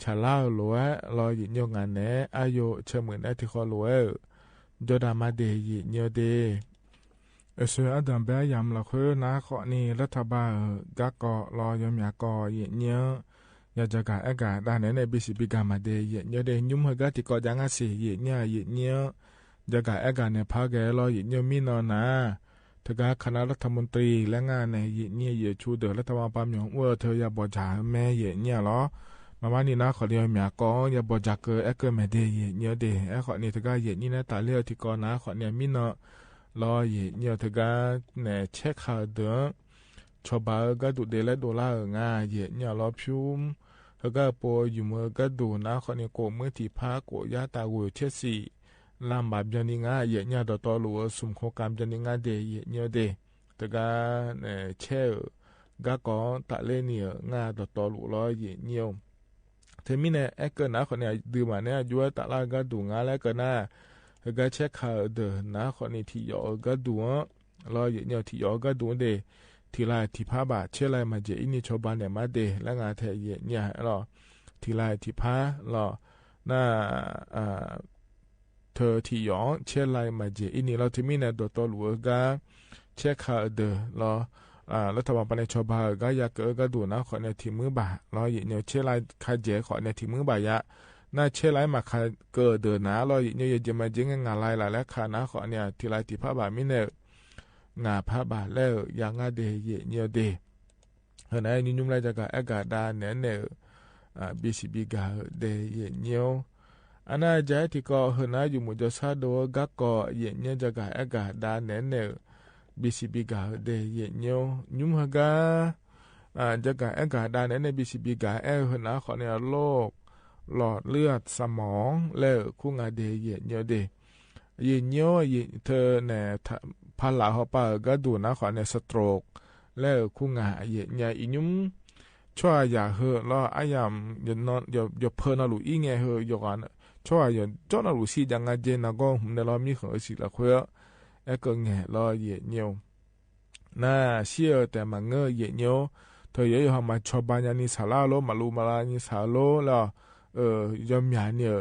ฉาล่าลูแว ลอ เยะเยี้ยว งานแน่ อายุ เชอหมื่นแน่ ที่ข้อลูแว ย้อนดามาเดะ เยะเยี้ยวเดะ เออ เซออาดัมแบยามละเคือนะ ข้อนี้ รัฐบาล เออ ก๊ะก่อ ลอ ยอมยาก่อ เยะเยี้ยว ยาจะก๋าแอะก๋าดาแน่ แน่ บีซีบี ก๋ามาเดะ เยะเยี้ยวเดะ ยุ้มเฮอก๊ะตี้ก่อ ยังอาสี เยะเยี้ยว เยะเยี้ยว จะก๋าแอะก๋าแน่ พาแก ลอ เยะเยี้ยว มีนอนา เถอะก๊ะ คณะรัฐมนตรีแรงงานแน่ เยะเยี้ยว เยียะชูเดอะ รัฐบาลปาหยอง เว่อ เถอะ ยาบ่จ๋าแม่ เยะเยี้ยว ลอ มาว่านี้นะ ข้อเดียวเมียก่อ ยาบ่จ๋าเกอ แอะเกอแม่เดะ เยะเยี้ยวเดะ แอะ ข้อนี้ เถอะก๊ะ เยะเยี้ยว แน่ ต๋าเล่ว ตี้ก่อนะ ข้อนี้ มีนอ ลอ เยะเยี้ยว เถอะก๊ะ แน่ เช็คข่าวเดอะ ชอบ้าน เออ ก๊ะดูเดะ และดูล่า เออ งา เยะเยี้ยว ลอ พิมพ์ เฮอก๊ะ ปัวอยู่เมืองก๊ะดูนะ ข้อนี้ โกะมือตี้พา โกะยาตา โกะเช็ดสี ลำบากเบียนนี้งา เยะเยี้ยว ต่อต่อลู เออ สุมโครงก๋านเบียนนี้งาเดะ เยะเยี้ยวเดะ เถอะก๊ะ แน่ เช็ค ก๊ะก่อ ต๋าเล่วนี้ เออ งา ต่อต่อลู ลอ เยะเยี้ยว เถอะ มีแน่ แอะเกอนะ ข้อนี้ ดื้อมาแน่ ย้วยต๋าล่าก๊ะดูงา และเกอนะ เฮอก๊ะ เช็คข่าวเดอะนะ ข้อนี้ ที่หยอ เออ ก๊ะดู ลอ เยะเยี้ยว ที่หยอ เออ ก๊ะดูเดะ ที่ไล่ตี้พาบ่า เช็คไล่มาเจาะ อี้นี่ ชอบ้านแน่ มาเดะ และงาแท้ เยะเยี้ยว ลอ ที่ไล่ตี้พา ลอ หน้า อ่า เถอะ ที่หยอ เช็คไล่มาเจาะ อี้นี่ ลอ เถอะ มีแน่ ต่อต่อลู เออ ก๊ะ เช็คข่าวเดอะ ลอ อ่า รัฐบาลปาแน่ ชอบ้าน เออ ก๊ะ ยาเกอ เออ ก๊ะดูนะ ข้อนี้ ที่มือบ่า ลอ เยะเยี้ยว เช็คไล่คาเจาะ ข้อนี้ ที่มือบ่ายะ หน้า เช็คไล่มาคาเกอเดอะนะ ลอ เยะเยี้ยว เยาเยียะมาเจาะ งา งาไล่ละ และคานะ ข้อนี้ ที่ไล่ตี้พาบ่า มีแน่ งาพาบ่า และ เออ ยางาเดะ เยะเยี้ยวเดะ เฮอ นะ ยุ้มยุ้ม และจะก๋าแอะก๋าดาแน่ แน่ เออ อ่า บีซีบี ก๋าเดะ เยะเยี้ยว อันนา จะตี้ก่อ เฮอ นะ อยู่หมู่เจ้าซาโด ก๊ะก่อ เยะเยี้ยว จะก๋าแอะก๋าดาแน่ แน่ เออ บีซีบี ก๋าเดะ เยะเยี้ยว ยุ้มเฮอก๊ะ อ่า จะก๋าแอะก๋าดาแน่ แน่ บีซีบี ก๋าแอะ เฮอ นะ ข้อนี้ โรคหลอดเลือดสมอง และ เออ คู่งาเดะ เยะเยี้ยวเดะ เยะเยี้ยว เยะ เถอะ แน่ พาลาเฮาปา เออ ก๊ะดูนะ ข้อนี้ สโตรก และ เออ คู่งา เยะเยี้ยว อียุ้ม ชั่วอย่าเฮอ ลอ อะยำ อย่านอน อย่า อย่าเพลินนอนหรูอี้ไง เฮอ อย่าก่อน ชั่วอย่าจ้อนนอนหรูสิ อย่างาเจ นาก็หืม แน่ ลอ มีของ เออ สิละเคว แอะเกอแงะ ลอ เยะเยี้ยว หน้า เสียแต่มาเงอ เยะเยี้ยว เถอะ เยาเยียะเฮามาชอบ้านยานี้สาล่าโล มาลูมาลานี้สาโล ลอ เออ ยอมยานี้ เอ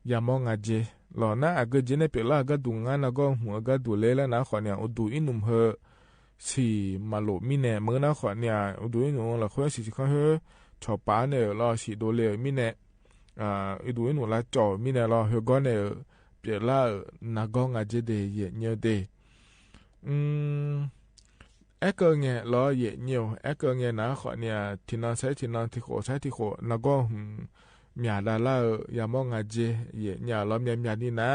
อ ยาหม้องาเจ ลอ หน้า อะเกอเจ แน่ เปียกละ ก๊ะดูงา นาก็หืม ก๊ะดูเล่ และ นะ ข้อนี้ อุดูอี้หนุ่ม เฮอ สีมาโหลมีแน่ เมื่อ นะ ข้อนี้ อุดูอี้หนุ่ม ละเคว สี สีข้อ เฮอ ชอปา แน่ ลอ สีโดเล มีแน่ อ่า อุดูอี้หนุ่ม ละจ่อ มีแน่ ลอ เฮอ ก็ แน่ เออ เปียกละ เออ นาก็งาเจเดะ เยะเยี้ยวเดะ อืม แอะเกอแงะ ลอ เยะเยี้ยว แอะเกอแงะ นะ ข้อนี้ ตี้นอนใส้ตี้นอน ตี้โขใส้ตี้โข นาก็หืม เมียดาละ เออ ยาหม้องาเจ เยะเยี้ยว ลอ เมีย เมียนี้นะ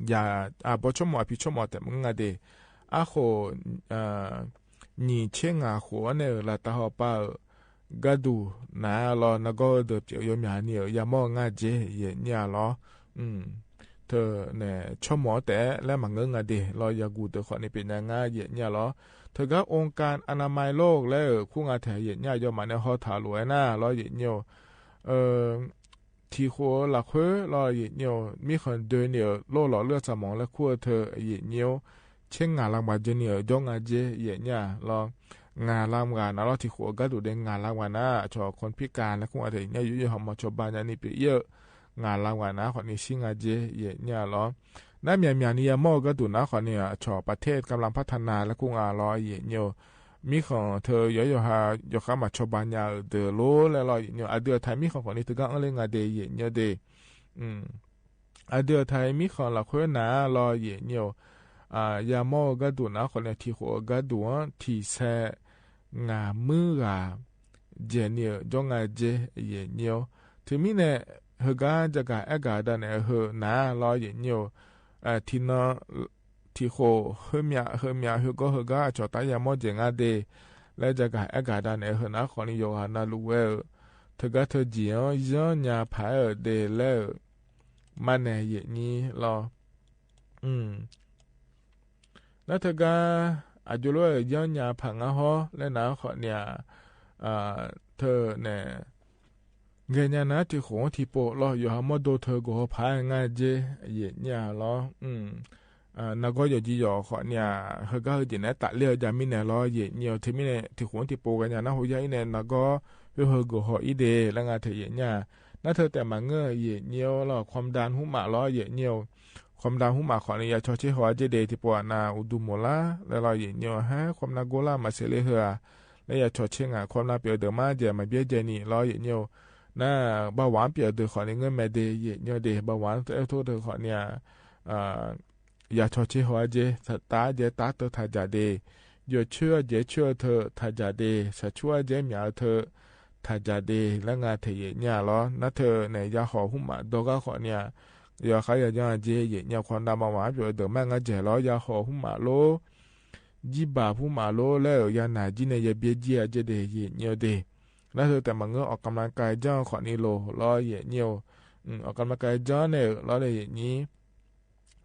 อย่า อ่า บ่ชั่วหมอ ผิดชั่วหมอ แต่มึงอะเดะ อะโข เอ่อ หนีเช็งหาโข อันนี้ เออ ละตาเฮาปา เออ ก๊ะดู นะ ลอ นาก็เดิบเจียวยอมยานี้ เออ ยาหม้องาเจ เยะเยี้ยว ลอ อืม เถอะ แน่ ชั่วหมอ แต่ และมาเงอะงาเดะ ลอ ยากูเต๋อ ข้อนี้ เป๋นยางา เยะเยี้ยว ลอ เถอะก๊ะ องค์การอนามัยโลก และ เออ คู่งาแท้ เยะเยี้ยว ยอมมาในฮอถาหลวยนะ ลอ เยะเยี้ยว เอ่อ ตี้โขละเคว ลอ เยะเยี้ยว มีคนเดินเนี่ย โรคหลอดเลือดสมองและขั้วเธอ เยะเยี้ยว เช็งงาลำกว่าเจเนี่ย ยองงาเจ เยะเยี้ยว ลอ งาลำกว่านะ ลอ ตี้โขก๊ะดูเดงงาลำกว่านะ ชอคนพิการและคู่งาเธอเนี่ย อยู่ๆ เฮามาชอบ้านยานี้เปียกเยียะ งาลำกว่านะ ข้อนี้ ชิงงาเจ เยะเยี้ยว ลอ นะ เมีย เมียนี้ ยาหม้อก๊ะดูนะ ข้อนี้ ชอประเทศกำลังพัฒนาและคู่งา ลอ เยะเยี้ยว มีของเธอ ยอ ยอหา ยอข้ามาชอบ้านยาเดอโล และ ลอ เยะเยี้ยว อะเดือไทยมีของ ข้อนี้ เถอะก๊ะ เออ เล่งงาเด เยะเยี้ยวเดะ อืม อะเดือไทยมีของละเควนะ ลอ เยะเยี้ยว อ่า ยาหม้อก๊ะดูนะ ข้อนี้ ตี้โขก๊ะดู ตี้แซะ งามือกา เจเนี่ย ยองงาเจ เยะเยี้ยว เถอะ มีแน่ เฮอก๊ะ จะก๋าแอะก๋าดาแน่ เฮอ นะ ลอ เยะเยี้ยว เอ่อ ตี้นอน ตี้โข เฮอเมีย เฮอเมีย เฮอก็ เฮอก๊ะ ชอตายาหม้อเจงาเดะ และจะก๋าแอะก๋าดาแน่ เฮอ นะ ข้อนี้ ยกหานาลูแว เถอะก๊ะ เธอเจียว ย้อนยาผาย เออ เดะ และ เออ มาแน่ เยะนี้ ลอ อืม နာ်เถิงกั๋น อาจจะรู้เอ่อ ย้อนยาผ่านงาฮ้อ และนาขอเนีย อ่า เธอเนี่ย แกเยียะยานา ตี้ขงตี้โปะ ลอ อยู่หาหมอโดเธอก็หอผางาเจ เยียะเยียะลอ อืม อ่า นาก็หยอดจีหยอดขอเนีย เฮอก็เฮอเจเนย ตะเลี้ยวจามีเนยลอ เยียะเยียะ เธอมีเนย ตี้ขงตี้โปะ แกเยียะยานา หัวใหญ่เนย นาก็เฮอเฮอก็หออี้เด ละงาเธอ เยียะเยียะ นาเธอแต่มาเงอ เยียะเยียะลอ ความดันหุบหมาลอ เยียะเยียะ ความดันหุบหมาขอเนีย ยาชอเชฮออาเจเด ตี้โปะนาอุดูโมลา และลอ เยียะเยียะ ฮะ ความดันโกลามาเสเลเฮอ และยาชอเชงา ความดันเปียวเดิมมาเจ มาเบียดเจนี่ ลอ เยียะเยียะ นาเบาหวานเปียวเดิมขอเนีย เงอแม่เด เยียะเยียะเด เบาหวานเอวโทเธอขอเนีย อ่า ยาชอเชฮออาเจ สะตาเจตาเธอทาจาเด หยดเชื้อเจเชื้อเธอทาจาเด สะชั่วเจเหมียวเธอทาจาเด ละงาเธอ เยียะเยียะลอ นาเธอเนี่ย ยาหอมหุบหมาดอกาขอเนีย ยาฆ่ายาย้อนอาเจ เยียะเยียะ ความดันเบาหวานเปียวเดิมมางาเจลอ ยาหอมหุบหมาลอ ยี่บาปหุบหมาลอ และยาหนาจีเนย ยาเบียดจีอาเจเด เยียะเยียะเด นาเธอแต่มาเงอ ออกกำลังกายจ้างขอนี้ลอ ลอ เยียะเยียะ อืม ออกกำลังกายจ้างเนย ลอ เลยเยียะเยียะ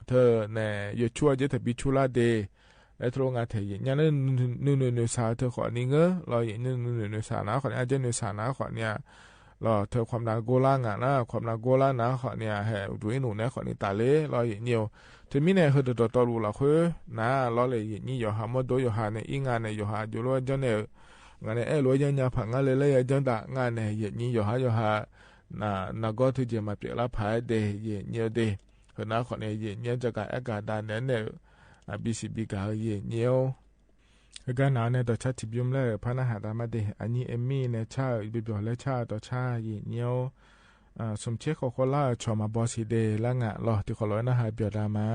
เธอเนี่ย หยดชั่วเจเธอปีชุลาเด และโทรงาเธอ เยียะเยียะ นึ่งนึ่งนึ่งนึ่งสามเธอขอนี้เงอ ลอ เยียะนึ่งนึ่งนึ่งนึ่งสามนาขอนี้ อาเจนึ่งสามนาขอเนีย ลอ เธอความดันโกลางานา ความดันโกลานาขอเนีย แห่ดูอีหนูเนี่ยขอนี้ตาเล ลอ เยียะเยียะ เธอมีเนย เฮอเธอต่อต่อลูละเฮอ นา ลอ เลยเยียะเยียะ อยู่หาหมอโด อยู่หาเนย อี้งาเนย อยู่หา อยู่ลอ เยียะเยียะ งาเนย เอ๊ะ ลอ เยียะเยียะ ผ่านงาเลย และเยียะเยียะ ตะงาเนย เยียะเยียะ อยู่หา อยู่หา นา นาก็เธอเจมาเปียกละผายเด เยียะเยียะเด เฮอนาขอเนีย เยียะเยียะ จะกาแอ๊กกาดาเนยเนย อ่า บีซีบีกา เยียะเยียะ เฮอกาหนาวเนย ต่อชัดถิบยุมแล้ว พระนาหาตามาเด อันนี้เอมมี่เนย ชา เบียบอและชา ต่อชา เยียะเยียะ อ่า สมเชษขอโคราช ชอมาบอสีเด ละงะลอ ตี้ขอลอยนาหาเบียดามา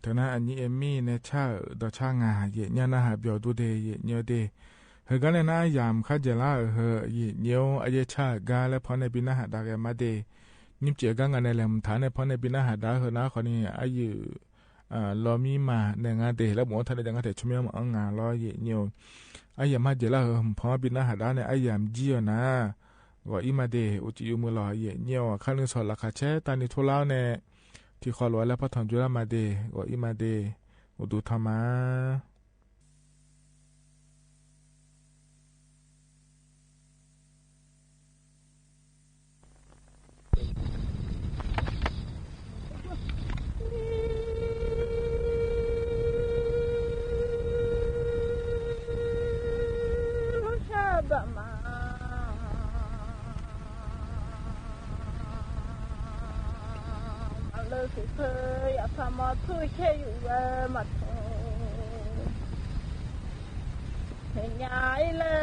เถิงนั้น อะ เยเอมมี่ เนชา เอ่อ ดอชา งา เยียะเยียว หน้าหาเปียวดูเต เยียะเยียวเต เฮอ กาแนนนะ ยามค่าเจ๋อละ เออ เฮอ เยียะเยียว อะ เยียะชา กา และพ่อแม่ ปี้น้าหาดา แกมาเต ยินเจียกั๋น กาแนนแหลมถาม ในพ่อแม่ ปี้น้าหาดา เฮอ นะ คอนี้ อะ อยู่ เอ่อ รอมีมา ในงานเต แล้วบอกว่า ถ้าได้งานเต ชมยอม เอางาน รอ เยียะเยียว อะ ยามมาเจ๋อละ เออ พ่อแม่ ปี้น้าหาดา เนี่ย อะ ยามเยียะนะ ก็อี้มาเต อุจิอยู่เมือหลอ เยียะเยียว ค่านึ่งสอง ราคาแชร์ ตานิโทรลาว เนี่ย ตี้คอหลวง และพ่อทองจุลา มาเต ก็อี้มาเต อุดูทอมา มาเลิกสิเธอ อย่าพามาทุกข์แค่อยู่แลมาทุกข์ เห็นยายเลย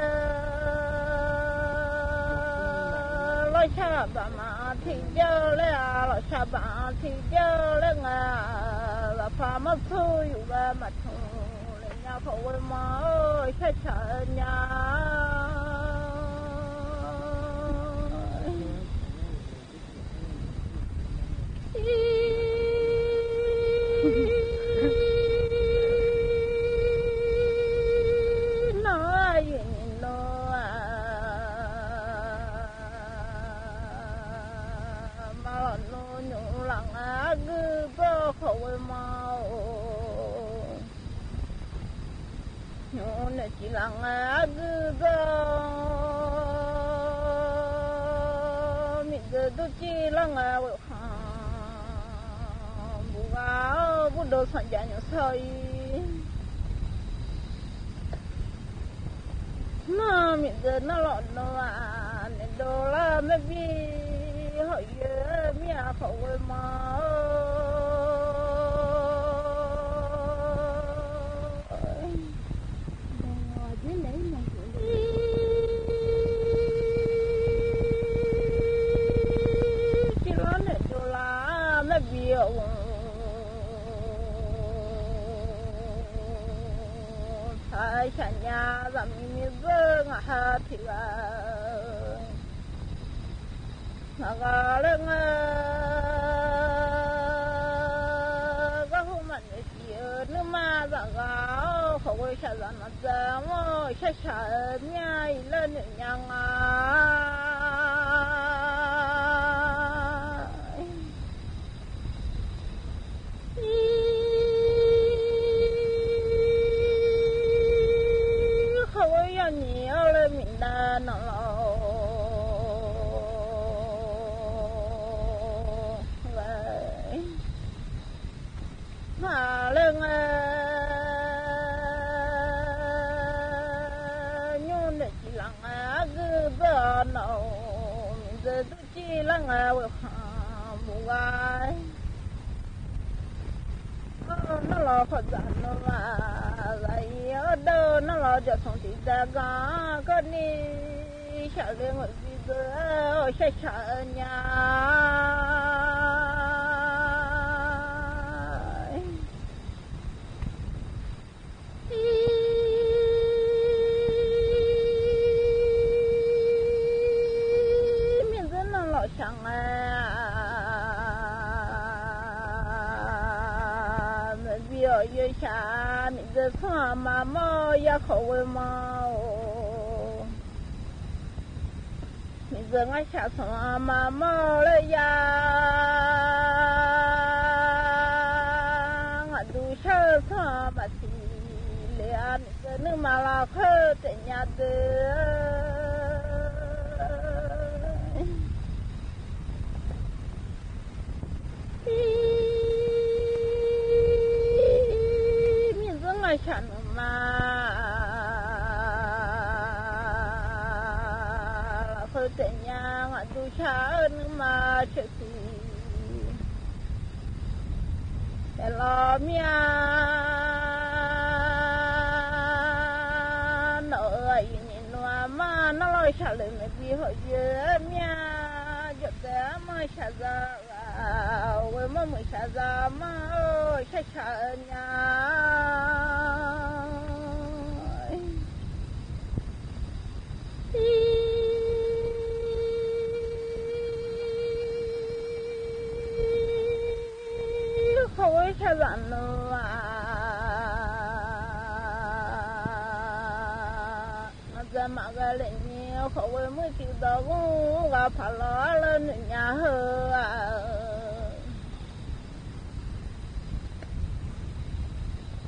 ลอชาบะมาทีเดียวเลยอะ ลอชาบะทีเดียวเลยไง ละพามาทุกข์อยู่แลมาทุกข์ เลยยาพอเวมา โอ้ย ชาชาญา น้อยน้อย มาหล่อนโนหนูหลังอะ กึ๊บ เป้าเขาไว้มา โอ้ โยนเนี่ยจีหลังอะ กึ๊บ เป้า มีเจอตุ๊จีหลังอะ เว้ย ค่ะ บุกา บุโดสัญญาณอยู่ซอย น้ามีเจอน้าหลอดน้า เนี่ยโดราแม่บี หอยเยอะ เมียเขาเว้ยมา เอ้ย จิลาเนี่ยโดราแม่เบียร์ สายสัญญาจะมีมีเรื่องหาทีละ แล้วก็เรื่อง ก็คงมันไม่เกี่ยว นึกมาจากเรา เขาก็ชะลามาจะมอชะชะเมียอีเลิศหนึ่งยังไง เขาก็ยังหนีเอาเลยมินดาหนอ มาเรื่อง เอ่อ โยนเนี่ยจีหลังอะ กึ๊บ เป้า หนอ มีเจอตุ๊จีหลังอะ เว้ย ค่ะ บุกา เออ นั่นเราขอจันว่า อะไร เออ เดิน นั่นเราจะส่งติดตากัน ก็นี่ ชาเรื่องว่าสิเจอ ชาชาญา มีเจอนั่นเราช่างอะ มันเบียวเยอะชา มีเจอข้ามามอยาเขาเว้ยมา โอ้ มีเจองาชาสองอามามอเลยยัง อะดูเชิดสองอามาสีเหลือ มีเจอนึ่งมาลาเคิดแต่ยาเดิน มีเจองาชานึ่งมา ละเคิดแต่ยา อะดูชานึ่งมาเชิดสี แต่รอเมีย หนอเอ๋ย นี่หนัวมา หนอรอชาเลยไม่บีหอยเยอะเมีย หยดแต่มาชาจะ เว้ย เมื่อมื้อเช้ามา เออ เช้าๆ เนี่ย เขาเว้ย เช้าๆ เนาะ จะมากันเลยเนี่ย เขาเว้ย เมื่อกี้ดอกว่าผ่าล้อแล้วหนึ่งยาเหอะ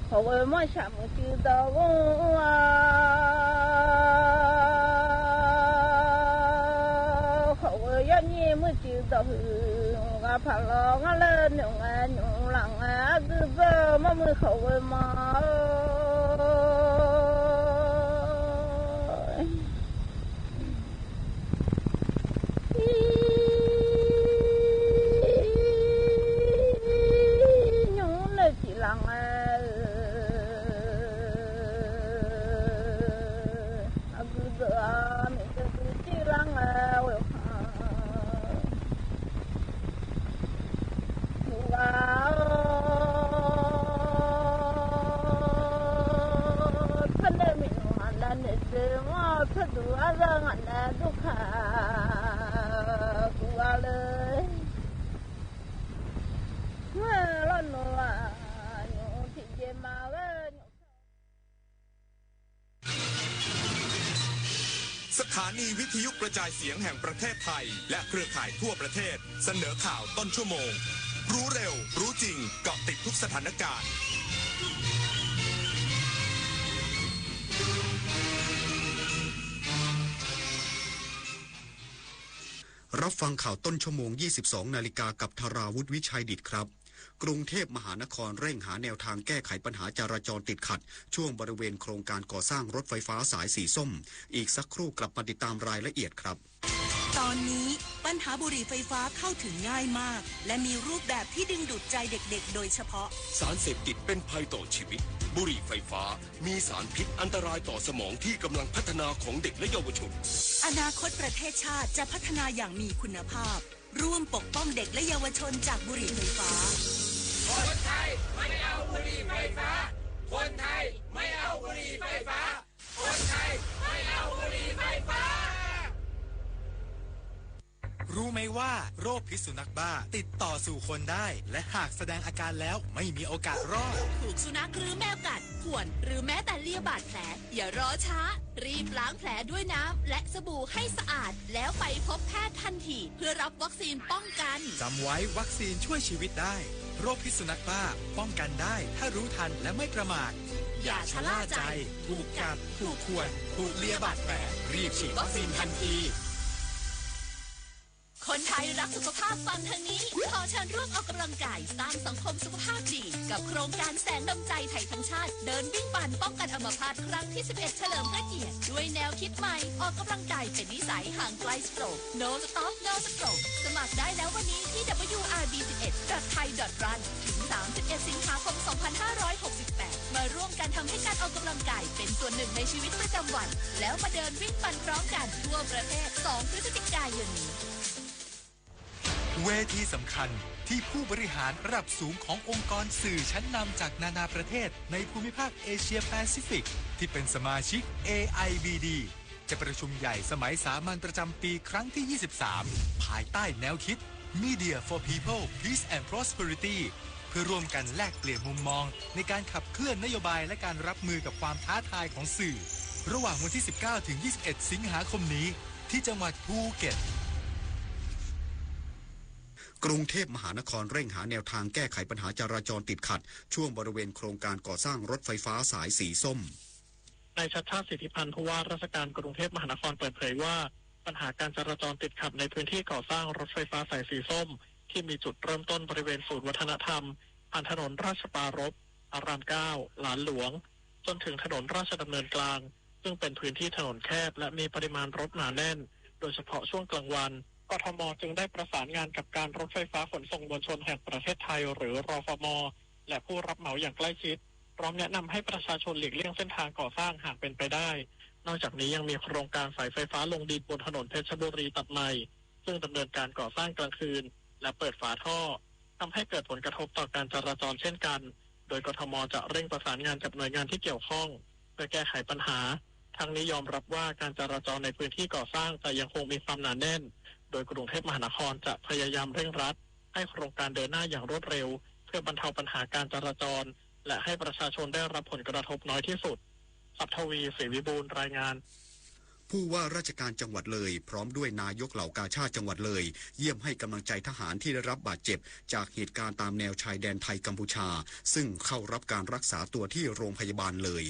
เขาเว้ย เมื่อเช้าเมื่อกี้ดอกว่า เขาเว้ย ยอดนี่เมื่อกี้ดอกหือ ว่าผ่าล้อแล้วหนึ่งยาหนึ่งหลัง อ่ะ คือเจ้ามามือเขาเว้ยมา สถานีวิทยุกระจายเสียงแห่งประเทศไทย และเครือข่ายทั่วประเทศ เสนอข่าวต้นชั่วโมง รู้เร็ว รู้จริง เกาะติดทุกสถานการณ์ รับฟังข่าวต้นชั่วโมง ยี่สิบสองนาฬิกา กับธราวุฒิ วิชัยดิษฐครับ กรุงเทพมหานครเร่งหาแนวทางแก้ไขปัญหาจราจรติดขัด ช่วงบริเวณโครงการก่อสร้างรถไฟฟ้าสายสีส้ม อีกสักครู่กลับมาติดตามรายละเอียดครับ ตอนนี้ปัญหาบุหรี่ไฟฟ้าเข้าถึงง่ายมาก และมีรูปแบบที่ดึงดูดใจเด็กๆ โดยเฉพาะ สารเสพติดเป็นภัยต่อชีวิต บุหรี่ไฟฟ้า มีสารพิษอันตรายต่อสมองที่กำลังพัฒนาของเด็กและเยาวชน อนาคตประเทศชาติจะพัฒนาอย่างมีคุณภาพ ร่วมปกป้องเด็กและเยาวชนจากบุหรี่ไฟฟ้า คนไทยไม่เอาบุหรี่ไฟฟ้า คนไทยไม่เอาบุหรี่ไฟฟ้า คนไทยไม่เอาบุหรี่ไฟฟ้า รู้ไหมว่าโรคพิษสุนัขบ้าติดต่อสู่คนได้ และหากแสดงอาการแล้วไม่มีโอกาสรอด ถูกสุนัขหรือแมวกัด ข่วน หรือแม้แต่เลียบาดแผล อย่ารอช้า รีบล้างแผลด้วยน้ำและสบู่ให้สะอาด แล้วไปพบแพทย์ทันที เพื่อรับวัคซีนป้องกัน จำไว้ วัคซีนช่วยชีวิตได้ โรคพิษสุนัขบ้าป้องกันได้ ถ้ารู้ทันและไม่ประมาท อย่าชะล่าใจ ถูกกัด ถูกข่วน ถูกเลียบาดแผล รีบฉีดวัคซีนทันที คนไทยรักสุขภาพฟังทางนี้ ขอเชิญร่วมออกกำลังกายสร้างสังคมสุขภาพดี กับโครงการแสงดำใจไทยทั้งชาติ เดินวิ่งปั่นป้องกันอัมพาตครั้งที่สิบเอ็ด เฉลิมพระเกียรติ ด้วยแนวคิดใหม่ ออกกำลังกายเป็นนิสัย ห่างไกลสโตรก No Stop No Stroke สมัครได้แล้ววันนี้ที่ ดับเบิลยูอาร์บี สิบเอ็ด ดอท ไทย ดอท รัน ถึง สามสิบเอ็ด สิงหาคม สองพันห้าร้อยหกสิบแปด มาร่วมกันทำให้การออกกำลังกายเป็นส่วนหนึ่งในชีวิตประจำวัน แล้วมาเดินวิ่งปั่นพร้อมกันทั่วประเทศ สอง พฤศจิกายนนี้ เวทีสำคัญที่ผู้บริหารระดับสูงขององค์กรสื่อชั้นนำจากนานาประเทศในภูมิภาคเอเชียแปซิฟิก ที่เป็นสมาชิก เอไอบีดี จะประชุมใหญ่สมัยสามัญประจำปีครั้งที่ ยี่สิบสาม ภายใต้แนวคิด Media for People, Peace and Prosperity เพื่อร่วมกันแลกเปลี่ยนมุมมองในการขับเคลื่อนนโยบายและการรับมือกับความท้าทายของสื่อ ระหว่างวันที่ สิบเก้า ถึง ยี่สิบเอ็ด สิงหาคมนี้ ที่จังหวัดภูเก็ต กรุงเทพมหานครเร่งหาแนวทางแก้ไขปัญหาจราจรติดขัด ช่วงบริเวณโครงการก่อสร้างรถไฟฟ้าสายสีส้ม นายชัชชาติ สิทธิพันธ์ ผู้ว่าราชการกรุงเทพมหานครเปิดเผยว่า ปัญหาการจราจรติดขัดในพื้นที่ก่อสร้างรถไฟฟ้าสายสีส้ม ที่มีจุดเริ่มต้นบริเวณศูนย์วัฒนธรรม ผ่านถนนราชปรารภ พระรามเก้า หลานหลวง จนถึงถนนราชดำเนินกลาง ซึ่งเป็นพื้นที่ถนนแคบและมีปริมาณรถหนาแน่น โดยเฉพาะช่วงกลางวัน กทม จึงได้ประสานงานกับการรถไฟฟ้าขนส่งมวลชนแห่งประเทศไทย หรือ รฟม และผู้รับเหมาอย่างใกล้ชิด พร้อมแนะนำให้ประชาชนหลีกเลี่ยงเส้นทางก่อสร้างหากเป็นไปได้ นอกจากนี้ยังมีโครงการสายไฟฟ้าลงดินบนถนนเพชรบุรีตัดใหม่ ซึ่งดำเนินการก่อสร้างกลางคืน และเปิดฝาท่อ ทำให้เกิดผลกระทบต่อการจราจรเช่นกัน โดย กทม จะเร่งประสานงานกับหน่วยงานที่เกี่ยวข้อง เพื่อแก้ไขปัญหา ทั้งนี้ยอมรับว่าการจราจรในพื้นที่ก่อสร้างจะยังคงมีความหนาแน่น โดยกรุงเทพมหานครจะพยายามเร่งรัดให้โครงการเดินหน้าอย่างรวดเร็ว เพื่อบรรเทาปัญหาการจราจร และให้ประชาชนได้รับผลกระทบน้อยที่สุด ศักดิ์ทวี ศรีวิบูลย์ รายงาน ผู้ว่าราชการจังหวัดเลย พร้อมด้วยนายกเหล่ากาชาดจังหวัดเลย เยี่ยมให้กำลังใจทหารที่ได้รับบาดเจ็บจากเหตุการณ์ตามแนวชายแดนไทยกัมพูชา ซึ่งเข้ารับการรักษาตัวที่โรงพยาบาลเลย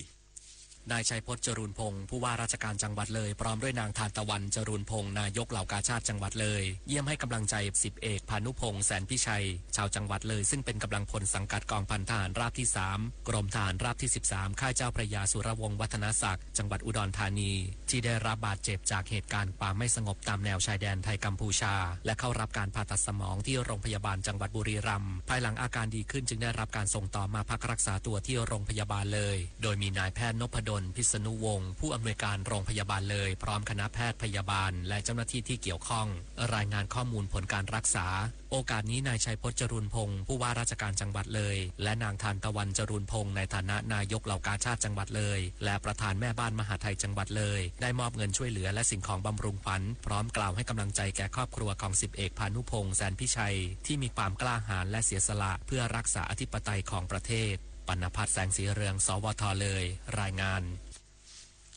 นายชัยพจน์ จรูญพงศ์ ผู้ว่าราชการจังหวัดเลย พร้อมด้วยนางทานตะวัน จรูญพงศ์ นายกเหล่ากาชาดจังหวัดเลย เยี่ยมให้กำลังใจสิบเอก พานุพงษ์ แสนพิชัย ชาวจังหวัดเลย ซึ่งเป็นกำลังพลสังกัดกองพันทหารราบที่สาม กรมทหารราบที่สิบสาม ค่ายเจ้าพระยาสุรวงศ์วัฒนศักดิ์ จังหวัดอุดรธานี ที่ได้รับบาดเจ็บจากเหตุการณ์ความไม่สงบตามแนวชายแดนไทยกัมพูชา และเข้ารับการผ่าตัดสมองที่โรงพยาบาลจังหวัดบุรีรัมย์ ภายหลังอาการดีขึ้นจึงได้รับการส่งต่อมาพักรักษาตัวที่โรงพยาบาลเลย โดยมีนายแพทย์นพดล พิษณุวงศ์ ผู้อำนวยการโรงพยาบาลเลย พร้อมคณะแพทย์พยาบาล และเจ้าหน้าที่ที่เกี่ยวข้อง รายงานข้อมูลผลการรักษา โอกาสนี้นายชัยพจน์ จรูญพงศ์ ผู้ว่าราชการจังหวัดเลย และนางทานตะวัน จรูญพงศ์ ในฐานะนายกเหล่ากาชาดจังหวัดเลย และประธานแม่บ้านมหาดไทยจังหวัดเลย ได้มอบเงินช่วยเหลือและสิ่งของบำรุงขวัญ พร้อมกล่าวให้กำลังใจแก่ครอบครัวของสิบเอก พานุพงษ์ แสนพิชัย ที่มีความกล้าหาญและเสียสละเพื่อรักษาอธิปไตยของประเทศ ปัณณพัฒน์ แสงสีเรือง สวท เลย รายงาน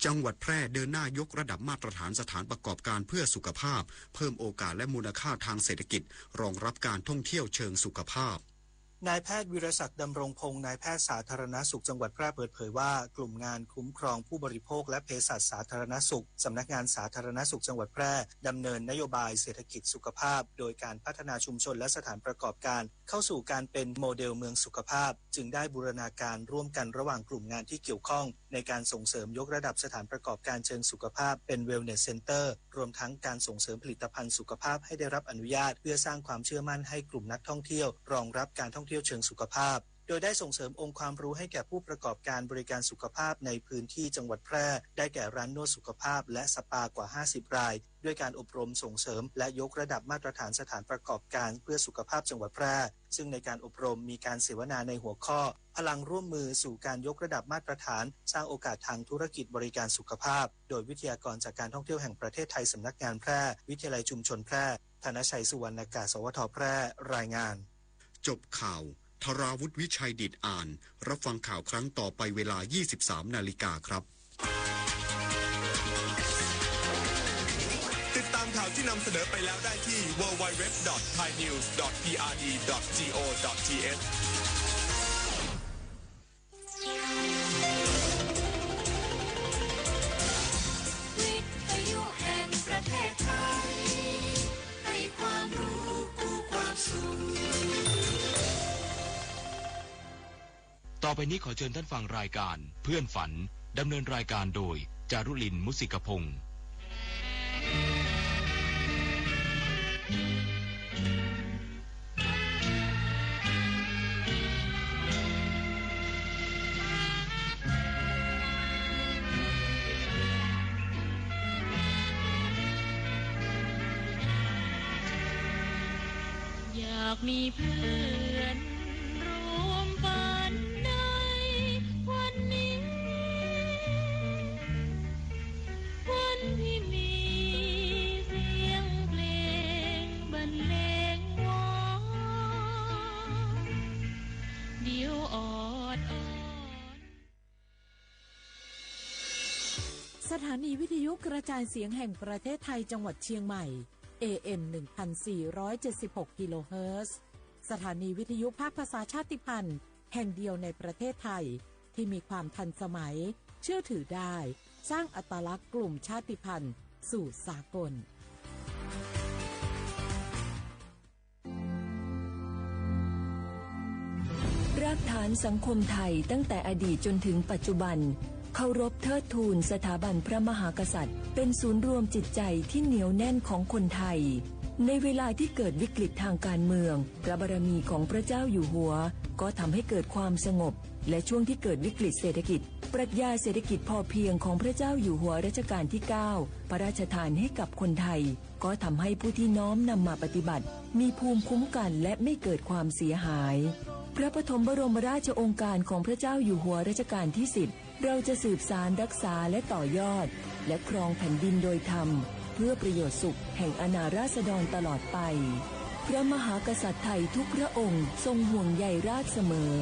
จังหวัดแพร่เดินหน้ายกระดับมาตรฐานสถานประกอบการเพื่อสุขภาพ เพิ่มโอกาสและมูลค่าทางเศรษฐกิจ รองรับการท่องเที่ยวเชิงสุขภาพ นายแพทย์วิรศักดิ์ ดำรงพงษ์ นายแพทย์สาธารณสุขจังหวัดแพร่เปิดเผยว่า กลุ่มงานคุ้มครองผู้บริโภคและเภสัชสาธารณสุข สำนักงานสาธารณสุขจังหวัดแพร่ ดำเนินนโยบายเศรษฐกิจสุขภาพ โดยการพัฒนาชุมชนและสถานประกอบการ เข้าสู่การเป็นโมเดลเมืองสุขภาพ จึงได้บูรณาการร่วมกันระหว่างกลุ่มงานที่เกี่ยวข้อง ในการส่งเสริมยกระดับสถานประกอบการเชิงสุขภาพเป็น Wellness Center รวมทั้งการส่งเสริมผลิตภัณฑ์สุขภาพให้ได้รับอนุญาต เพื่อสร้างความเชื่อมั่นให้กลุ่มนักท่องเที่ยว รองรับการท่องเที่ยวเชิงสุขภาพ โดยได้ส่งเสริมองค์ความรู้ให้แก่ผู้ประกอบการบริการสุขภาพในพื้นที่จังหวัดแพร่ ได้แก่ร้านนวดสุขภาพและสปากว่าห้าสิบราย ด้วยการอบรมส่งเสริมและยกระดับมาตรฐานสถานประกอบการเพื่อสุขภาพจังหวัดแพร่ ซึ่งในการอบรมมีการเสวนาในหัวข้อ พลังร่วมมือสู่การยกระดับมาตรฐาน สร้างโอกาสทางธุรกิจบริการสุขภาพ โดยวิทยากรจากการท่องเที่ยวแห่งประเทศไทย สำนักงานแพร่ วิทยาลัยชุมชนแพร่ ธนชัย สุวรรณากาศ สวท แพร่ รายงาน จบข่าว ธราวุฒิ วิชัยดิษฐอ่าน รับฟังข่าวครั้งต่อไปเวลา ยี่สิบสามนาฬิกาครับ ติดตามข่าวที่นำเสนอไปแล้วได้ที่ ดับเบิลยู ดับเบิลยู ดับเบิลยู ดอท ไทยนิวส์ ดอท พีอาร์ดี ดอท จีโอ ดอท ทีเอช วิทยุแห่งประเทศไทย ให้ความรู้คู่ความสุข ต่อไปนี้ขอเชิญท่านฟังรายการเพื่อนฝัน ดำเนินรายการโดย จารุลิน มุสิกพงษ์ อยากมีเพื่อนร่วมฝันในวันนี้ วันที่มีเสียงเพลงบรรเลงวอน เดี๋ยวออดอ้อน สถานีวิทยุกระจายเสียงแห่งประเทศไทยจังหวัดเชียงใหม่ เอเอ็ม หนึ่งพันสี่ร้อยเจ็ดสิบหก กิโลเฮิรตซ์ สถานีวิทยุภาคภาษาชาติพันธุ์แห่งเดียวในประเทศไทย ที่มีความทันสมัย เชื่อถือได้ สร้างอัตลักษณ์กลุ่มชาติพันธุ์สู่สากล รากฐานสังคมไทยตั้งแต่อดีตจนถึงปัจจุบัน เคารพเทิดทูนสถาบันพระมหากษัตริย์ เป็นศูนย์รวมจิตใจที่เหนียวแน่นของคนไทย ในเวลาที่เกิดวิกฤตทางการเมือง พระบารมีของพระเจ้าอยู่หัว ก็ทำให้เกิดความสงบ และช่วงที่เกิดวิกฤตเศรษฐกิจ ปรัชญาเศรษฐกิจพอเพียงของพระเจ้าอยู่หัวรัชกาลที่เก้า พระราชทานให้กับคนไทย ก็ทำให้ผู้ที่น้อมนำมาปฏิบัติ มีภูมิคุ้มกันและไม่เกิดความเสียหาย พระปฐมบรมราชโองการของพระเจ้าอยู่หัวรัชกาลที่สิบ เราจะสืบสานรักษาและต่อยอด และครองแผ่นดินโดยธรรม เพื่อประโยชน์สุขแห่งอาณาราษฎรตลอดไป พระมหากษัตริย์ไทยทุกพระองค์ทรงห่วงใยราษฎร์เสมอ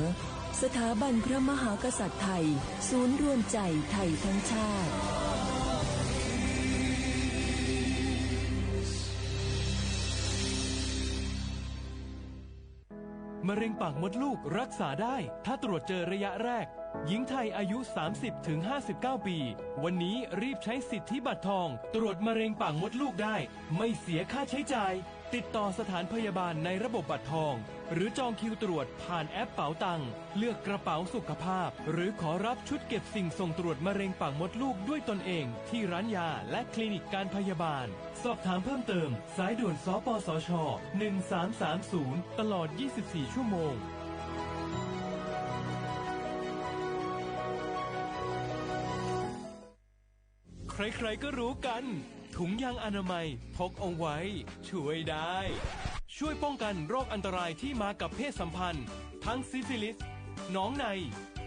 สถาบันพระมหากษัตริย์ไทย ศูนย์รวมใจไทยทั้งชาติ มะเร็งปากมดลูกรักษาได้ ถ้าตรวจเจอระยะแรก หญิงไทยอายุ สามสิบถึงห้าสิบเก้า ปี วันนี้รีบใช้สิทธิบัตรทอง ตรวจมะเร็งปากมดลูกได้ ไม่เสียค่าใช้จ่าย ติดต่อสถานพยาบาลในระบบบัตรทอง หรือจองคิวตรวจผ่านแอปเป๋าตัง เลือกกระเป๋าสุขภาพ หรือขอรับชุดเก็บสิ่งส่งตรวจมะเร็งปากมดลูกด้วยตนเอง ที่ร้านยาและคลินิกการพยาบาล สอบถามเพิ่มเติม สายด่วน สปสช หนึ่งสามสามศูนย์ ตลอด ยี่สิบสี่ ชั่วโมง ใครๆ ก็รู้กัน ถุงยางอนามัยพกเอาไว้ ช่วยได้ ช่วยป้องกันโรคอันตรายที่มากับเพศสัมพันธ์ ทั้งซิฟิลิส หนองใน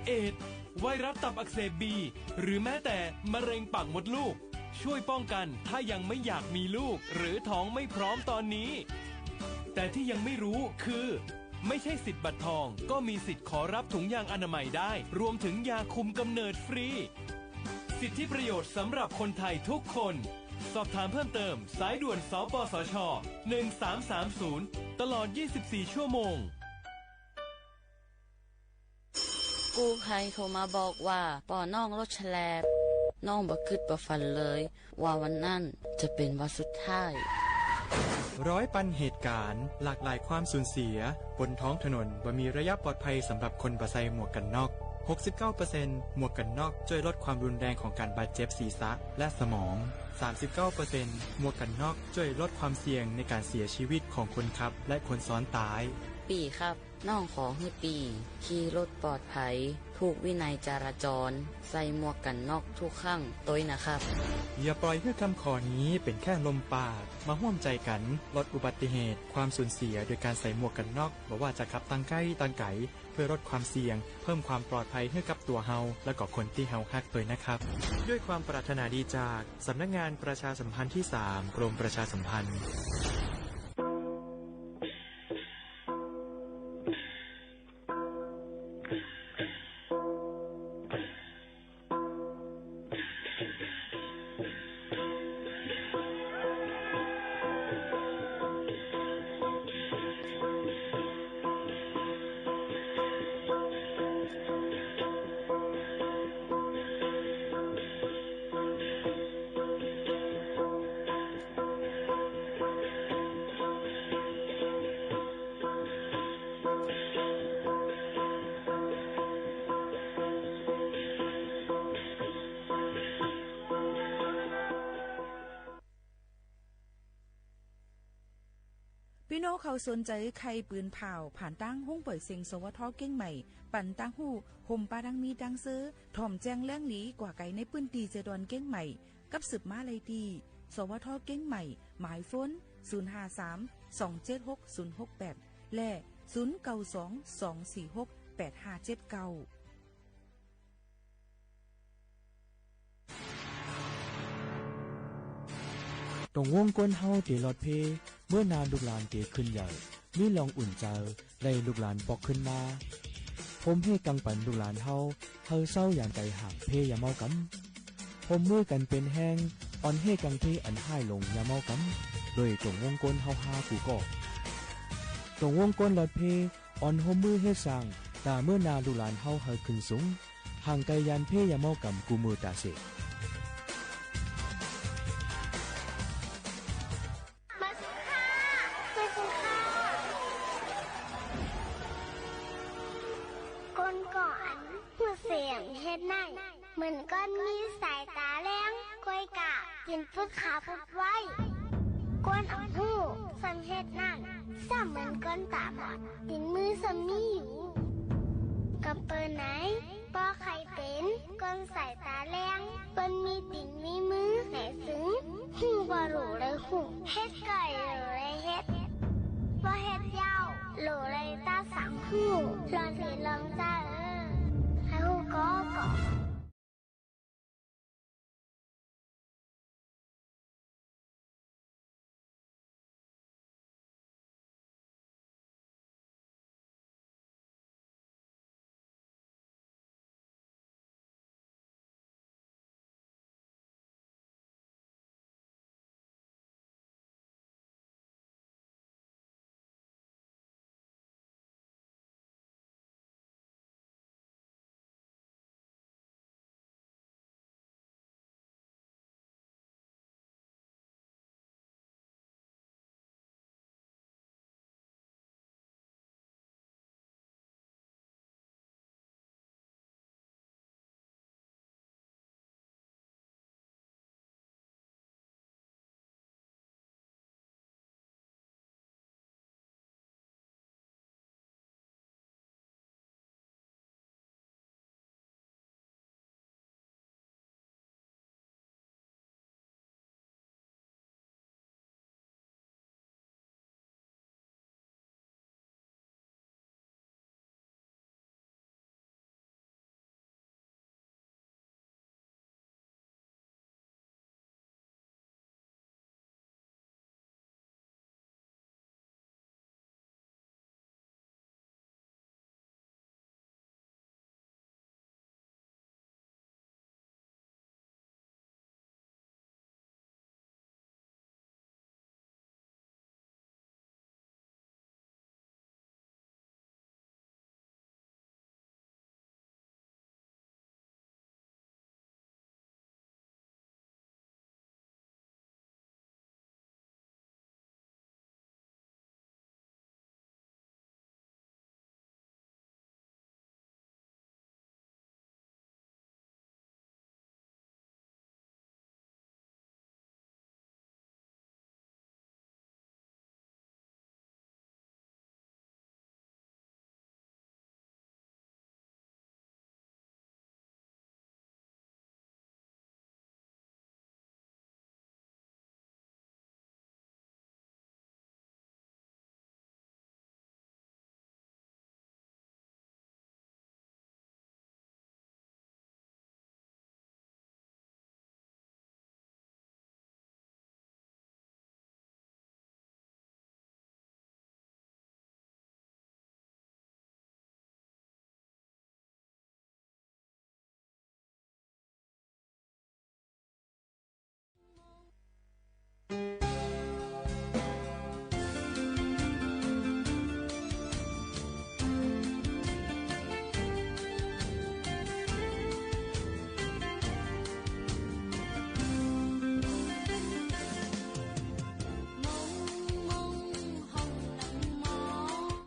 เอดส์ ไวรัสตับอักเสบบี หรือแม้แต่มะเร็งปากมดลูก ช่วยป้องกันถ้ายังไม่อยากมีลูก หรือท้องไม่พร้อมตอนนี้ แต่ที่ยังไม่รู้คือ ไม่ใช้สิทธิ์บัตรทอง ก็มีสิทธิ์ขอรับถุงยางอนามัยได้ รวมถึงยาคุมกำเนิดฟรี สิทธิประโยชน์สำหรับคนไทยทุกคน สอบถามเพิ่มเติม สายด่วน สปสช หนึ่งสามสามศูนย์ ตลอด ยี่สิบสี่ ชั่วโมง กู้ภัยโทรมาบอกว่าป้อน้องรถแฉลบ น้องบ่กึ๊ดบ่ฝันเลย ว่าวันนั้นจะเป๋นวันสุดท้าย ร้อยปันเหตุก๋ารณ์ หลากหลายความสูญเสีย บนท้องถนนบ่มีระยะปลอดภัยสำหรับคนบ่ใส่หมวกกั๋นน็อก หกสิบเก้าเปอร์เซ็นต์ หมวกกั๋นน็อกจ้วยลดความรุนแรงของก๋านบาดเจ็บศีรษะและสมอง สามสิบเก้าเปอร์เซ็นต์ หมวกกั๋นน็อกจ้วยลดความเสี่ยงในก๋านเสียชีวิตของคนขับและคนซ้อนต๊าย ปี้ครับ น้องขอหื้อปี้ขี่รถปลอดภัย ถูกวินัยจราจร ใส่หมวกกั๋นน็อกทุกครั้งตวยนะครับ อย่าปล่อยหื้อคำขอนี้เป๋นแค่ลมปาก มาฮ่วมใจ๋กั๋นลดอุบัติเหตุ ความสูญเสียโดยก๋านใส่หมวกกั๋นน็อก บ่ว่าจะขับตางใก้ตางไก๋ เพื่อลดความเสี่ยง เพิ่มความปลอดภัยหื้อกับตั๋วเฮา และก็คนตี้เฮาฮักตวยนะครับ ด้วยความปรารถนาดีจากสำนักงานประชาสัมพันธ์ที่สาม กรมประชาสัมพันธ์ ปี้น้องเขาสนใจ๋ใค่ปืนผ่าว ผ่านตางห้องเป่ยเสียง สวท. เกียงใหม่ ปันตางฮู้ ห่มปาดังมีตางซื่อ ถ่อมแจ้งแหล่งหลีกว่าไก๋ในปื้นตี้เจดอนเกียงใหม่ กับสืบมาได้ตี้ สวท. เกียงใหม่ หมายโฟน ศูนย์ห้าสาม สองเจ็ดหก ศูนย์หกแปด และ ศูนย์เก้าสอง สองสี่หก แปดห้าเจ็ดเก้า ต๋งวงก้นเฮาเต๋ลอดเพ่ เมื่อหน้าลูกหลานเต๋ขึ้นใหญ่ มีหลองอุ่นใจ๋ ได้ลูกหลานปอกขึ้นมา ห่มเฮกังปันลูกหลานเฮา เฮาเซาอย่างใจ๋หากเพ่ยาเมากำ ห่มมือกั๋นเป๋นแฮง อ่อนเฮกังเพ่อันฮ้ายลงยาเมากำ โดยต๋งวงก้นเฮาฮากู้ก่อ ต๋งวงก้นลอดเพ่ อ่อนห่มมือเฮ็ดสร้าง ต๋าเมื่อหน้าลูกหลานเฮาเฮาขึ้นสูง ห่างไก๋ยานเพ่ยาเมากำกู้มือต๋าเสก มาสิค่ะ มาสิค่ะ ก้นก่ออัน หื้อเสียงเฮ็ดไหน เหมือนก้นมีสายต๋าแลง ก้อยก่า ตี๋นปุ๊ดขาปุ๊ดไว ก้นอ่อนฮู้ ส่ำเฮ็ดนั่น ส่ำเหมือนก้นต๋าบอด ตี๋นมือส่ำมีอยู่ กำเปิลไหน บ่ใค่เป๋นคนสายต๋าแลง เปิ้นมีตี๋นมีมือไหนตึง ฮู้บ่หลู่เลยฮู้ เฮ็ดก่อยหลู่เลยเฮ็ด บ่เฮ็ดเย้าหลู่เลยตาสังฮู้ ลองสิลองจ้าเออ ใค่ฮู้ก่อก่อ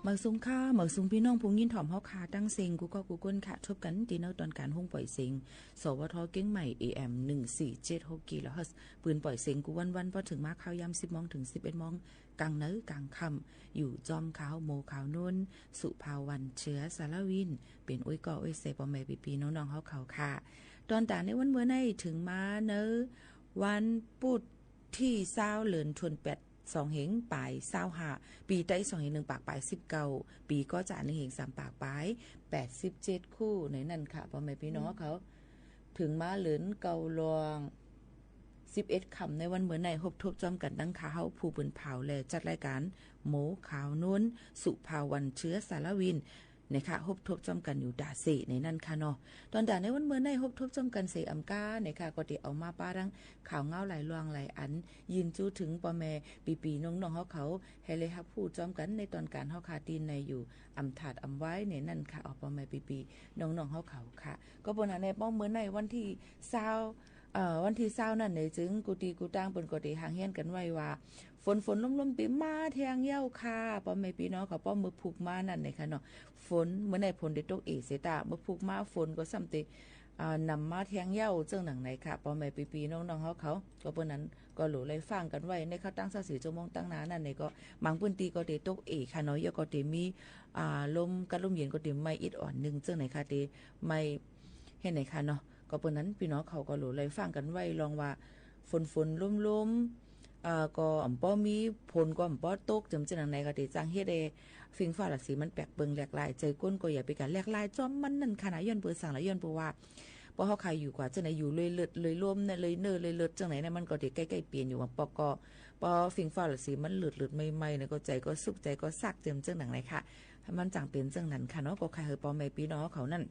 เมิกสุงค่ะ เมิกสุงปี้น้องผู้ยินถ่อมเฮาค่ะ ตังเซ็งกู้ก๊อกกู้คนค่ะ ทบกั๋นตี้เนินตอนก๋านห้องป่อยเสียง สวท เจียงใหม่ เอเอ็ม หนึ่งสี่เจ็ดหกกิโลเฮิรตซ์ ปืนป่อยเสียงกู้วันๆ ปอเถิงมาคาวยามสิบโมงเถิงสิบเอ็ดโมง ก๋างเนินก๋างค่ำ อยู่จ้อมข้า โม ขาวนวล สุภาวัน เชื้อสารวิน เป๋นอุ้ยก่ออุ้ยเซ ป้อแม่ปี้ๆ น้องๆ เฮาเขาค่ะ ตอนต๋าในวันเมื่อในเถิงมาในวันปุ๊ดตี้ซาว เดือนธันวา สองเฮงป๋ายซาวห้า ปี๋ไตสองเฮงนึ่งปากป๋ายสิบเก้า ปี๋ก๋อจ๋าหนึ่งเฮงสามปากป๋ายแปดสิบเจ็ดคู่ ในนั้นค่ะ ป้อแม่ปี้น้องเขา เถิงมาเดือนเก้าล่วงสิบเอ็ดค่ำ ในวันเมื่อใน ฮบทบจ้อมกั๋นตังข้าเฮาผู้ปืนเผ่าและจัดรายก๋าน โม ขาวนวล สุภาวัน เชื้อสารวิน นะคะ ฮบทบจ้อมกั๋นอยู่ต๋าเส ในนั้นค่ะเนาะ ตอนต๋าในวันเมื่อใน ฮบทบจ้อมกั๋นเสอำก้า นะคะ ก็ตี้เอามาป้าดัง ข่าวเงาหลายเรื่องหลายอัน ยืนจู๊เถิงป้อแม่ปี้ๆ น้องๆ เฮาเขา หื้อได้ฮับฮู้จ้อมกั๋นในตอนก๋านเฮาค่ะ ตี้ในอยู่อำถาดอำไว้ในนั้นค่ะ ออกป้อแม่ปี้ๆ น้องๆ เฮาเขาค่ะ ก็เปิ้นหาในป้อเมื่อในวันตี้ซาว เอ่อ วันตี้ซาวนั้นเน่ย จึงกู้ตี้กู้ตางเปิ้นก็ได้ฮ้างเฮียนกั๋นไว้ว่า ฝนๆ ลมๆ เป๋นมาแทงเย้าค่ะ ป้อแม่ปี้น้องเขา ป้อเมื่อพุกมานั้นเน่ยค่ะเนาะ ฝน เมื่อในฝนได้ตกเอเสียต๋า เมื่อพุกมาฝนก็ซ้ำเต อ่า นำมาแทงเย้า เจิ่งหนังไหนค่ะ ป้อแม่ปี้ๆ น้องๆ เฮาเขา ก็เปิ้นนั้นก็หลูได้ฟังกั๋นไว้ในข่าวตั้งซาวสี่ชั่วโมงตังหน้านั้นนี่ก็ บางปื้นตี้ก็เตตกเอะค่ะเนาะ แล้วก็เตมี อ่า ลมกัดลมเย็นก็เตไหม้อิดอ่อนนึ่ง เจิ่งไหนค่ะ เตไหม้ เห็นไหนค่ะเนาะ ก็เปิ้นนั้นปี้น้องเขาก็หลูได้ฟังกั๋นไว้ ลองว่า ฝนๆ ลมๆ เอ่อ ก็อ่ำป้อมี ฝนก็อ่ำป้อตก เจิ่ง เจิ่งหนังไหนก็เตจั่งเฮ็ดหื้อ ฟิงฟ้าราศีมันแปลกเปิงแหลกหลาย ใจ๋ก้นก็อย่าไปก๋าแหลกหลายจ้อมมันนั่นค่ะนะ ย้อนเปื้อสังละ ย้อนเปื้อว่า ป้อเฮาค่ะอยู่กว่าเจิ่งไหน อยู่เลยเลิดเลยลมเนี่ย เลยเน่อเลยเลิดเจิ่งไหนเนี่ย มันก็เตใก้ๆ เปลี่ยนอยู่ บางปอกก็ ป้อฟิงฟ้าราศีมันเลิดๆ ใหม่ๆ เนี่ย ก็ใจ๋ก็สุข ใจ๋ก็ซัก เจิ่ง เจิ่งหนังไหนค่ะ มันจั่งเป๋นเจิ่งนั้นค่ะเนาะ ก็ใค่หื้อป้อแม่ปี้น้องเขานั้น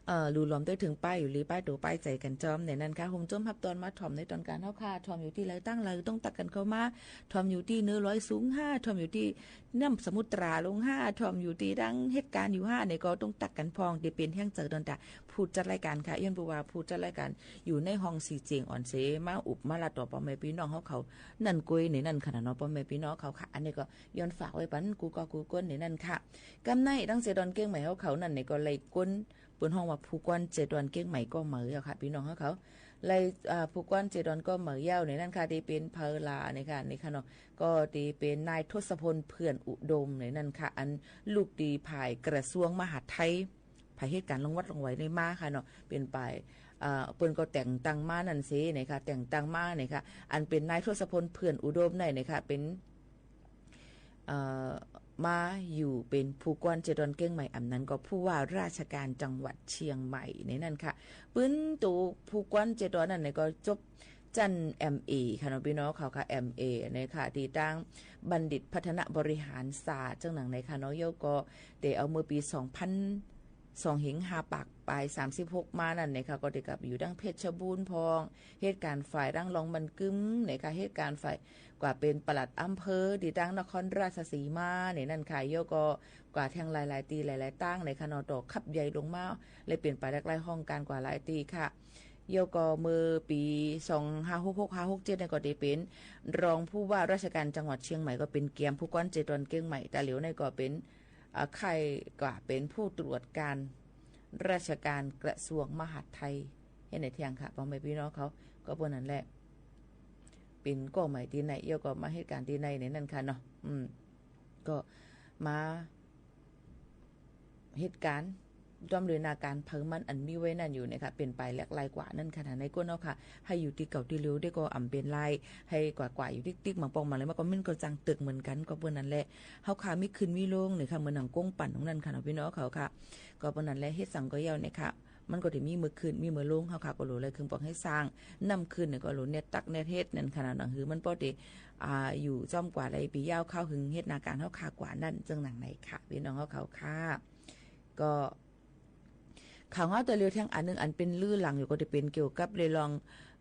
เอ่อ หลู่หลอมตวยเถิงป้ายอยู่หลี ป้ายตั๋วป้ายใจ๋กั๋นจ้อมเนี่ยนั่นค่ะ หุ้มจ้มฮับตอนมาถ่อมในตอนก๋านเฮาค่ะ ถ่อมอยู่ตี้ใดตั้งใด ต้องตั๊กกั๋นเข้ามา ถ่อมอยู่ตี้เนินดอยสูงห้า ถ่อมอยู่ตี้น้ำสมุทราลงห้า ถ่อมอยู่ตี้ตังเหตุก๋ารณ์อยู่ห้า เนี่ยก็ต้องตั๊กกั๋นพ่อง เตเป๋นแฮงใจ๋ตวยตา ผู้จัดรายก๋านค่ะ ย้อนเปื้อว่าผู้จัดรายก๋านอยู่ในห้องสี่เจ๋งอ่อนเส มาอุบมาละต่อป้อแม่ปี้น้องเฮาเขา นั่นก้วยเนี่ยนั่นค่ะเนาะ ป้อแม่ปี้น้องเขาค่ะ อันนี้ก็ย้อนฝากไว้ปันกู้ก่อกู้ก้นเนี่ยนั่นค่ะ กำในตังเจดอนเกียงใหม่เฮาเขานั่นเนี่ยก็ไล่ก้น เปิ้นฮ้องว่าผู้กวนเจดอนเกียงใหม่ก่อใหม่เย้าค่ะ ปี้น้องเฮาเขา ไล่ อ่า ผู้กวนเจดอนก่อใหม่เย้าเนี่ยนั่นค่ะ ตี้เป๋นใผลาเนี่ยค่ะ นี่ค่ะเนาะ ก็ตี้เป๋นนายทศพล เผื่อนอุดมเนี่ยนั่นค่ะ อันลูกตี้ฝ่ายกระทรวงมหาดไทย ฝ่ายเหตุก๋ารณ์ลองวัดลองไหวในมาค่ะเนาะ เป๋นฝ่าย อ่า เปิ้นก็แต่งตั้งมานั่นเสเนี่ยค่ะ แต่งตั้งมาเนี่ยค่ะ อันเป๋นนายทศพล เผื่อนอุดมนั่นเนี่ยค่ะ เป๋น เอ่อ มาอยู่เป๋นผู้กวนเจดอนเกียงใหม่ อ่ำนั้นก็ผู้ว่าราชการจังหวัดเชียงใหม่ในนั่นค่ะ ปื้นตั๋วผู้กวนเจดอนนั่นเนี่ยก็จบจั้น เอ็มเอ ค่ะเนาะ ปี้น้องเขาค่ะ เอ็มเอ เนี่ยค่ะ ตี้ตังบัณฑิตพัฒนบริหารศาสตร์ เจิ่งหนังไหนค่ะเนาะ แล้วก็เต๋เอาเมื่อปี๋สองพัน สองเฮงห้าปากป๋ายสามสิบหกมานั่นเนี่ยค่ะ ก็เต๋กลับอยู่ตังเพชรบูรณ์พ่อง เหตุก๋ารณ์ฝ่ายตังรองมันกึ้มเนี่ยค่ะ เหตุก๋ารณ์ฝ่ายกว่าเป๋นปลัดอำเภอตี้ตังนครราชสีมาเนี่ยนั่นค่ะ แล้วก็กว่าแทงหลายๆ ตี้หลายๆ ตังเนี่ยค่ะเนาะ ต่อขับใหญ่ลงมา เลยเป๋นไปหลากหลายห้องก๋านกว่าหลายตี้ค่ะ แล้วก็เมื่อปี๋สองห้าหกหก ห้าหกเจ็ดเนี่ยก็เต๋เป๋นรองผู้ว่าราชการจังหวัดเชียงใหม่ ก็เป๋นแกมผู้กวนเจดอนเกียงใหม่ ตาเหลียวเนี่ยก็เป๋น อ่า ใค่กว่าเป๋นผู้ตรวจการราชการกระทรวงมหาดไทย เห็นไหนเทียงค่ะ ป้อแม่ปี้น้องเขา ก็เปิ้นนั้นแหละ เป๋นก่อใหม่ตี้ไหน แล้วก็มาเหตุก๋ารณ์ตี้ไหนในนั่นค่ะเนาะ อืม ก็มาเหตุก๋ารณ์ จ้อมเรือนนาก๋านเผามันอันมีไว้นั่นอยู่เนี่ยค่ะ เป๋นไปหลากหลายกว่านั่นค่ะ ในก้นเฮาค่ะ หื้ออยู่ตี้เก่าตี้เดียวได้ก็อ่ำเป๋นไร หื้อกว่าๆ อยู่ติ๊กๆ บางปองมาเลย มันก็ มันก็จังตึกเหมือนกั๋น ก็เปิ้นนั้นแหละ เฮาค่ะมีขึ้นมีลงเนี่ยค่ะ เหมือนหนังโก้งปั่นตรงนั้นค่ะเนาะ ปี้น้องเขาค่ะ ก็เปิ้นนั้นแหละ เหตุสังก็เย้าเนี่ยค่ะ มันก็เต๋มีเมื่อขึ้นมีเมื่อลง เฮาค่ะก็หลูได้เคิ่งปองหื้อซ่าง น้ำขึ้นเนี่ยก็หลูแนดตั๊กแนดเฮ็ดนั่นค่ะเนาะ หนังหื้อมันป้อเต๋ อ่า อยู่จ้อมกว่าหลายปี๋ยาว คาวหึงเหตุนาก๋านเฮาค่ะกว่านั่น เจิ่งหนังไหนค่ะ ปี้น้องเฮาเขาค่ะ ก็ ข่าวเฮาตาเหลียวแทงอันนึ่ง อันเป๋นลือหลังอยู่ก็เต๋เป๋นเกี่ยวกับเรื่อง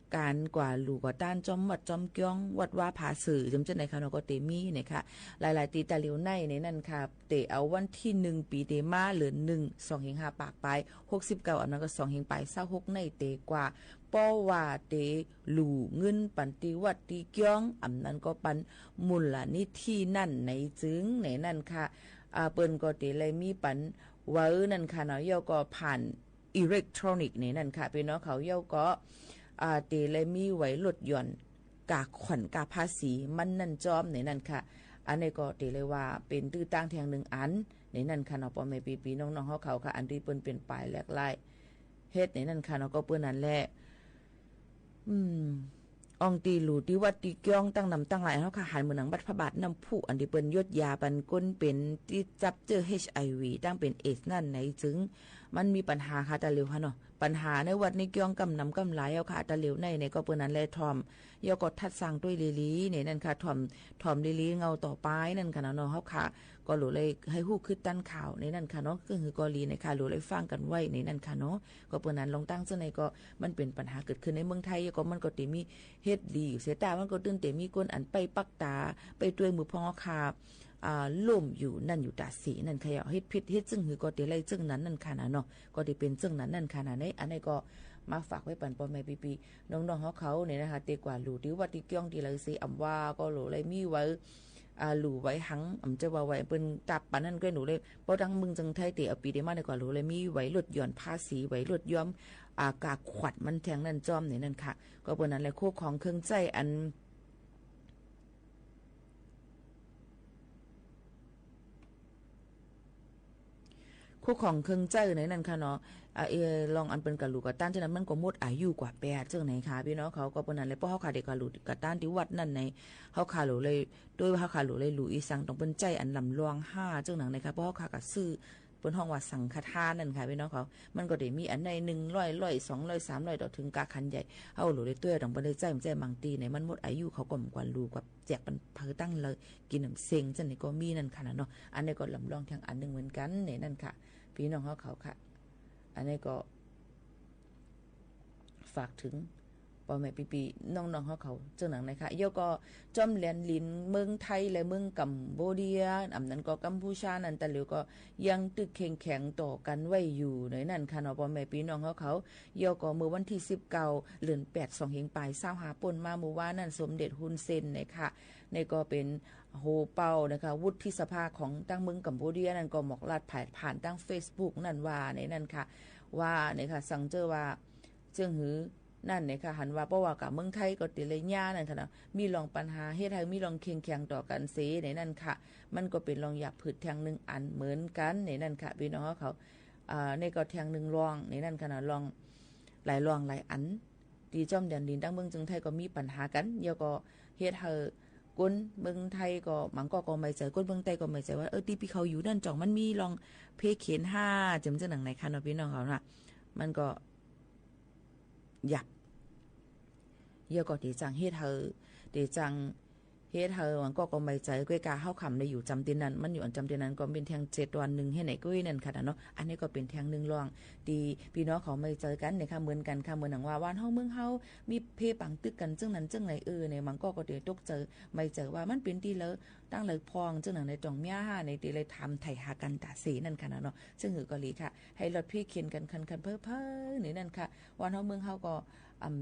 ก๋านกว่าหลู่กว่าต้านจ้อมวัดจ้อมเกี้ยง วัดวาผาเสือ เจิ่ง เจิ่งไหนค่ะเนาะ ก็เต๋มีเนี่ยค่ะ หลายๆ ตี้ตาเหลียวในในนั่นค่ะ เต๋เอาวันตี้หนึ่งปี๋เต๋มา เดือนหนึ่ง สองเฮงห้าปากป๋ายหกสิบเก้า อันนั้นก็สองเฮงป๋ายซาวหกในเต๋กว่า เพราะว่าเต๋หลู่เงินปันตี้วัดตี้เกี้ยง อันนั้นก็ปันมูลนิธินั่นในจึงในนั่นค่ะ อ่า เปิ้นก็เต๋เลยมีปัน ไว้นั่นค่ะเนาะ แล้วก็ผ่านอิเล็กทรอนิกส์นี่นั่นค่ะ ปี้น้องเขา แล้วก็ อ่า เต๋เลยมีไว้ลดหย่อนก้าขวัญก้าภาษีมันนั่นจ้อมนี่นั่นค่ะ อันนี้ก็เต๋เลยว่าเป๋นตื้อตั้งแทงนึ่งอันนี่นั่นค่ะเนาะ ป้อแม่ปี้ๆ น้องๆ เฮาเขาค่ะ อันตี้เปิ้นเป๋นป๋ายแหลกหลายเหตุนี่นั่นค่ะเนาะ ก็เปิ้นนั้นแหละ อืม อ่องตี้หลู่ตี้วัดตี้เกี้ยงตั้งนำตั้งหลายเฮาค่ะ หันเหมือนหนังวัดพระบาทน้ำพุ อันตี้เปิ้นยดยาปันคนเป๋นตี้จับเจื้อ เอช ไอ วี ตั้งเป๋นเอดส์นั่นในจึง มันมีปัญหาค่ะตาเหลียวค่ะเนาะ ปัญหาในวัดในเกี้ยงก้ำนำก้ำหลายเฮาค่ะ ตาเหลียวในในก็เปิ้นนั้นแลถ่อม แล้วก็ทัดสั่งตวยหลีๆ ในนั่นค่ะ ถ่อม ถ่อมหลีๆ เงาต่อไปนั่นค่ะเนาะ เฮาค่ะ ก็หลู่เลยหื้อฮู้คืบตันข่าวในนั่นค่ะเนาะ ก็หื้อก็หลีในค่ะ หลู่เลยฟังกั๋นไว้ในนั่นค่ะเนาะ ก็เปิ้นนั้นลองตั้งเจื้อในก็ มันเป๋นปัญหาเกิดขึ้นในเมืองไทย แล้วก็มันก็เต๋มีเหตุดีอยู่เสีย แต่มันก็ตึงเต๋มีคนอันไปปักต๋า ไปตวยหมู่พ้องเฮาค่ะ อ่า ล้มอยู่นั่นอยู่ต๋าเสียนั่นค่ะ เหตุผิดเหตุจึงหื้อก็เต๋ไล่จึงนั้นนั่นค่ะนะเนาะ ก็เต๋เป๋นจึงนั้นนั่นค่ะนะ ในอันนี้ก็มาฝากไว้ปันป้อแม่ปี้ๆ น้องๆ เฮาเขานี่นะคะ ตี้กว่าหลู่ตี้วัดตี้เกี้ยงตี้หลายเสีย อ่ำว่าก็หลู่เลยมีไว้ อ่า หลู่ไหวหัง อ่ำ จะว่าไหวเปิ้นตับปานนั้นก็หลู่เลย เพราะตังเมืองเจิงไทยเต๋อเอาปีเต๋อมาในกว่าหลู่เลย มีไหวลดหย่อนภาษี ไหวลดหย่อน อ่า กาขวัดมันแทงนั้นจ้อมในนั้นค่ะ ก็เปิ้นนั้นแหละ คู่ของเครื่องใจ๊อัน คู่ของเครื่องใจ๊ในนั้นค่ะเนาะ อ่า เออ ลองอันเปิ้นกาหลู่กาต้านเจ้านั้น มันก็หมดอายุกว่าแปดเจิงไหนค่ะ ปี้น้องเขา ก็เปิ้นนั้นแหละ เพราะเฮาข้าเด๋กาหลู่กาต้านตี้วัดนั้นใน เฮาข้าหลู่เลย โดยเฮาข้าหลู่เลย หลู่อีสังต้องเปิ้นใจ๊อันลำลองห้าเจิงนั้นนะคะ เพราะเฮาข้ากาซื้อ เปิ้นฮ้องว่าสังฆทานนั้นค่ะ ปี้น้องเขา มันก็เด๋มีอันในหนึ่งร้อย ร้อย สองร้อย สามร้อย ต่อเถิงกาขันใหญ่ เฮาหลู่เลย โดยต้องเปิ้นได้ใจ๊ ใจ๊บางตี้ใน มันหมดอายุ เขาก็บ่กาหลู่กาแจกปันเผาตังเลย กิ๋นน้ำเส้ง เจ้านั้นก็มีนั่นค่ะเนาะ อันนี้ก็ลำลองแทงอันนึ่งเหมือนกั๋นในนั้นค่ะ ปี้น้องเฮาเขาค่ะ อันนี้ก็ ฝากเถิง ป้อแม่ปี้ๆ น้องๆ เฮาเขา เจิงนั้นนะคะ เดี๋ยวก็ จ้อมแดนดินเมืองไทยและเมืองกัมโบเดีย อ่ำนั้นก็กัมพูชานั้น แต่เหลียวก็ยังตึกเข้มแข็งต่อกั๋นไว้อยู่ในนั้นค่ะเนาะ ป้อแม่ปี้น้องเฮาเขา เดี๋ยวก็เมื่อวันตี้สิบเก้า เดือนแปด สองเฮงปายซาวห้า ป้นมาเมื่อวานนั้น สมเด็จฮุนเซนนะคะ นี่ก็เป๋น โฮเป่านะคะ วุฒิสภาของตังเมืองกัมโบเดียนั้นก็หมอกลาดผ่าน ผ่านตังเฟซบุ๊กนั้นว่าในนั้นค่ะ ว่าในค่ะ สังเจ้าว่า เจิงหื้อนั่นในค่ะ หันว่า เพราะว่ากาเมืองไทยก็เต๋อเลยเยียะนั่นค่ะเนาะ มีลองปัญหา เฮ็ดหื้อมีลองเข้มแข็งต่อกั๋นเสในนั้นค่ะ มันก็เป๋นลองหยาบผืดแทงนึ่งอันเหมือนกั๋นในนั้นค่ะ ปี้น้องเฮาเขา อ่า นี่ก็แทงนึ่งลองในนั้นค่ะเนาะ ลอง หลายลองหลายอัน ตี้จ้อมแดนดินตังเมืองเจิงไทยก็มีปัญหากั๋น เดี๋ยวก็เฮ็ดหื้อคนเมืองไทยก็ บางก็ก็ไม่ใจ๋ คนเมืองใต้ก็ไม่ใจ๋ว่า เออ ตี้ปี้เขาอยู่นั้นจ่องมันมีลองเพเขนห้า เจิงเจ้านั้นในค่ะเนาะ ปี้น้องเขานะ มันก็หยาบ เดี๋ยวก็เต๋อจังเฮ็ดหื้อ เต๋อจังเฮ็ดหื้อ บางก็ก็ไม่ใจ๋ ก้อยกาเฮาค่ำได้อยู่จำตี้นั้น มันอยู่อันจำตี้นั้นก็เป๋นแทงเจ็ดวันนึ่ง เฮ็ดไหนก้อยนั่นค่ะเนาะ อันนี้ก็เป๋นแทงนึ่งลอง ตี้ปี้น้องเขาไม่ใจ๋กั๋นในค่ะ เหมือนกั๋นค่ะ เหมือนอย่างว่าบ้านเฮาเมืองเฮา มีเพปังตึกกั๋นเจิงนั้นเจิงไหน เออ ในบางก็ก็เต๋อตกใจ๋ ไม่ใจ๋ว่ามันเป๋นตี้เลิก ตังเลิกพ่องเจิงนั้นในจ่องเมียห้าในตี้เลยถามไถ่หากั๋นต๋าเสนั่นค่ะเนาะ เจิงหื้อก็หลีค่ะ หื้อลดเพเขนกั๋นคันๆ เพ้อๆ ในนั้นค่ะ บ้านเฮาเมืองเฮาก็ อ่ำ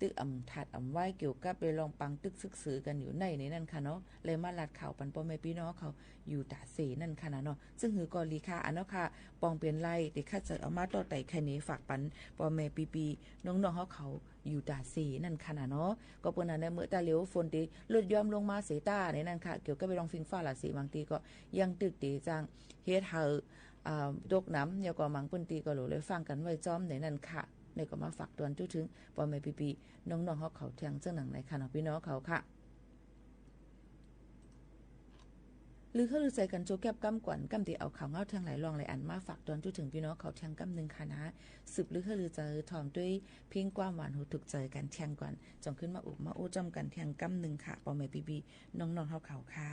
ตึกอ่ำถาดอ่ำไหว้เกี่ยวกับเรื่องปางตึกตึกเสือกั๋นอยู่ในในนั้นค่ะเนาะ เลยมาลาดข่าวปันป้อแม่ปี้น้องเขาอยู่ต๋าเสนั่นค่ะนะเนาะ เจิงหื้อก็หลีค่ะ อันเนาะค่ะ ปองเป๋นไร เต๋อข้าเจ๋อเอามาต่อไต่ไขเนฝากปันป้อแม่ปี้ๆ น้องๆ เฮาเขาอยู่ต๋าเสนั่นค่ะนะเนาะ ก็เปิ้นนั้นแหละ เมื่อต๋าเหลียวฝนเต๋อลดหย่อนลงมาเสยต๋าในนั้นค่ะ เกี่ยวกับเรื่องฟิงฟ้าราศี บางตี้ก็ยังตึกเต๋อจังเฮ็ดหื้อ อ่า ตกหนำ แล้วก็บางพื้นตี้ก็หลู่เลยฟังกั๋นไว้จ้อมในนั้นค่ะ นี่ก็มาฝากตวนจุ๊เถิงป้อแม่ปี้ๆ น้องๆ เฮาเขาแทงเจิงนั้นในค่ะเนาะ ปี้น้องเขาค่ะ ลือเฮอลือใจ๋กั๋นโจแก๊บก้ำก่อน ก้ำเต๋อเอาข่าวเงาแทงหลายลองหลายอันมาฝากตวนจุ๊เถิงปี้น้องเขาแทงก้ำนึ่งค่ะนะ สืบลือเฮอลือใจ๋ถ่อมด้วยเพลงความหวานหูถูกใจ๋กั๋นแทงก่อน จ่องขึ้นมาอุบมาอู้จ้อมกั๋นแทงก้ำนึ่งค่ะ ป้อแม่ปี้ๆ น้องๆ เฮาเขาค่ะ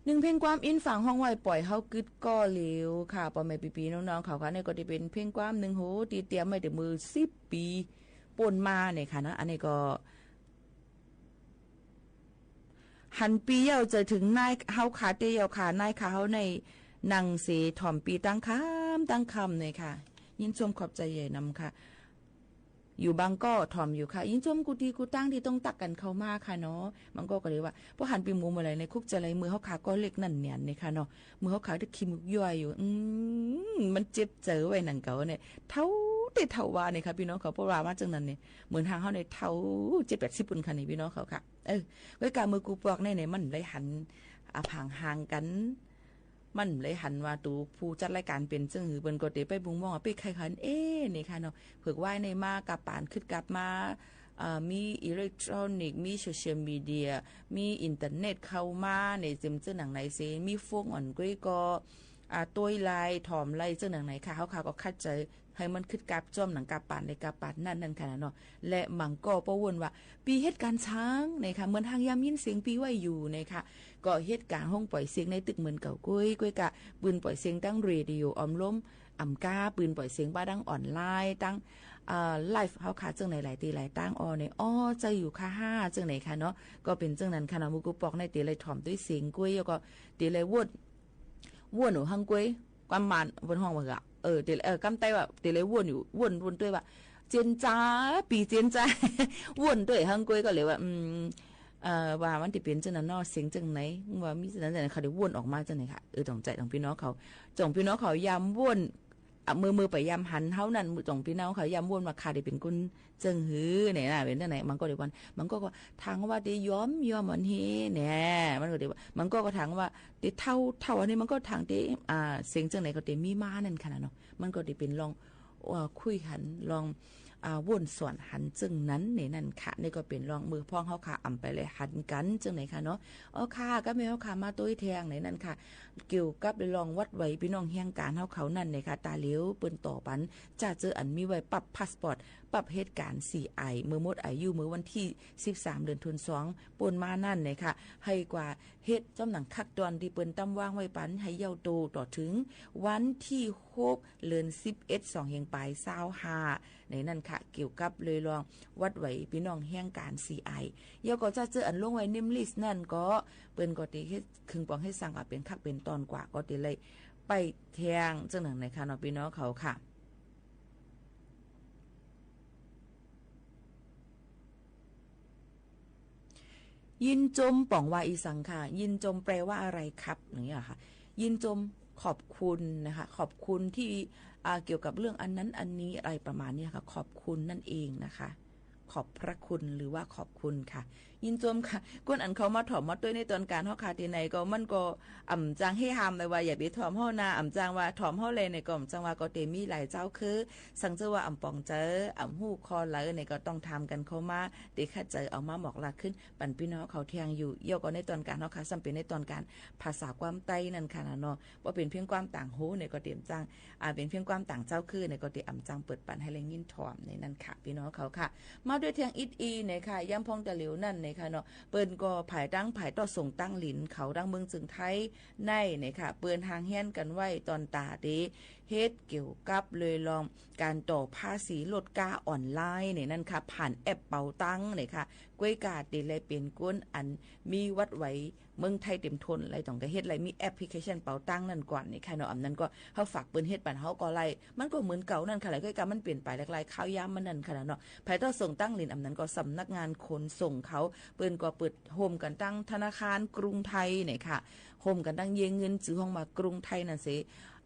นึ่งเพลงความอินฝางฮ้องไว้ป่อยเฮากึ๊ดก่อเหลวค่ะ ป้อแม่ปี้ๆน้องๆเขาค่ะ นี่ก็จะเป๋นเพลงความนึ่งโห ตี้เตรียมไว้แต่เมื่อสิบปี๋ป้นมาเนี่ยค่ะนะ อันนี้ก็ หันปี้เย้า เจิ่งเถิงนายเฮาขาเต้เย้าค่ะ นายขาเฮาในหนังเส ถ่อมปี้ตั้งค่ำตั้งค่ำเนี่ยค่ะ ยินชมขอบใจ๋ใหญ่นำค่ะ อยู่บางก้อถ่อมอยู่ค่ะ ยินชมกู้ตี้กู้ตังตี้ต้องตั๊กกั๋นเข้ามาค่ะเนาะ บางก้อก็เลยว่า ป้อหันปี้หมูเมื่อไหร่ในคุกจะไหลมือเฮาขาก้อเล็กนั่นเนี่ยเนี่ยค่ะเนาะ มือเฮาขาตี้ขี้มูกย้อยอยู่ อืม มันเจ็บใจ๋ไว้หนังเก่าเนี่ย เฒ่าเต๊เฒ่าว่าเนี่ยค่ะ ปี้น้องเขา ป้อว่ามาจั่งนั้นเนี่ย เหมือนห่างเฮาเนี่ยเฒ่าเจ็ดแปดสิบปุ้นค่ะเนี่ย ปี้น้องเขาค่ะ เออ ไว้กาเมื่อกูปอกเนี่ยเนี่ย มันได้หัน อ่ะ ผางห่างกั๋น มันเลยหันว่า ตูผู้จัดรายก๋านเป๋นเจิ่งหื้อ เปิ้นก็เต๋ไปบุงมองว่าเป๋นใค่หัน เอ๊ะ นี่ค่ะเนาะ เผิกว่าในมากาป๋านขึ้นกลับมา เอ่อ มีอิเล็กทรอนิกส์ มีโซเชียลมีเดีย มีอินเทอร์เน็ตเข้ามาในเจิ่งเจิ่งหนังไหนเส มีโฟนอ่อนก้วยก็ อ่า ตวยไลน์ ถ่อมไลน์เจิ่งหนังไหนค่ะ เฮาค่ะก็คัดใจ๋ หื้อมันขึ้นกลับจ้อมหนังกาป๋านใดกาป๋านนั่นนั่นค่ะเนาะ และบางก้อป้อว่นว่า ปี้เฮ็ดก๋านสังเนี่ยค่ะ เหมือนห่างยามยินเสียงปี้ไว้อยู่เนี่ยค่ะ ก็เฮ็ดก๋านห้องป่อยเสียงในตึกเหมือนเก่าก้วย ก้วยกาปืนป่อยเสียงตั้งเรดิโอออมลม อ่ำก้าปืนป่อยเสียงป้าดั้งออนไลน์ ตั้ง อ่า ไลฟ์เฮาค่ะ เจิ่งไหนหลายตี้หลายตังอ้อเนี่ย อ้อ ใจ๋อยู่ค่ะฮ่า เจิ่งไหนค่ะเนาะ ก็เป๋นเจิ่งนั้นค่ะเนาะ หมู่กูปอกในเต๋เลยถ่อมตวยเสียงก้วย แล้วก็เต๋เลยว่น ว่นอยู่หั้งก้วย กำหมาน ว่นฮ้องว่าเหือ เออ เต๋ เออ กำใต้ว่า เต๋เลยว่นอยู่ ว่น ว่นตวยว่า เจียนจ๋า ปี้เจียนจ๋า ว่นตวยหั้งก้วยก็เลยว่า อืม เอ่อ ว่ามันจะเป๋นเจิ่งนั้นเนาะ เสียงเจิ่งไหน ว่ามีเจิ่งนั้นเจิ่งนั้น เขาได้ว่นออกมาเจิ่งไหนค่ะ เออ ต้องใจ๋ต้องปี้น้องเขา ต้องปี้น้องเขายามว่น อ่ะ เมื่อ เมื่อไปยามหันเฮานั่น ต้องปี้น้องเขายามว่นว่าข้าได้เป๋นคน เจิ่งหื้อเนี่ยนะ เป๋นเจิ่งไหน มันก็เดี๋ยวก่อน มันก็ ก็ถามว่าเต๋ยอม ยอมอันนี้เนี่ย มันก็เดี๋ยว มันก็ ก็ถามว่าเต๋เฒ่า เฒ่าอันนี้ มันก็ถามเต๋ อ่า เสียงเจิ่งไหนก็เต๋มีมานั่นค่ะนะเนาะ มันก็เดี๋ยวเป๋นลอง เอ่อ คุยหัน ลอง อ่า ว่นสวนหันเจิ่งนั้นเนี่ยนั่นค่ะ นี่ก็เป๋นลองเมื่อพ่องเฮาค่ะ อ่ำไปเลยหันกั๋นเจิ่งไหนค่ะเนาะ อ๋อค่ะ ก็แม่นเฮาค่ะ มาตวยแทงเนี่ยนั่นค่ะ เกี่ยวกับเรื่องวัดไหวปี้น้องแฮงก๋านเฮาเขานั่นเนี่ยค่ะ ตาเหลียวเปิ้นต่อปัน จะเจออันมีไว้ปรับพาสปอร์ต ปรับเหตุก๋ารณ์ สี่ไอ เมื่อหมดอายุเมื่อวันตี้สิบสาม เดือนธันวา ป้นมานั่นเนี่ยค่ะ หื้อกว่าเฮ็ดจ้อมหนังคักตอนตี้เปิ้นตำวางไว้ปันหื้อเย้าโตต่อเถิงวันตี้หก เดือนสิบเอ็ด สองเฮงป๋ายซาวห้า ในนั่นค่ะ เกี่ยวกับเลยลองวัดไหวปี้น้องแฮงก๋าน สี่ไอ แล้วก็จะเจออันลงไว้เนมลิสต์นั่นก็ เปิ้นก็เต๋เฮ็ด เคิงปองเฮ็ดสังก็เป๋นคักเป๋นตอนกว่า ก็เต๋เลยไปแทงเจิ่งหนังไหนค่ะเนาะ ปี้น้องเขาค่ะ ยินจมป๋องว่าอีสังค่ะ ยินจมแปลว่าอะไรครับ อย่างเงี้ยค่ะ ยินจมขอบคุณนะคะ ขอบคุณที่ อ่า เกี่ยวกับเรื่องอันนั้นอันนี้อะไรประมาณเนี้ยค่ะ ขอบคุณนั่นเองนะคะ ขอบพระคุณหรือว่าขอบคุณค่ะ ยินจมค่ะ คนอันเขามาถ่อมมาตวยในตอนก๋านเฮาค่ะ ตี้ไหนก็มันก็ อ่ำจางหื้อห้ามเลยว่าอย่าไปถ่อมเฮานา อ่ำจางว่าถ่อมเฮาแลเนี่ยก็ อ่ำจางว่าก็เต๋มีหลายเจ้าคือ สังเจ้าว่าอ่ำป๋องเจอ อ่ำฮู้คอไหลเนี่ยก็ต้องถามกั๋นเข้ามา เต๋คัดใจ๋เอามาบอกลาขึ้น ปันปี้น้องเขาแทงอยู่ แล้วก็ในตอนก๋านเฮาค่ะ ซ้ำเป๋นในตอนก๋านภาษาความใต้นั่นค่ะนะเนาะ บ่เป๋นเพียงความต่างฮู้เนี่ยก็เต๋อ่ำจาง อ่า เป๋นเพียงความต่างเจ้าคือเนี่ยก็เต๋อ่ำจางเปิดปันหื้อแลยินถ่อมในนั่นค่ะ ปี้น้องเขาค่ะ มาตวยแทงอิดอีเนี่ยค่ะ ยามพ่องตาเหลียวนั่นเนี่ยค่ะเนาะ เปิ้นก็ผายตั้งผายต้อส่งตั้งหลินเขาตั้งเมืองเจิงไทยในเนี่ยค่ะ เปิ้นห่างเฮี้ยนกั๋นไว้ตอนตาเต๋เฮ็ดเกี่ยวกับเลยลองก๋านต่อภาษีรถก้าออนไลน์เนี่ยนั่นค่ะ ผ่านแอปเป๋าตังเนี่ยค่ะ ก้วยกาเต๋เลยเป๋นคนอันมีวัดไหว เมืองไทยเต๋มทนเลย ต้องกะเฮ็ดเลย มีแอปพลิเคชันเป๋าตังนั่นก่อนเนี่ยค่ะเนาะ อ่ำนั้นก็เฮาฝากเปิ้นเฮ็ดปันเฮาก็ได้ มันก็เหมือนเก่านั่นค่ะแหละ ก้วยกามันเปลี่ยนไปหลากหลายคราวยามมันนั่นค่ะเนาะ ภายใต้ส่งตั้งหลิน อ่ำนั้นก็สำนักงานขนส่งเขา เปิ้นก็เปิดฮ่มกั๋นตั้งธนาคารกรุงไทยเนี่ยค่ะ ฮ่มกั๋นตั้งเย้งเงินจื้อห้องว่ากรุงไทยนั่นเส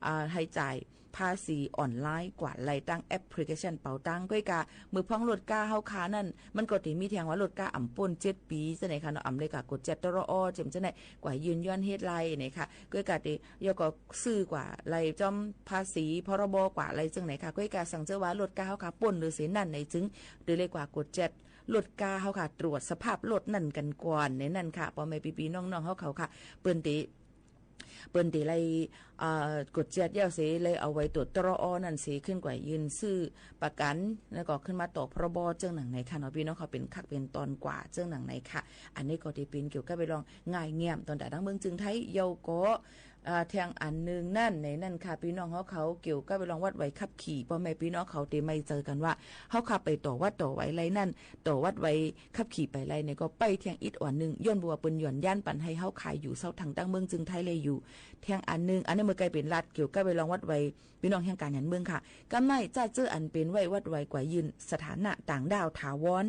อ่า หื้อจ่ายภาษีออนไลน์กว่าได้ตั้งแอปพลิเคชันเป๋าตัง ก้วยกาเมื่อพ่องรถก้าเฮาค่ะนั่น มันก็เต๋มีแทงว่ารถก้าอ่ำป้นเจ็ดปี๋ เจ้าไหนค่ะเนาะ อ่ำเลยกว่ากดแจ็ตตลอด เจ้าไหนกว่ายื่นย้อนเหตุไล่เนี่ยค่ะ ก้วยกาเต๋ แล้วก็ซื้อกว่าไล่จ้อมภาษี พรบ กว่าไล่เจ้าไหนค่ะ ก้วยกาสังเจ้าว่ารถก้าเฮาค่ะป้นหรือเสนั่นไหนจึง เต๋เลยกว่ากดแจ็ตรถก้าเฮาค่ะ ตรวจสภาพรถนั่นกั๋นก่อนในนั่นค่ะ ป้อแม่ปี้ๆน้องๆเฮาเขาค่ะ เปิ้นเต๋ เปิ้นเต๋ไล่ อ่า กดแจ๊ดยาวเสย ไล่เอาใบตั๋วตรออนั่นเสย ขึ้นกว่ายื่นซื้อประกั๋น แล้วก็ขึ้นมาต่อ พรบ เจิ่งหนังในค่ะเนาะ ปี้น้องเขา เป๋นขั้นเป๋นตอนกว่า เจิ่งหนังในค่ะ อันนี้ก็เต๋เป๋นเกี่ยวกับเป๋นเรื่องง่ายเงี่ยม ตอนต๋าดั้งเมืองจึงไทย ยาวก็ อ่า แท่งอันนึ่งนั่นในนั้นค่ะ ปี้น้องเขา เกี่ยวกับเป๋นเรื่องวัดไหวขับขี่ ป้อแม่ปี้น้องเขาเต๋ไม่เจิงกั๋นว่า เฮาข้าไปต่อวัดต่อไหวไล่นั้น ต่อวัดไหวขับขี่ไปไล่ในก็ไปแท่งอิดอ่อนนึ่ง ย้อนบ่าเปิ้นหย่อนยานปั๋นหื้อเฮาข้าอยู่เซาตังตังเมืองจึงไทยเลยอยู่ แท่งอันนึ่ง อันนี้เมื่อไกลเป๋นลัดเกี่ยวกับเป๋นเรื่องวัดไหว ปี้น้องแห่งก๋านหันเมืองค่ะ กำไนจะเจออันเป๋นไหววัดไหวกว่ายื่นสถานะต่างด้าวถาวร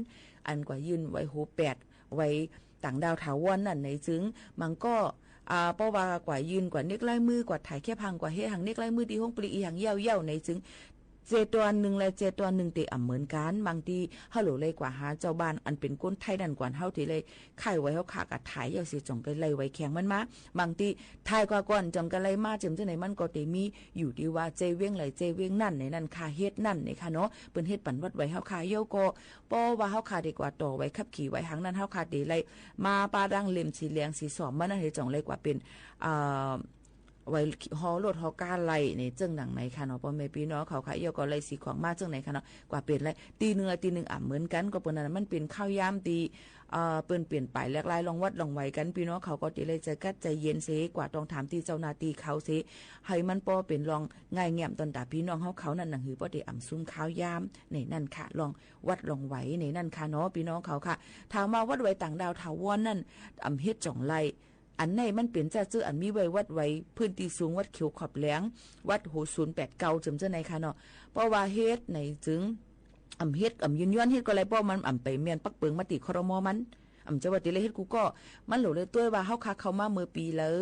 อันกว่ายื่นไหวโหแปด ไหวต่างด้าวถาวรนั่นในจึง มันก็ อ่า เพราะว่ากว่ายื่นกว่าเน็กลายมือกว่าถ่ายแค่พังกว่าเฮ็ดหังเน็กลายมือตี้ห้องปลีกอีหังเย้าเย้าในจึง เจตวันนึ่งและเจตวันนึ่งเต๋อ่ำเหมือนกั๋น บางตี้เฮาหลูเลยกว่าหาเจ้าบ้านอันเป๋นคนไทยนั่นก่อน เฮาเต๋เลย ไขว่ไว้เฮาข้าก็ถ่ายยาวเสย จ่องก็ไล่ไว้แข่งมันมา บางตี้ถ่ายกว่าก่อน จ่องก็ไล่มา เจิ่มเจ้าไหนมันก็เต๋มี อยู่ตี้ว่าเจเวียงไหลเจเวียงนั่นในนั้นข้าเฮ็ดนั่นในค่ะเนาะ เปิ้นเฮ็ดปั๋นวัดไหวเฮาข้ายาวก็ เพราะว่าเฮาข้าเต๋กว่าต่อไหวขับขี่ไหวหังนั้น เฮาข้าเต๋ไล่มาปาดังเล่มสีแหลงสีส้มมานั่นหื้อจ่องไล่กว่าเป๋น อ่า ไหวฮอรถฮอก้าไล่ในเจิ่งหนังในค่ะเนาะ ป้อแม่ปี้น้องเขาค่ะ ยาวก็ไล่สีของมาเจิ่งในค่ะเนาะ กว่าเป๋นไล่ ตี้นึ่งและตี้นึ่งอ่ำเหมือนกั๋น ก็เปิ้นนั้นมันเป๋นข้าวยามตี้ เอ่อ เปิ้นเป๋นไปแหลกหลาย ลองวัดลองไหวกั๋น ปี้น้องเขาก็เต๋เลยใจ๋กั๊ดใจ๋เย็นเสย กว่าต้องถามตี้เจ้าหน้าตี้เขาเสย หื้อมันป้อเป๋นเรื่องง่ายเงี่ยมตอนต๋าปี้น้องเขาเขานั่น หนังหื้อป้อเต๋อ่ำซุ่มข้าวยามในนั้นค่ะ ลองวัดลองไหวในนั้นค่ะเนาะ ปี้น้องเขาค่ะ ถามว่าวัดไหวต่างด้าวถาวรนั่น อ่ำเฮ็ดจ่องไล่ อันไหนมันเป๋นจะเจออันมีไหววัดไหวพื้นตี้สูง วัดเขียวขอบแหลง วัดโหศูนย์แปดเก้า เจิ่มเจ้าไหนค่ะเนาะ เพราะว่าเฮ็ดในจึง อ่ำเฮ็ด อ่ำยืนยันเฮ็ดก็ไล่ เพราะมันอ่ำไปแม่นปักเปิงมติ ครม. มัน อ่ำจะว่าเต๋เลยเฮ็ดกู้ก็ มันหลูเลยตวยว่าเฮาข้าเข้ามาเมื่อปีแล้ว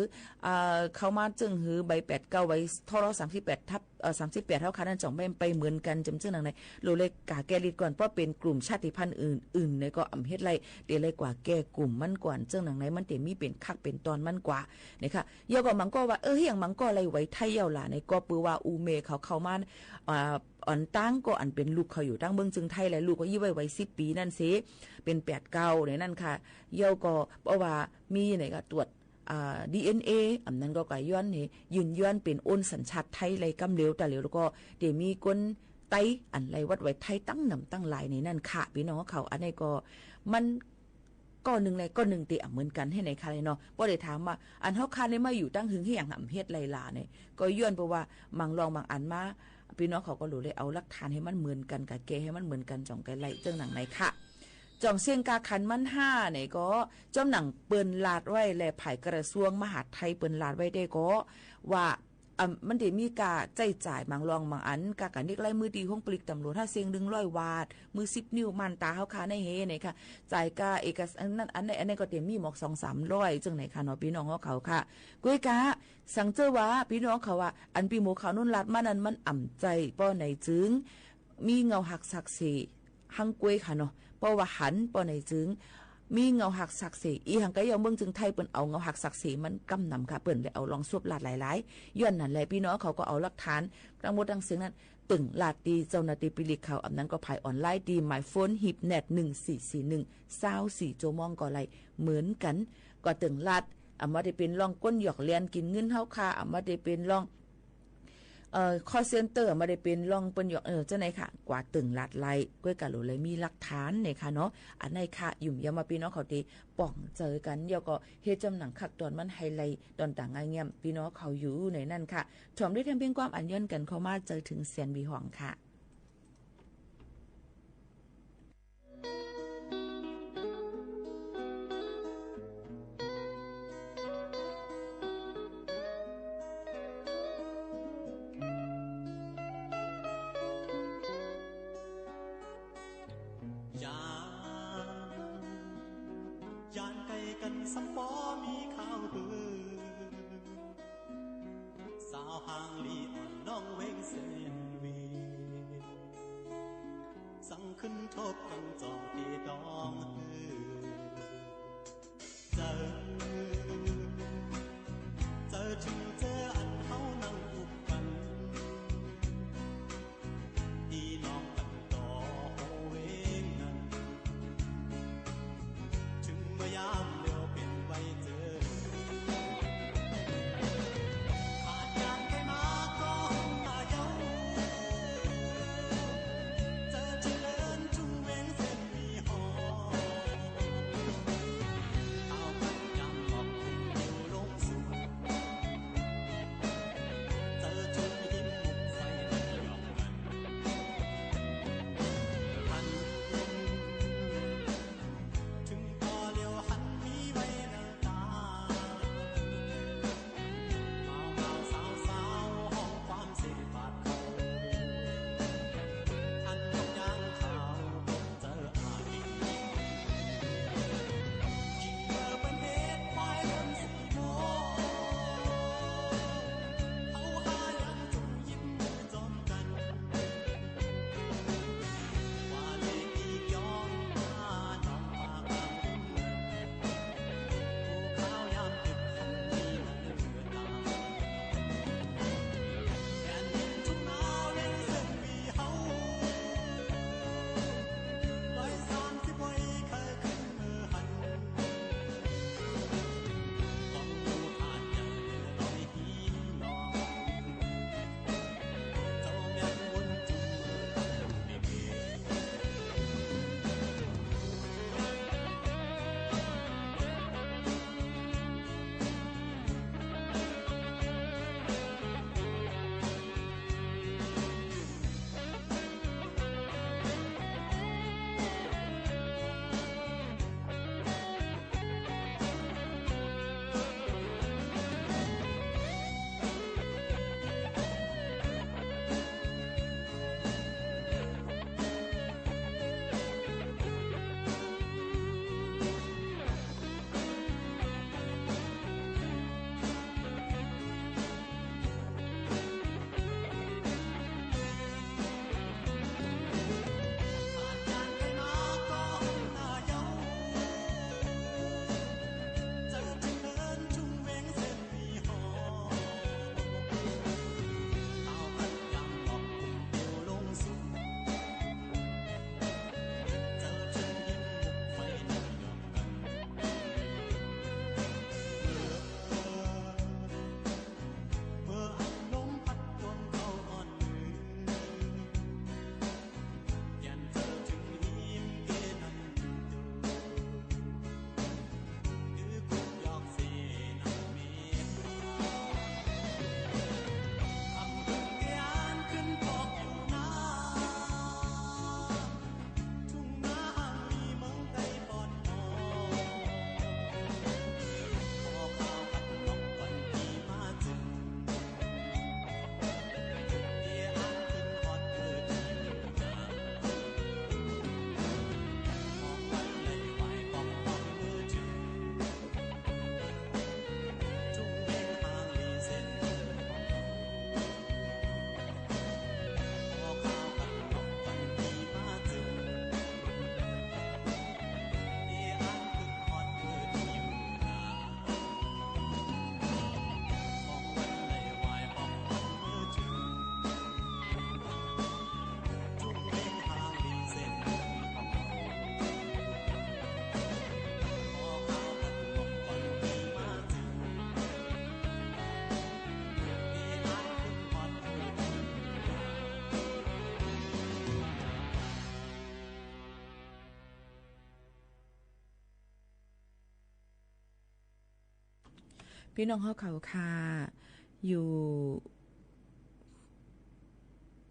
อ่า เข้ามาเจิ่งหื้อใบแปดเก้า ใบ ทร สามสิบแปดทับ เอ่อ สามสิบแปด เฮาข้านั่นจ่องแม่นไปเหมือนกั๋น เจิ่มเจิ่งหนังใน หลูเลยก๋าแก้ฤทธิ์ก่อน เพราะเป๋นกลุ่มชาติพันธุ์อื่นๆ ในก็อ่ำเฮ็ดไล่ เต๋เลยกว่าแก้กลุ่มมันก่อน เจิ่งหนังในมันเต๋มีเป๋นขั้นเป๋นตอนมันกว่า ในค่ะ ยาวก็มันก็ว่า เออ เฮียงมันก็ไล่ไหวไทยยาวล่ะ ในก็ปือว่าอู่เมย์เขาเข้ามา อ่า อ่อนตั้งก็อันเป๋นลูกเขาอยู่ตังเมืองจึงไทยแหละ ลูกก็ยี่ไหวไหวสิบปีนั่นเสย เป๋นแปดเก้าในนั้นค่ะ ยาวก็เพราะว่ามีในก็ตรวจ อ่า ดีเอ็นเอ อันนั้นก็ก๋าย้อนหื้อ ยืนยันเป๋นโอนสัญชาติไทยไล่กำเร็ว แต่เร็วแล้วก็เต๋มีคนไต้อันไล่วัดไหวไทยตั้งหนำตั้งหลายในนั้นค่ะ ปี้น้องเขา อันนี้ก็มัน ก้อนึ่งและก้อนึ่งเต๋อ่ำเหมือนกั๋นหื้อในค่ะเลยเนาะ ป้อเต๋ถามว่า อันเฮาข้านี่มาอยู่ตั้งหึงเฮียงอ่ำเฮ็ดไล่ล่ะใน ก็ย้อนเพราะว่าบางลองบางอันมา ปี้น้องเขาก็หลูเลยเอาหลักฐานหื้อมันเหมือนกั๋น ก๋าแก้หื้อมันเหมือนกั๋น จ่องก็ไล่เจิ่งหนังในค่ะ จ่องเสี้ยงกาขันมันห้าในก็ จ้อมหนังเปิ้นลาดไว้และฝ่ายกระทรวงมหาดไทยเปิ้นลาดไว้ได้ก็ ว่า อ่า มันเต๋มีก้าใจ๊จ่ายบางลองบางอัน ก้าก๋าเน็กลายมือตี้ห้องปลีกต๋ำรวจ ห้าเสี้ยงหนึ่งร้อยวาท มือสิบนิ้ว ม่านต๋าเฮาข้าในหื้อในค่ะ จ่ายก้าเอกสารอันนั้น อันนี้ อันนี้ก็เต๋มีหมอกสองสามร้อย เจิ่งในค่ะเนาะ ปี้น้องเฮาเขาค่ะ ก้วยกา สังเจ้าว่า ปี้น้องเขาว่า อันปี้หมูเขานุ่นลาดมานั้นมันอ่ำใจ๋ ป้อในจึง มีเงาหักสักเส หังก้วยค่ะเนาะ เพราะว่าหัน ป้อในจึง มีเงาหักสักเส อีหังก็ยาวเมืองจึงไทยเปิ้นเอาเงาหักสักเสมันกำนำค่ะ เปิ้นเลยเอาลองสวบลาดหลายๆ ย้อนนั้นแหละ ปี้น้องเขาก็เอาหลักฐานตังหมดตังเสี้ยงนั้น ตึงลาดตี้เจ้าหน้าตี้ปลีกเขา อันนั้นก็ผ่ายออนไลน์ตี้หมายโฟน ฮิบเน็ต หนึ่งสี่สี่หนึ่ง ซาวสี่ โจมองก็ไล่เหมือนกั๋น ก็ตึงลาด อ่า บ่าเต๋เป๋นลองก้นหยอกเลียนกิ๋นเงินเฮาข้า อ่า บ่าเต๋เป๋นลอง เอ่อ คอลเซ็นเตอร์ อ่า บ่าเต๋เป๋นลองเปิ้นหยอก เออ เจ้าไหนค่ะ กว่าตึงลาดไล่ ก้วยกาหลูเลยมีหลักฐานในค่ะเนาะ อันในค่ะ ยุ่มยามว่าปี้น้องเขาเต๋ป๋องเจิงกั๋น ยาวก็เฮ็ดจ้อมหนังคักตอนมันหื้อไล่ตอนต๋าง่ายเงี่ยม ปี้น้องเขาอยู่ในนั้นค่ะ ถ่อมด้วยเตียงเพียงความอันย้อนกั๋นเข้ามา เจิงเถิงแสนหวีหองค่ะ ย้าน ย้านไก๋กั๋นซ้ำบ่มีข่าวหื้อ สาวหางหลีอ่อนน้องเวงแสนหวี สังขึ้นทบกั๋นจ่องตี้ตองหื้อ เจิง เจิงเถิงเจออันเฮานั่งอุบกั๋น ตี้น้องกั๋นต่อโฮเวงนั้น เถิงเมื่อยามแล้วเป๋นไหวเจอ ปี้น้องเฮาเขาค่ะ อยู่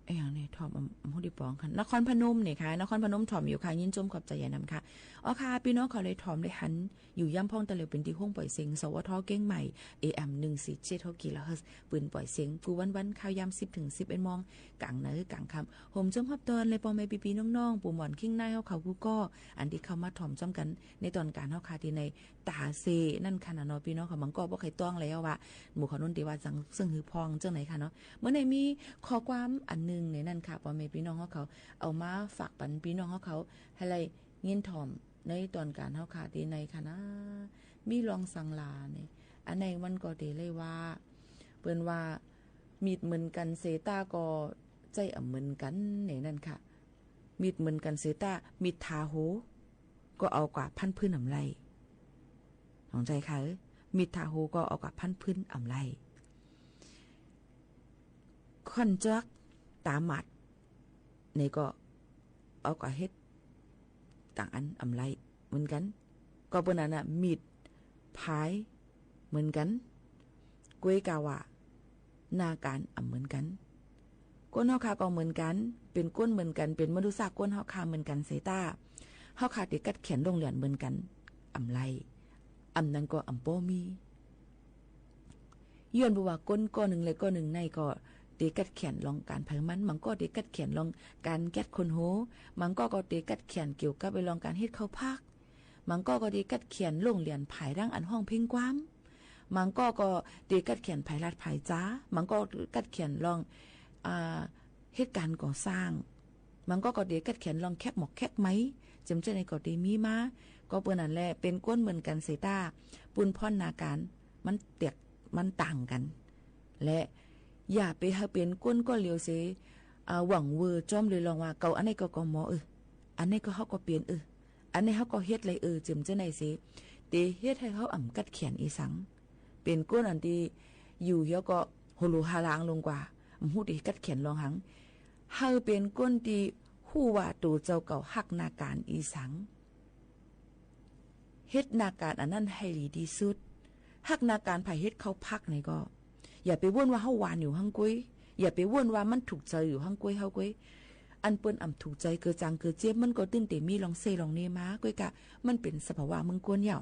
อะหยังเนี่ย ถ่อม อำ อำ ฮู้ดีป๋องค่ะ นครพนมเนี่ยค่ะ นครพนมถ่อมอยู่ค่ะ ยินชมขอบใจ๋ใหญ่นำค่ะ อ๋อค่ะ ปี้น้องเขาเลยถ่อมเลยหัน อยู่ย่ำพ่องตะเหลียวเป๋นตี้ห้องป่อยเสียง สวท เกียงใหม่ เอเอ็ม หนึ่งสี่เจ็ดหก กิโลเฮิรตซ์ ปืนป่อยเสียง กู้วันๆ ข่าวยามสิบเถิงสิบเอ็ดโมง ก๋างในก๋างค่ำ โหมจมฮับตอนเลยป้อแม่ปี้ๆ น้องๆ ปู่หม่อนคิงนายเฮาเขากู้ก้อ อันตี้เข้ามาถ่อมจ้อมกั๋น ในตอนก๋านเฮาค่ะ ตี้ใน ต๋าเซนั่นค่ะนะเนาะ ปี้น้องค่ะ บางก้อบ่ใค่ต้องแล้วว่า หมู่เขานู้นตี้ว่าจั่ง เซิ่งหื้อพ่องจั่งไหนค่ะเนาะ เมื่อในมีข้อความอันนึ่งในนั้นค่ะ ป้อแม่ปี้น้องเฮาเขา เอามาฝากปันปี้น้องเฮาเขา หื้อได้ยินถ่อมในตอนก๋านเฮาค่ะ ตี้ในค่ะนะ มีลองสังหลาเนี่ย อันไหนมันก็เต๋เลยว่า เปิ้นว่า มีดเหมือนกั๋นเสยต้าก็ใจ๊อ่ำเหมือนกั๋นในนั้นค่ะ มีดเหมือนกั๋นเสยต้า มีดถาหัว ก็เอาก๋าพันพื้นอ่ำไล่ ของใจ๋ค่ะ มีดถาหัวก็เอาก๋าพันพื้นอ่ำไล่ ข้อนจ๊อกต๋าหมัด ในก็เอาก๋าเฮ็ดต่างอันอ่ำไล่เหมือนกั๋น ก็เปิ้นอันน่ะ มีดผายเหมือนกั๋น ก้วยกาว่า หน้าก๋านอ่ำเหมือนกั๋น ก้นเฮาข้าก็เหมือนกั๋น เป๋นก้นเหมือนกั๋น เป๋นมนุษย์สากลเฮาข้าเหมือนกั๋นเสยต้า เฮาข้าเต๋กัดแขนล่วงเหลือนเหมือนกั๋น อ่ำไล่ อ่ำนั้นก็อ่ำป้อมี ย้อนเปื้อว่าก้นก้อนึ่งและก้อนึ่งในก็เต๋กัดแขนลองก๋านไผมัน บางก้อเต๋กัดแขนลองก๋านแก๊ดคนโห บางก้อก็เต๋กัดแขนเกี่ยวกับไอ้ลองก๋านเฮ็ดข้าวผัก บางก้อก็เต๋กัดแขนล่วงเหลือนผายดังอันฮ้องเพลงความ บางก้อก็เต๋กัดแขนผายลาดผายจ๋า บางก้อกัดแขนลอง อ่า เฮ็ดก๋านก่อสร้าง บางก้อก็เต๋กัดแขนลองแคกหมอกแคกไหม เจิ่มเจ้าในก็เต๋มีมา ก็เปิ้นอันแหละ เป๋นก้นเหมือนกั๋นเสยต้า ปูนพ่อนหน้าก๋าน มันแตก มันต่างกั๋น และอย่าไปหื้อเป๋นก้นก้อนเหลียวเสย อ่า หวังเว่อจ้อมเลยลองว่า เก่าอันนี้ก็ ก็หมอเออ อันนี้ก็เฮาก็เป๋นเออ อันนี้เฮาก็เฮ็ดไหลเออ เจิ่มเจ้าในเสย เต๋เฮ็ดหื้อเฮาอ่ำกัดแขนอีสัง เป๋นก้นอันตี้อยู่เหียก็โหโหลหาลางลงกว่า บ่ฮู้เต๋กัดแขนลองหัง หื้อเป๋นก้นตี้ฮู้ว่าตั๋วเจ้าเก่าฮักหน้าก๋านอีสัง เฮ็ดหน้าก๋านอันนั้นหื้อดีตี้สุด ฮักหน้าก๋านผายเฮ็ดข้าวผักในก็ อย่าไปว่นว่าเฮาหวานอยู่หั้งก๊วย อย่าไปว่นว่ามันถูกใจ๋อยู่หั้งก๊วยเฮาก๊วย อันเปิ้นอ่ำถูกใจ๋เกอจ๋างเกอเจี๊ยบ มันก็ตึ้นเต๋มีลองเซ่ลองเนมา ก้วยกา มันเป๋นสภาวะเมืองก้นเย้า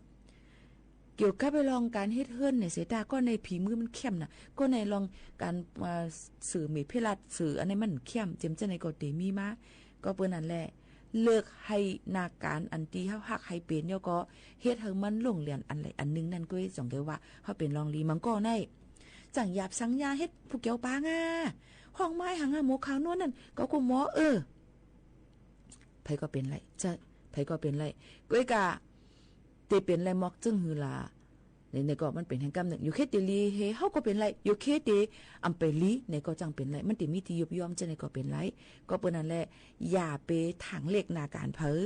เกี่ยวกับไอ้ลองก๋านเฮ็ดเฮือนในเสยต้า ก็ในฝีมือมันเข้มน่ะ ก็ในลองก๋าน อ่า สื่อเมเพลัด สื่ออันนี้มันเข้ม เจิ่มเจ้าในก็เต๋มีมา ก็เปิ้นอันแหละ เลิกหื้อหน้าก๋านอันตี้เฮาฮักหื้อเป๋น แล้วก็เฮ็ดหื้อมันล่วงเหลือนอันใดอันนึ่งนั้นก๊วย จ่องได้ว่าเฮาเป๋นลองดี บางก้อใน จั่งหยาบสังยาเฮ็ดผู้เกียวปางอ่ะ ฮ้องไม้หังอ่ะ หมอขาวนวลนั่น ก็กูหมอเออ ใผก็เป๋นไหล เจ้า ใผก็เป๋นไหล ก้วยกา เต๋เป๋นไหลหมอกจึ่งหื้อหลา ใน ในก็มันเป๋นแห่งกำนึ่ง อยู่เคเต๋หลีเฮ เฮาก็เป๋นไหล อยู่เคเต๋อ่ำไปหลี ในก็จั่งเป๋นไหล มันเต๋มีตี้ยุบย่อม เจ้าในก็เป๋นไหล ก็เปิ้นอันแหละ อย่าไปถางเลขหน้าก๋านเผอ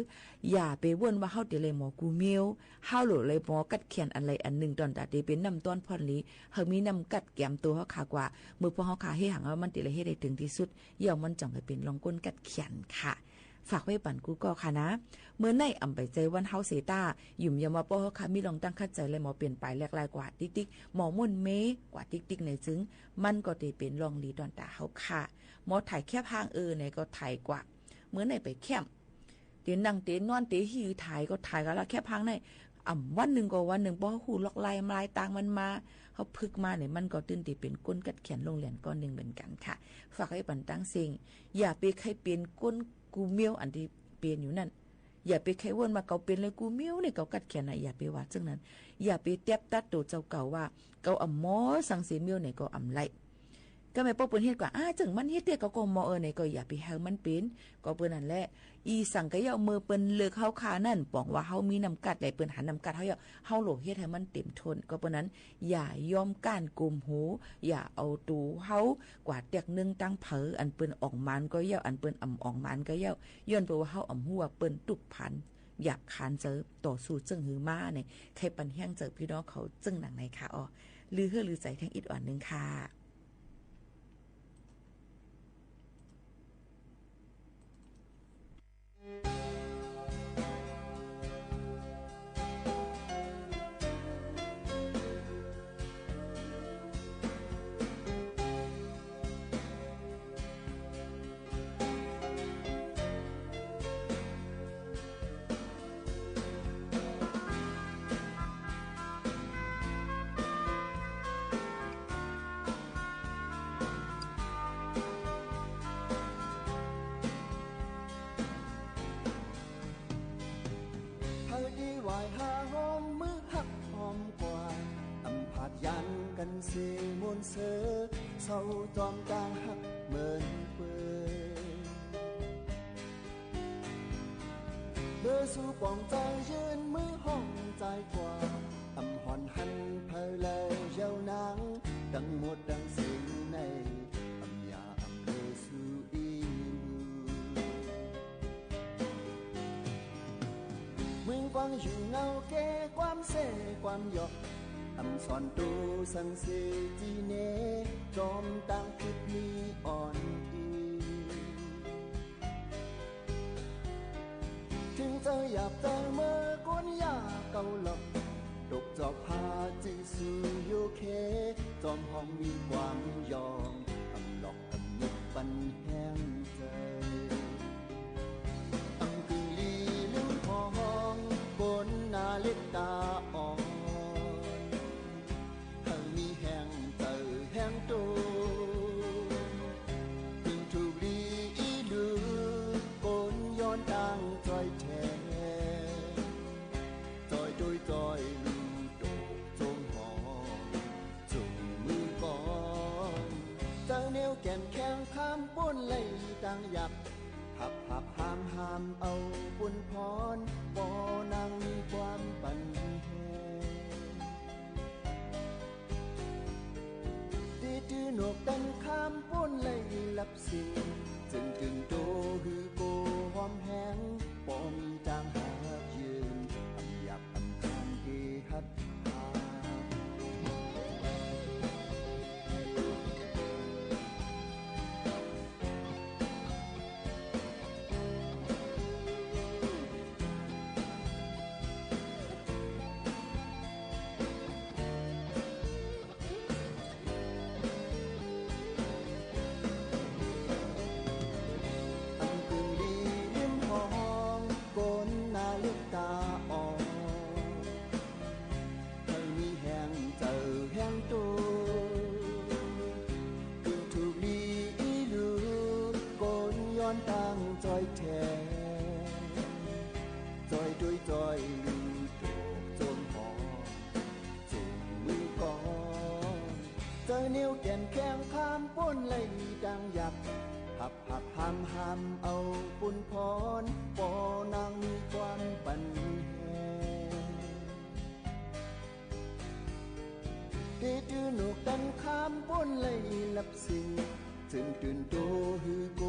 อย่าไปว่นว่าเฮาเต๋ไหลหมอกู้เมี้ยว เฮาโหลไหลหมอกัดแขนอันใดอันนึ่ง ต๋อนต๋าเต๋เป๋นน้ำต้อนพ่อนหลี หื้อมีน้ำกัดแกมตั๋วเฮาข้ากว่า เมื่อพวกเฮาข้าเฮ็ดหังเฮา มันเต๋ไหลเฮ็ดหื้อเถิงตี้สุด เยี่ยมมันจ่องหื้อเป๋นลองก้นกัดแขนค่ะ ฝากไว้ปั๋นกู้ก้อค่ะนะ เมื่อในอ่ำไปใจ๋วันเฮาเสยต้า หยุมยำว่าป้อเฮาข้ามีลองตั้งขัดใจ๋และหมอเป๋นไปแหลกหลายกว่าติ๊กๆ หมอม่วนเมกว่าติ๊กๆ ในจึง มันก็เต๋เป๋นลองดีต๋อนต๋าเฮาข้า หมอถ่ายแคบฮางเออ ในก็ถ่ายกว่า เมื่อในไปแคมป์ เต๋นั่งเต๋นอนเต๋หิ้วถ่ายก็ถ่ายกาละแคบฮางใน อ่ำวันนึ่งก็วันนึ่ง ป้อฮู้ลอกลายมลายตางมันมา เฮาฝึกมาเนี่ย มันก็ตึ้นเต๋เป๋นก้นกัดแขนล่วงเหลือนก้อนนึ่งเหมือนกั๋นค่ะ ฝากไว้ปั๋นตังเซ็ง อย่าไปใค่เป๋นก้นกู้เมี้ยวอันตี้เป๋นอยู่นั่น อย่าไปใค่ว่นว่าเก๋าเป๋นเลยกู้เมี้ยวเนี่ยเก๋ากัดแขนน่ะ อย่าไปว่าจึ่งนั้น อย่าไปแต๊บตั๊ดตั๋วเจ้าเก่าว่า เก๋าอ่ำหมอสังเสยเมี้ยวไหนก็อ่ำไหล ก็แม่นป้อเปิ้นเฮ็ดกว่า อ้า เจิ่งมันเฮ็ดเตี้ย เก๋าก็หมอเออ ไหนก็อย่าไปหื้อมันเป๋น ก็เปิ้นอันแหละ อีสังกะเย้า เมื่อเปิ้นเลือกเฮาข้านั้น ป๋องว่าเฮามีน้ำกัดและเปิ้นหันน้ำกัดเฮาเย้า เฮาโหลเฮ็ดหื้อมันเต๋มถ้วน ก็เปิ้นอัน อย่ายอมก้านกุมหู อย่าเอาตั๋วเฮากว่าแต๊กนึ่งตังเผอ อันเปิ้นอ่องหมานก็เย้า อันเปิ้นอ่ำอ่องหมานก็เย้า ย้อนเปื้อว่าเฮาอ่ำฮู้ว่าเปิ้นตุ๊กผาน หยาบขานเจอ ต่อสู้เจิ่งหื้อมาเนี่ย ใค่ปั๋นแฮงเจอปี้น้องเขาเจิ่งหนังในค่ะ อ้อ ลือเฮือลือใจ๋แทงอิดอ่อนนึ่งค่ะ เสมนเสอ เศร้าจอมตางฮักเหมือนเปิน เบอร์สู่ป๋องใจ๋า ยื่นมือห้องใจ๋กว่า อ่ำห่อนหันเผาเลยเย้านาง ตังหมดตังเสี้ยงใน อ่ำหย่าอ่ำเบอร์สู่อีหลู เมืองกว้างอยู่เหงาแก้ความเศร้อความหยอก อ่ำสอนโตสังเสจีเน จอมตางผิดมีอ่อนอี เถิงเจ้าหยาบเจ้าเมอก้นหย่าเก่าหลอก ตกจอบพาจื้อสู่โยเค จอมห้องมีความยอม อ่ำหลอกอ่ำหยุดปันแห้งใจ๋ อ่ำกึ่งลีลืมพ้อง ก้นหน้าเล็กต๋าอ่อน เฮามีแฮงเต๋อแฮงโต เถิงถูกดีอี้หลู ก้นย้อนตางจ้อยแทน จ้อยโตยจ้อยลูโตกโจมหอม จุ่มมือก่อน เจ้าแนวแก่นแข็งข้ามป้นไหลตางหยับ หับหับหามหามเอาปุญพร ปอนางมีความปันแฮง ตี้ตื้อหนวกตันข้ามป้นไหลหลับสิ้น จึงตื่นโตหื้อโกหอมแฮง ปอมีตางหาเยิน อ่ำหยาบอ่ำคานเกหัดหา อ่ำกึ่งลีริมห้อง ก้นหน้าเล็กต๋าอ่อน เฮามีแฮงเจ้าแฮงโต กึ่งถูกลีอี้หลู ก้นย้อนตางจ้อยแทน จ้อยโตยจ้อยลูโตกโจมหอม จุ่มมือก่อน เจ้าแนวแก่นแข็งข้ามป้นไหลตางหยับ หับหับหามหามเอาปุญพร ปอนางมีความปันแฮง ตี้ตื้อหนวกตันข้ามป้นไหลหลับสิ้น จึงตื่นโตหื้อโก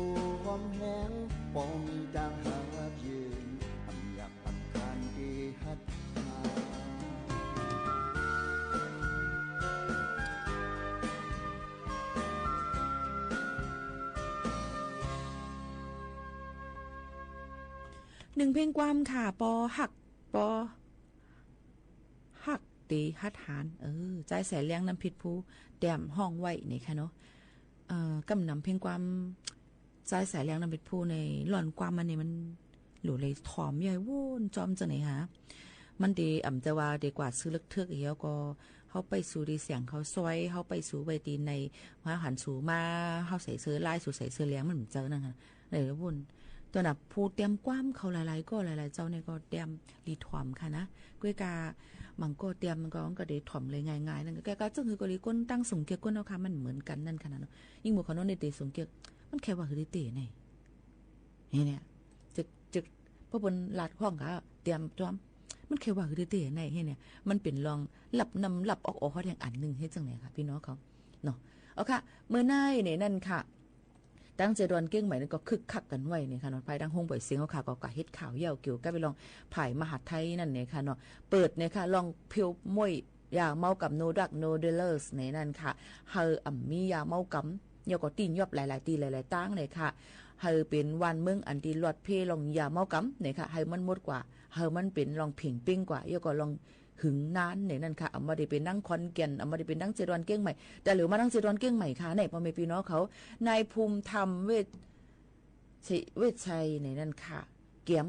หอมแฮง ปอมีตางหาเยิน อ่ำหยาบอ่ำคานเกหัดหา นึ่งเพลงความค่ะ ปอฮัก ปอฮักเตฮัดหาน เออ จ้ายสายเลี้ยงน้ำเพชรภู แต้มฮ้องไว้นี่ค่ะเนาะ เอ่อ กำนำเพลงความ จ้ายสายเลี้ยงน้ำเพชรภูในหล่อนความมันนี่มัน หลูเลยถ่อมใหญ่โว้นจอมจังไหนหา มันเตอ่ำจะว่าเตกวาดซื้อเลิกเทือกเหียวก็ เฮาไปสู่ตี้เสียงเขาซอย เฮาไปสู่ไว้ตี้ใน เฮาหันสู่มา เฮาใส่เสื้อลาย สู่ใส่เสื้อเหลือง มันบ่เจอนั่นค่ะ เลยโว้น ตอนน่ะผู้แต้มความเขาหลายๆ ก็หลายๆ เจ้าเนี่ยก็แต้มดีถ่อมค่ะนะ ก้วยกา บางก็แต้มมันก็ มันก็ได้ถ่อมเลยง่ายๆ นั่นก็ กา กา ซึ่งคือก็ดีก้นตั้งสงเกียกก้นเอาค่ะ มันเหมือนกันนั่นค่ะนะเนาะ ยิ่งหมู่เขาโน้นได้เตะสงเกียก มันแค่ว่าคือได้เตะไหน นี่เนี่ย จึก จึก เพราะเปิ้นลาดห้องกะเตรียมจอม มันแค่ว่าคือเต้ๆ ไหนเฮ้เนี่ย มันเป๋นลองลับนำลับออกออกฮอดแห่งอันนึ่งเฮ้จั่งไหนคะ ปี้น้องเขา เนาะ เอาค่ะ เมื่อในเนี่ยนั่นค่ะ ตังเจดอนเก้งใหม่นั่นก็คึกคักกั๋นไว้เนี่ยค่ะเนาะ ภายตังโฮงบ่อยเสียงเอาค่ะ ก็กะเฮ็ดข่าวเย้าเกี่ยวกับไปลองฝ่ายมหาดไทยนั่นเนี่ยค่ะเนาะ เปิดเนี่ยค่ะ ลองเพียวมวย ยาเมากำ no drug no dealers ในนั่นค่ะ เฮาอ่ำมียาเมากำ แล้วก็ตี้ยอบหลายๆ ตี้หลายๆ ตางเลยค่ะ เฮาเป๋นวานเมืองอันตี้หลอดเพลองยาเมากำเนี่ยค่ะ เฮามันหมดกว่า เฮามันเป๋นลองเพ่งเป้งกว่า แล้วก็ลองหึงนานในนั่นค่ะ อ่ำบ่ได้เป๋นดังขอนแก่น อ่ำบ่ได้เป๋นดังเจดอนเก้งใหม่ แต่เหลือมาดังเจดอนเก้งใหม่ค่ะ ในป้อแม่ปี้น้องเขา นายภูมิธรรมเวช เวชชัยในนั่นค่ะ เกียม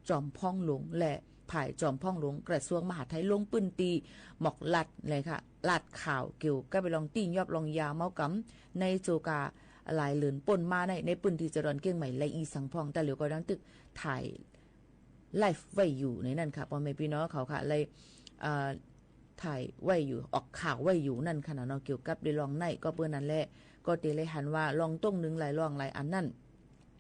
จอมพองหลวง และฝ่ายจอมพองหลวง กระทรวงมหาดไทย ลงปื้นตี้หมอกลัดเลยค่ะ ลาดข่าวเกี่ยวกับไปลองตี้ยอบลองยาเมากำ ในโจกาหลายเดือนป้นมาใน ในปื้นตี้เจดอนเก้งใหม่ และอีสังพ่อง แต่เหลียวก็ดังตึกถ่ายไลฟ์ไว้อยู่ในนั่นค่ะ ป้อแม่ปี้น้องเขาค่ะ เลย เอ่อ ถ่ายไว้อยู่ ออกข่าวไว้อยู่นั่นค่ะเนาะ เกี่ยวกับในเรื่องใน ก็เปิ้นนั่นแหละ ก็เต๋เลยหันว่าเรื่องตรงนึ่งหลายเรื่องหลายอันนั้น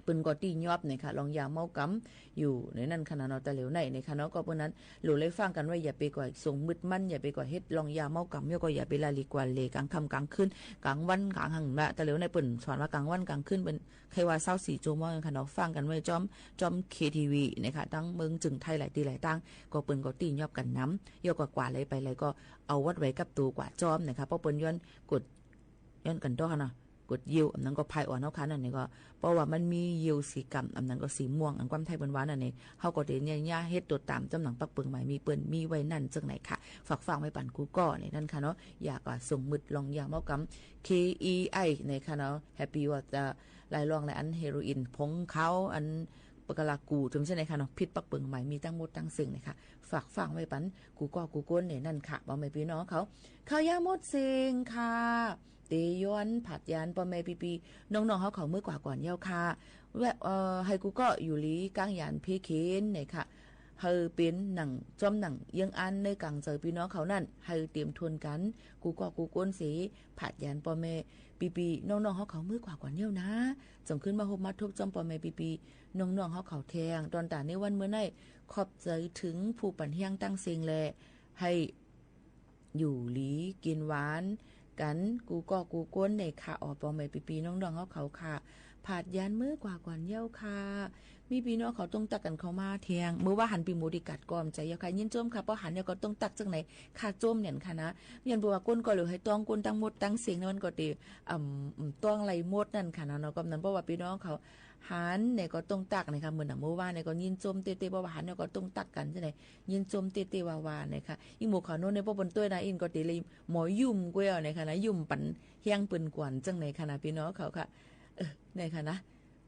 เปิ้นก็ตี้ยอบเนี่ยค่ะ เรื่องยาเมากำอยู่ในนั้นค่ะเนาะ ตะเหลียวในเนี่ยค่ะเนาะ ก็เปิ้นนั้น หลูได้ฟังกั๋นไว้ อย่าไปก่อส่งมึดมัน อย่าไปก่อเฮ็ดเรื่องยาเมากำ แล้วก็อย่าไปละหลีกกว่าเหล่กลางค่ำกลางคืน กลางวันกลางหั้นนะ ตะเหลียวในเปิ้นสอนว่ากลางวันกลางคืน เปิ้นใค่ว่าซาวสี่จั่วโมงค่ะเนาะ ฟังกั๋นไว้จ้อม จ้อมเคทีวีเนี่ยค่ะ ตึงเมืองเจียงไฮ้หลายตี้หลายตาง ก็เปิ้นก็ตี้ยอบกั๋นนำ แล้วก็กว่าใดไปใดก็เอาวัดไว้กับตั๋วกว่าจ้อมเนี่ยค่ะ เพราะเปิ้นย้อนกด ย้อนกั๋นต่อค่ะเนาะ กดเยี่ยว อันนั้นก็พายอ่อนเฮาค่ะ นั่นนี่ก็ เพราะว่ามันมีเยี่ยวสีกำ อันนั้นก็สีม่วง อันกว้างไทยเปิ้นว่านั่นนี่ เฮาก็เต๋เนี่ยเยียะเฮ็ดตั๋วต๋ามจ้ำหนังปักเปิงหมายมีเปิ้นมีไว้นั่นเจิ่งไหนค่ะ ฝากฟังไว้ปั๋นกู้ก้อในนั้นค่ะเนาะ อย่าก่อส่งมึดเรื่องยาเมากำ เคอีไอเนี่ยค่ะเนาะ แฮปปี้ว่าจะหลายเรื่องหลายอัน เฮโรอีน ผงขาว อันปะกะลากู จำเส้นไหนค่ะเนาะ ผิดปักเปิงหมายมีตึงหมดตึงเส้งเนี่ยค่ะ ฝากฟังไว้ปั๋นกู้ก้อกู้คนในนั้นค่ะ ป้อแม่ปี้น้องเขา ข่าวยาหมดเส้งค่ะ เต๋ย้อนผาดยานป้อแม่ปี้ๆ น้องๆ เฮาเขาเมื่อกว่าก่อนเย้าค่ะ แวะ เอ่อ หื้อกู้ก้ออยู่หลีก้างยานเพเคนเนี่ยค่ะ หื้อเป๋นหนัง จ้อมหนังเยื้องอั้นในก๋างใจ๋ปี้น้องเขานั้น หื้อเต๋มทวนกั๋น กู้ก้อกู้คนเส ผาดยานป้อแม่ปี้ๆ น้องๆ เฮาเขาเมื่อกว่าก่อนเย้านะ จ่องขึ้นมาฮบมาทบจ้อมป้อแม่ปี้ๆ น้องๆ เฮาเขาแทง ต๋อนต๋าในวันเมื่อนี้ ขอบใจ๋เถิงผู้ปันแฮงตึงเส้งแล หื้อ อยู่หลีกิ๋นหวานกั๋นกู้ก้อกู้คนเนี่ยค่ะ อ๋อ ป้อแม่ปี้ๆ น้องๆ เฮาเขาค่ะ ผาดยานเมื่อกว่าก่อนเย้าค่ะ มีปี้น้องเขาต้องตักกั๋นเข้ามาแทง เมื่อว่าหันปี้หมูตี้กัดก่อมใจ๋เย้าค่ะ ยินจมค่ะ ป้อหันเนี่ยก็ต้องตักจั่งไหน ค่ะจมเนี่ยค่ะนะ ย้อนบ่ว่าคนก็เหลือหื้อต้องคนตึงหมดตึงเส้งนั้นก็เต๋ อ่ำ ต้องไหลหมดนั่นค่ะนะเนาะ ก็นั้นเพราะว่าปี้น้องเขา หันเนี่ยก็ต้องตักเนี่ยค่ะ เหมือนหนังเมื่อวานเนี่ยก็ยินจมเต้ๆ เพราะว่าหันเนี่ยก็ต้องตักกั๋นใจ้ไหม ยินจมเต้ๆ ว่าๆ เนี่ยค่ะ อี่หมู่เขาโน้นเนี่ย ป้อเปิ้นต้วยนะ อิ้นก็เต๋เลยหมอยุ่มก้วยเอาเนี่ยค่ะนะ ยุ่มปันแฮงเปิ้นก่อนจั่งไหนค่ะนะ ปี้น้องเขาค่ะ เออ เนี่ยค่ะนะ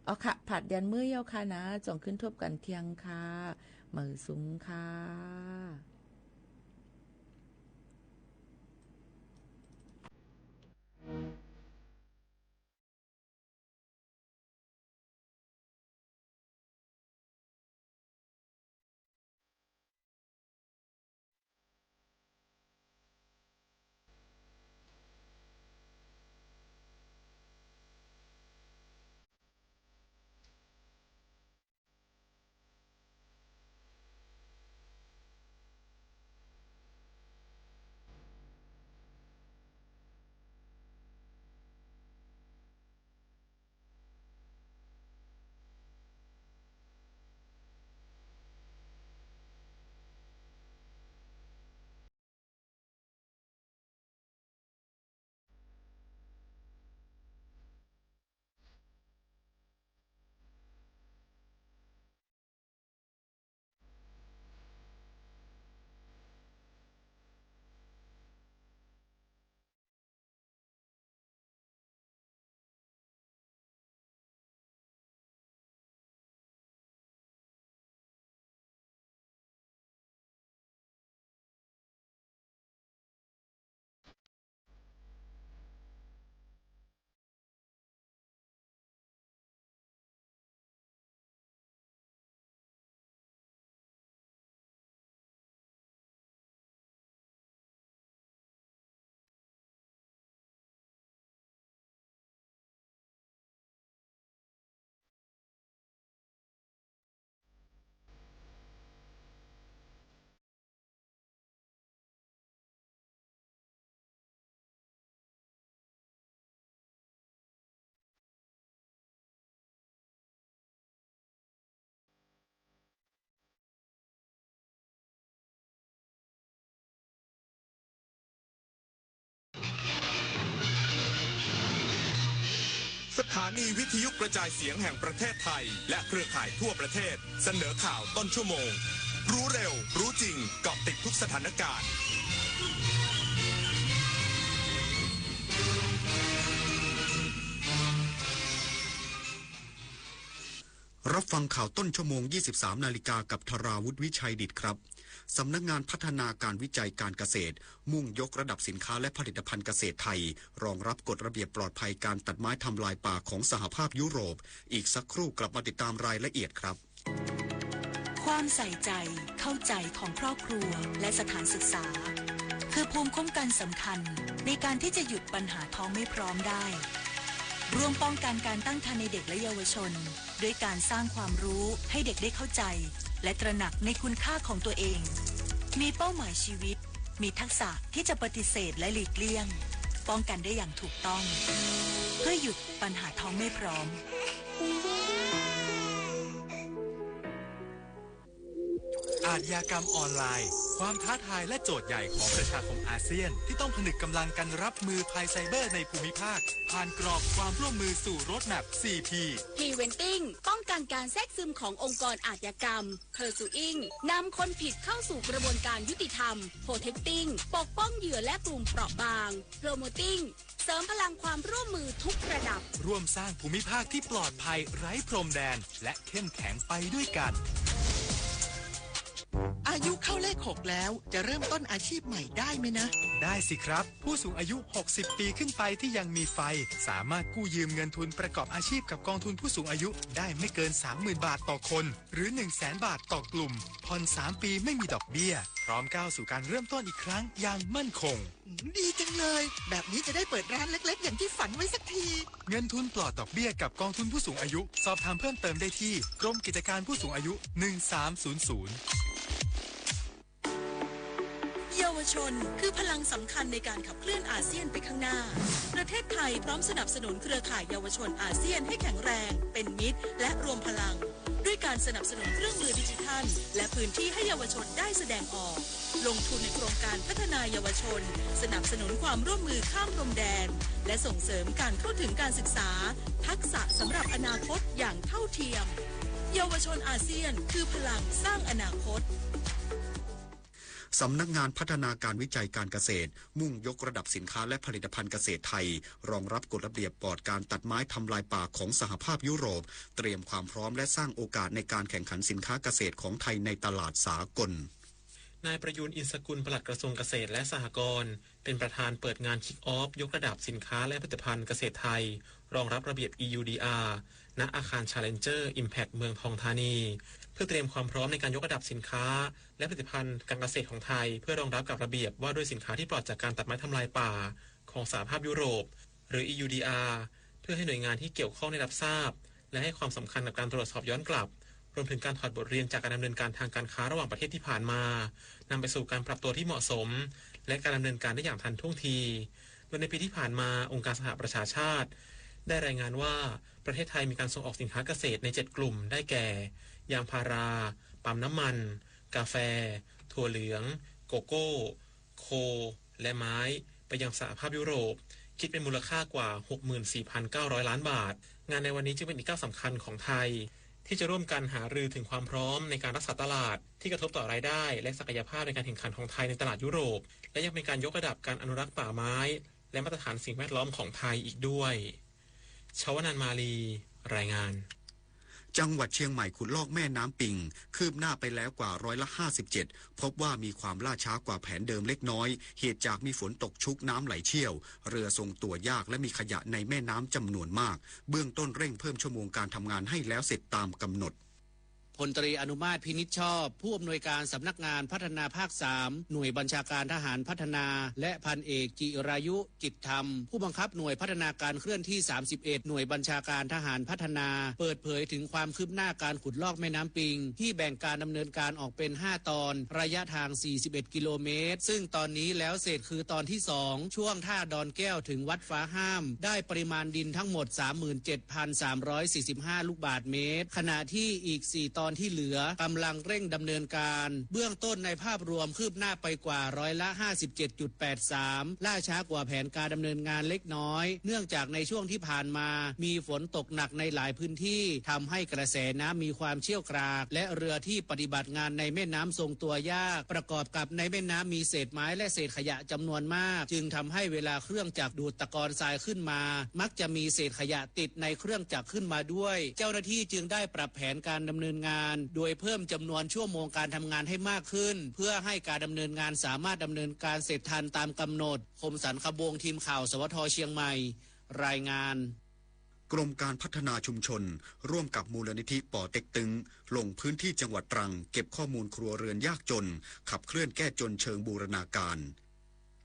เอาค่ะ ผาดยานเมื่อเย้าค่ะนะ จ่องขึ้นทบกั๋นแทงค่ะ เหมยสุงค่ะสถานีวิทยุกระจายเสียงแห่งประเทศไทย และเครือข่ายทั่วประเทศ เสนอข่าวต้นชั่วโมง รู้เร็ว รู้จริง เกาะติดทุกสถานการณ์ รับฟังข่าวต้นชั่วโมง ยี่สิบสามนาฬิกา กับธราวุฒิ วิชัยดิษฐครับ สำนักงานพัฒนาการวิจัยการเกษตร มุ่งยกระดับสินค้าและผลิตภัณฑ์เกษตรไทย รองรับกฎระเบียบปลอดภัยการตัดไม้ทำลายป่าของสหภาพยุโรป อีกสักครู่กลับมาติดตามรายละเอียดครับ ความใส่ใจ เข้าใจของครอบครัวและสถานศึกษา คือภูมิคุ้มกันสำคัญในการที่จะหยุดปัญหาท้องไม่พร้อมได้ ร่วมป้องกันการตั้งครรภ์ในเด็กและเยาวชน ด้วยการสร้างความรู้ให้เด็กได้เข้าใจ และตระหนักในคุณค่าของตัวเอง มีเป้าหมายชีวิต มีทักษะที่จะปฏิเสธและหลีกเลี่ยง ป้องกันได้อย่างถูกต้อง เพื่อหยุดปัญหาท้องไม่พร้อม อาชญากรรมออนไลน์ ความท้าทายและโจทย์ใหญ่ของประชาคมอาเซียน ที่ต้องผนึกกำลังกันรับมือภัยไซเบอร์ในภูมิภาค ผ่านกรอบความร่วมมือสู่ Roadmap สี่ P Preventing ป้องกันการแทรกซึมขององค์กรอาชญากรรม Pursuing นำคนผิดเข้าสู่กระบวนการยุติธรรม Protecting ปกป้องเหยื่อและกลุ่มเปราะบาง Promoting เสริมพลังความร่วมมือทุกระดับ ร่วมสร้างภูมิภาคที่ปลอดภัยไร้พรมแดน และเข้มแข็งไปด้วยกัน อายุเข้าเลขหกแล้ว จะเริ่มต้นอาชีพใหม่ได้ไหมนะ ได้สิครับ ผู้สูงอายุ หกสิบ ปีขึ้นไปที่ยังมีไฟ สามารถกู้ยืมเงินทุนประกอบอาชีพกับกองทุนผู้สูงอายุได้ไม่เกิน สามหมื่น บาทต่อคน หรือ หนึ่งแสน บาทต่อกลุ่ม ผ่อน สาม ปีไม่มีดอกเบี้ย พร้อมก้าวสู่การเริ่มต้นอีกครั้งอย่างมั่นคง ดีจังเลย แบบนี้จะได้เปิดร้านเล็กๆ อย่างที่ฝันไว้สักที เงินทุนปลอดดอกเบี้ยกับกองทุนผู้สูงอายุ สอบถามเพิ่มเติมได้ที่กรมกิจการผู้สูงอายุ หนึ่งสามศูนย์ศูนย์ เยาวชนคือพลังสำคัญในการขับเคลื่อนอาเซียนไปข้างหน้า ประเทศไทยพร้อมสนับสนุนเครือข่ายเยาวชนอาเซียนให้แข็งแรง เป็นมิตร และรวมพลัง ด้วยการสนับสนุนเครื่องมือดิจิทัล และพื้นที่ให้เยาวชนได้แสดงออก ลงทุนในโครงการพัฒนาเยาวชน สนับสนุนความร่วมมือข้ามพรมแดน และส่งเสริมการเข้าถึงการศึกษา ทักษะสำหรับอนาคตอย่างเท่าเทียม เยาวชนอาเซียนคือพลังสร้างอนาคต สำนักงานพัฒนาการวิจัยการเกษตร มุ่งยกระดับสินค้าและผลิตภัณฑ์เกษตรไทย รองรับกฎระเบียบปลอดการตัดไม้ทำลายป่าของสหภาพยุโรป เตรียมความพร้อมและสร้างโอกาสในการแข่งขันสินค้าเกษตรของไทยในตลาดสากล นายประยูร อินทร์สกุล ปลัดกระทรวงเกษตรและสหกรณ์ เป็นประธานเปิดงาน Kick Off ยกระดับสินค้าและผลิตภัณฑ์เกษตรไทย รองรับระเบียบ อี ยู ดี อาร์ ณ อาคาร Challenger Impact เมืองทองธานี เพื่อเตรียมความพร้อมในการยกระดับสินค้า และผลิตภัณฑ์การเกษตรของไทย เพื่อรองรับกับระเบียบว่าด้วยสินค้าที่ปลอดจากการตัดไม้ทำลายป่า ของสหภาพยุโรป หรือ อี ยู ดี อาร์ เพื่อให้หน่วยงานที่เกี่ยวข้องได้รับทราบ และให้ความสำคัญกับการตรวจสอบย้อนกลับ รวมถึงการถอดบทเรียนจากการดำเนินการทางการค้าระหว่างประเทศที่ผ่านมา นำไปสู่การปรับตัวที่เหมาะสม และการดำเนินการได้อย่างทันท่วงที โดยในปีที่ผ่านมา องค์การสหประชาชาติ ได้รายงานว่า ประเทศไทยมีการส่งออกสินค้าเกษตรในเจ็ดกลุ่ม ได้แก่ ยางพารา ปั๊มน้ำมัน กาแฟ ถั่วเหลือง โกโก้ โค และไม้ ไปยังสหภาพยุโรป คิดเป็นมูลค่ากว่า หกหมื่นสี่พันเก้าร้อยล้านบาท งานในวันนี้จึงเป็นอีกก้าวสำคัญของไทย ที่จะร่วมกันหารือถึงความพร้อมในการรักษาตลาด ที่กระทบต่อรายได้ และศักยภาพในการแข่งขันของไทยในตลาดยุโรป และยังเป็นการยกระดับการอนุรักษ์ป่าไม้ และมาตรฐานสิ่งแวดล้อมของไทยอีกด้วย ชวนานมาลี รายงาน จังหวัดเชียงใหม่ขุดลอกแม่น้ำปิง คืบหน้าไปแล้วกว่าร้อยละห้าสิบเจ็ด พบว่ามีความล่าช้ากว่าแผนเดิมเล็กน้อย เหตุจากมีฝนตกชุกน้ำไหลเชี่ยว เรือทรงตัวยากและมีขยะในแม่น้ำจำนวนมาก เบื้องต้นเร่งเพิ่มชั่วโมงการทำงานให้แล้วเสร็จตามกำหนด พลตรีอนุมาตร พินิจชอบ ผู้อำนวยการสำนักงานพัฒนาภาคสาม หน่วยบัญชาการทหารพัฒนา และพันเอกจิรายุ จิตธรรม ผู้บังคับหน่วยพัฒนาการเคลื่อนที่ สามสิบเอ็ด หน่วยบัญชาการทหารพัฒนา เปิดเผยถึงความคืบหน้าการขุดลอกแม่น้ำปิง ที่แบ่งการดำเนินการออกเป็น ห้า ตอน ระยะทาง สี่สิบเอ็ด กิโลเมตร ซึ่งตอนนี้แล้วเสร็จคือตอนที่ สอง ช่วงท่าดอนแก้วถึงวัดฟ้าห้าม ได้ปริมาณดินทั้งหมด สามหมื่นเจ็ดพันสามร้อยสี่สิบห้า ลูกบาศก์เมตร ขณะที่อีก สี่ ตอนที่เหลือกำลังเร่งดำเนินการ เบื้องต้นในภาพรวมคืบหน้าไปกว่าร้อยละห้าสิบเจ็ดจุดแปดสาม ล่าช้ากว่าแผนการดำเนินงานเล็กน้อย เนื่องจากในช่วงที่ผ่านมามีฝนตกหนักในหลายพื้นที่ ทำให้กระแสน้ำมีความเชี่ยวกราก และเรือที่ปฏิบัติงานในแม่น้ำทรงตัวยาก ประกอบกับในแม่น้ำมีเศษไม้และเศษขยะจำนวนมาก จึงทำให้เวลาเครื่องจักรดูดตะกอนทรายขึ้นมา มักจะมีเศษขยะติดในเครื่องจักรขึ้นมาด้วย เจ้าหน้าที่จึงได้ปรับแผนการดำเนินงาน โดยเพิ่มจำนวนชั่วโมงการทำงานให้มากขึ้น เพื่อให้การดำเนินงานสามารถดำเนินการเสร็จทันตามกำหนด คมสันต์ ขบวง ทีมข่าว สวท เชียงใหม่ รายงาน กรมการพัฒนาชุมชน ร่วมกับมูลนิธิปอเต็กตึง ลงพื้นที่จังหวัดตรัง เก็บข้อมูลครัวเรือนยากจน ขับเคลื่อนแก้จนเชิงบูรณาการ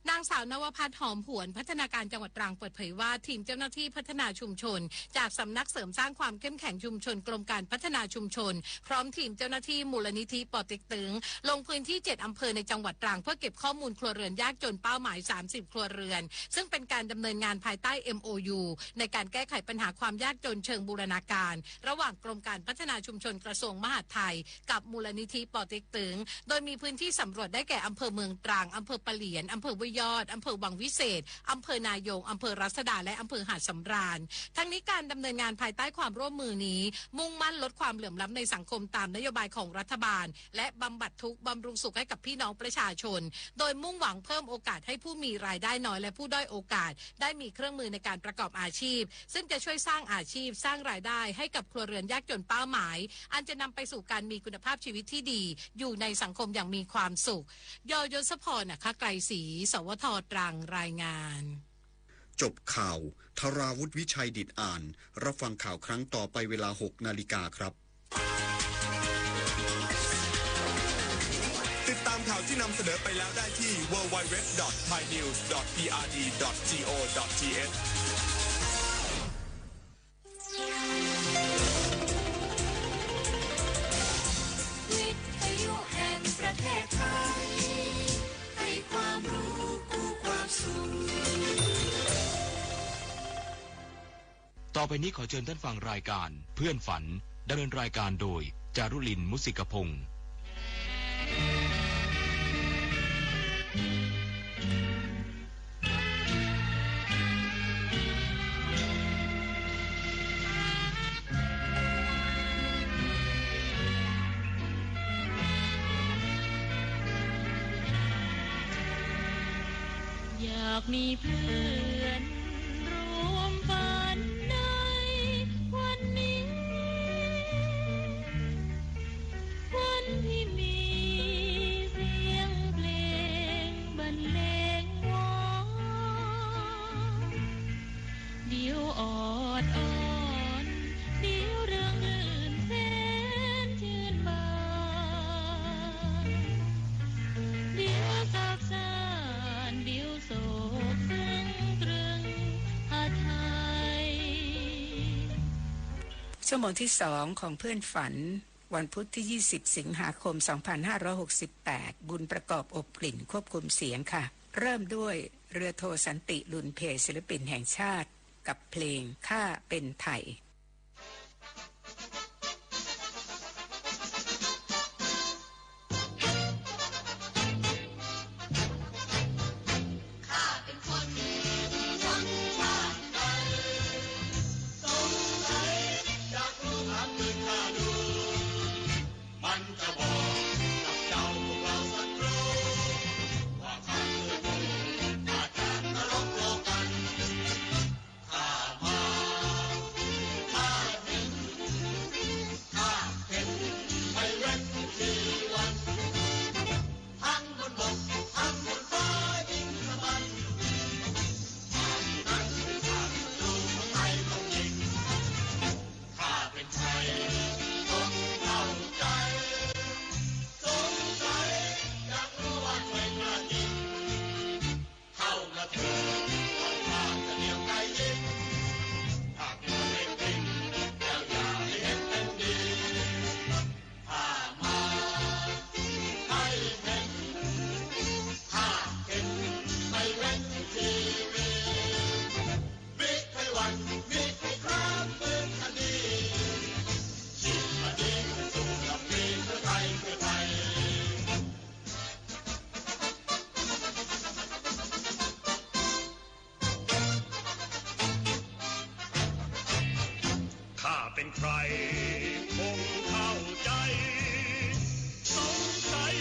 นางสาวนวพัฒน์ หอมหวน พัฒนาการจังหวัดตรัง เปิดเผยว่า ทีมเจ้าหน้าที่พัฒนาชุมชน จากสำนักเสริมสร้างความเข้มแข็งชุมชน กรมการพัฒนาชุมชน พร้อมทีมเจ้าหน้าที่มูลนิธิปอเต็กตึง ลงพื้นที่เจ็ดอำเภอในจังหวัดตรัง เพื่อเก็บข้อมูลครัวเรือนยากจนเป้าหมาย สามสิบ ครัวเรือน ซึ่งเป็นการดำเนินงานภายใต้ เอ็มโอยู ในการแก้ไขปัญหาความยากจนเชิงบูรณาการ ระหว่างกรมการพัฒนาชุมชนกระทรวงมหาดไทย กับมูลนิธิปอเต็กตึง โดยมีพื้นที่สำรวจได้แก่อำเภอเมืองตรัง อำเภอปะเหลียน อำเภอห้วยยอด อำเภอวังวิเศษ อำเภอนายง อำเภอรัศดา และอำเภอหาดสำราญ ทั้งนี้การดำเนินงานภายใต้ความร่วมมือนี้ มุ่งมั่นลดความเหลื่อมล้ำในสังคมตามนโยบายของรัฐบาล และบำบัดทุกข์บำรุงสุขให้กับพี่น้องประชาชน โดยมุ่งหวังเพิ่มโอกาสให้ผู้มีรายได้น้อยและผู้ด้อยโอกาส ได้มีเครื่องมือในการประกอบอาชีพ ซึ่งจะช่วยสร้างอาชีพ สร้างรายได้ให้กับครัวเรือนยากจนเป้าหมาย อันจะนำไปสู่การมีคุณภาพชีวิตที่ดี อยู่ในสังคมอย่างมีความสุข ย ยศพร นะคะ ไกรศรี สวท ตรัง รายงาน จบข่าว ธราวุฒิ วิชัยดิษฐอ่าน รับฟังข่าวครั้งต่อไปเวลา หกนาฬิกาครับ ติดตามข่าวที่นำเสนอไปแล้วได้ที่ ดับเบิลยู ดับเบิลยู ดับเบิลยู ดอท ไทยนิวส์ ดอท พี อาร์ ดี ดอท จี โอ ดอท ที เอช วิทยุแห่งประเทศไทย ให้ความรู้คู่ความสุข ต่อไปนี้ขอเชิญท่านฟังรายการเพื่อนฝัน ดำเนินรายการโดย จารุลิน มุสิกพงษ์ อยากมีเพื่อนร่วมฝันในวันนี้ วันที่มีเสียงเพลงบรรเลงวอน เดี๋ยวออดอ้อน เดี๋ยวเริงรื่นแสนชื่นบาน เดี๋ยวซาบซ่าน เดี๋ยวโศกซึ้งตรึงหาไทย ชั่วโมงที่สองของเพื่อนฝัน วันพุธที่ ยี่สิบ สิงหาคม สองพันห้าร้อยหกสิบแปด บุญประกอบ อบกลิ่น ควบคุมเสียงค่ะ เริ่มด้วยเรือโทสันติ ลุนเพ ศิลปินแห่งชาติ กับเพลงข้าเป็นไทย ข้าเป็นคน คนชาติใด สงสัยอยากรู้ ถามเถิดข้าดู มันจะบอกกับเจ้าพวกเราศัตรู ว่าข้าคือผู้มาจากนรกโลกัน ข้ามาข้าเห็น ข้าเห็นไม่เว้นชีวัน ทั้งบนบก ทั้งบนฟ้า ยิงสะบั้น ข้าคือนั้น ข้าคือลูกของไทยของหญิง ข้าเป็นไทย ต้องเข้าใจ สงสัยอยากรู้ว่าใครกล้ายิง เข้ามาเถิด ก่อนข้าจะเหนี่ยวไกยิง หากมันไม่จริง แล้วอย่าให้เห็นเป็นดี ข้ามาให้เห็น ข้าเห็นไม่เว้นชีวิต มิใคร่หวั่น มิใคร่ครามเหมือนอดีต ชีพอดีต สู้กับมีเพื่อไทย เพื่อไทย ข้าเป็นใครคงเข้าใจ สงสัย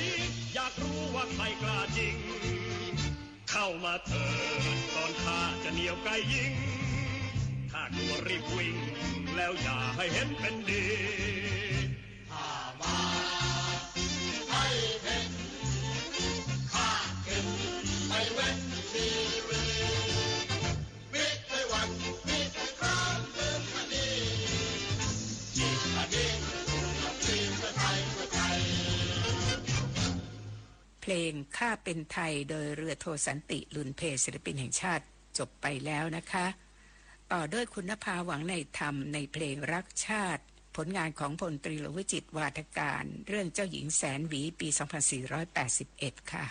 อยากรู้ว่าใครกล้าจริง เข้ามาเถิด ก่อนข้าจะเหนี่ยวไกยิง ถ้ากลัวรีบวิ่ง แล้วอย่าให้เห็นเป็นดี ข้ามาให้เห็น ข้าเห็นไม่เว้นชีวิต มิใคร่หวั่น มิใคร่ครามเหมือนอดีต ชีพอดีต สู้กับมีเพื่อไทย เพื่อไทย ลงข้าเป็นไทย โดยเรือโทสันติ ลุนเพ ศิลปินแห่งชาติ จบไปแล้วนะคะ ต่อด้วยคุณนภา หวังในธรรม ในเพลงรักชาติ ผลงานของพลตรีหลวงวิจิตร วาทการ เรื่องเจ้าหญิงแสนหวี ปี สองพันสี่ร้อยแปดสิบเอ็ด ค่ะ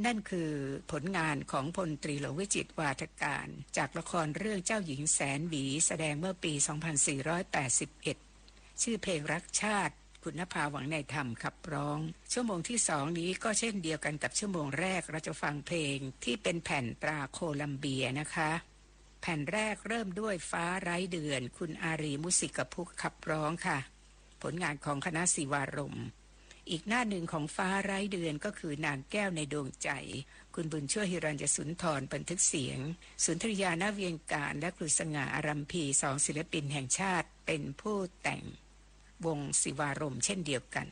นั่นคือผลงานของพลตรีหลวงวิจิตร วาทการ จากละครเรื่องเจ้าหญิงแสนหวี แสดงเมื่อปี สองพันสี่ร้อยแปดสิบเอ็ด ชื่อเพลงรักชาติ คุณนภา หวังในธรรมขับร้อง ชั่วโมงที่สองนี้ก็เช่นเดียวกันกับชั่วโมงแรก เราจะฟังเพลงที่เป็นแผ่นตราโคลัมเบียนะคะ แผ่นแรกเริ่มด้วยฟ้าไร้เดือน คุณอารี มุสิกพุกขับร้องค่ะ ผลงานของคณะศิวารมณ์ อีกหน้าหนึ่งของฟ้าไร้เดือนก็คือนางแก้วในดวงใจ คุณบุญช่วย หิรัญยสุนทร บันทึกเสียง สุนทรียา ณ เวียงก๋าน และครูสง่า อารัมภี สองศิลปินแห่งชาติเป็นผู้แต่ง วงศิวารมณ์เช่นเดียวกัน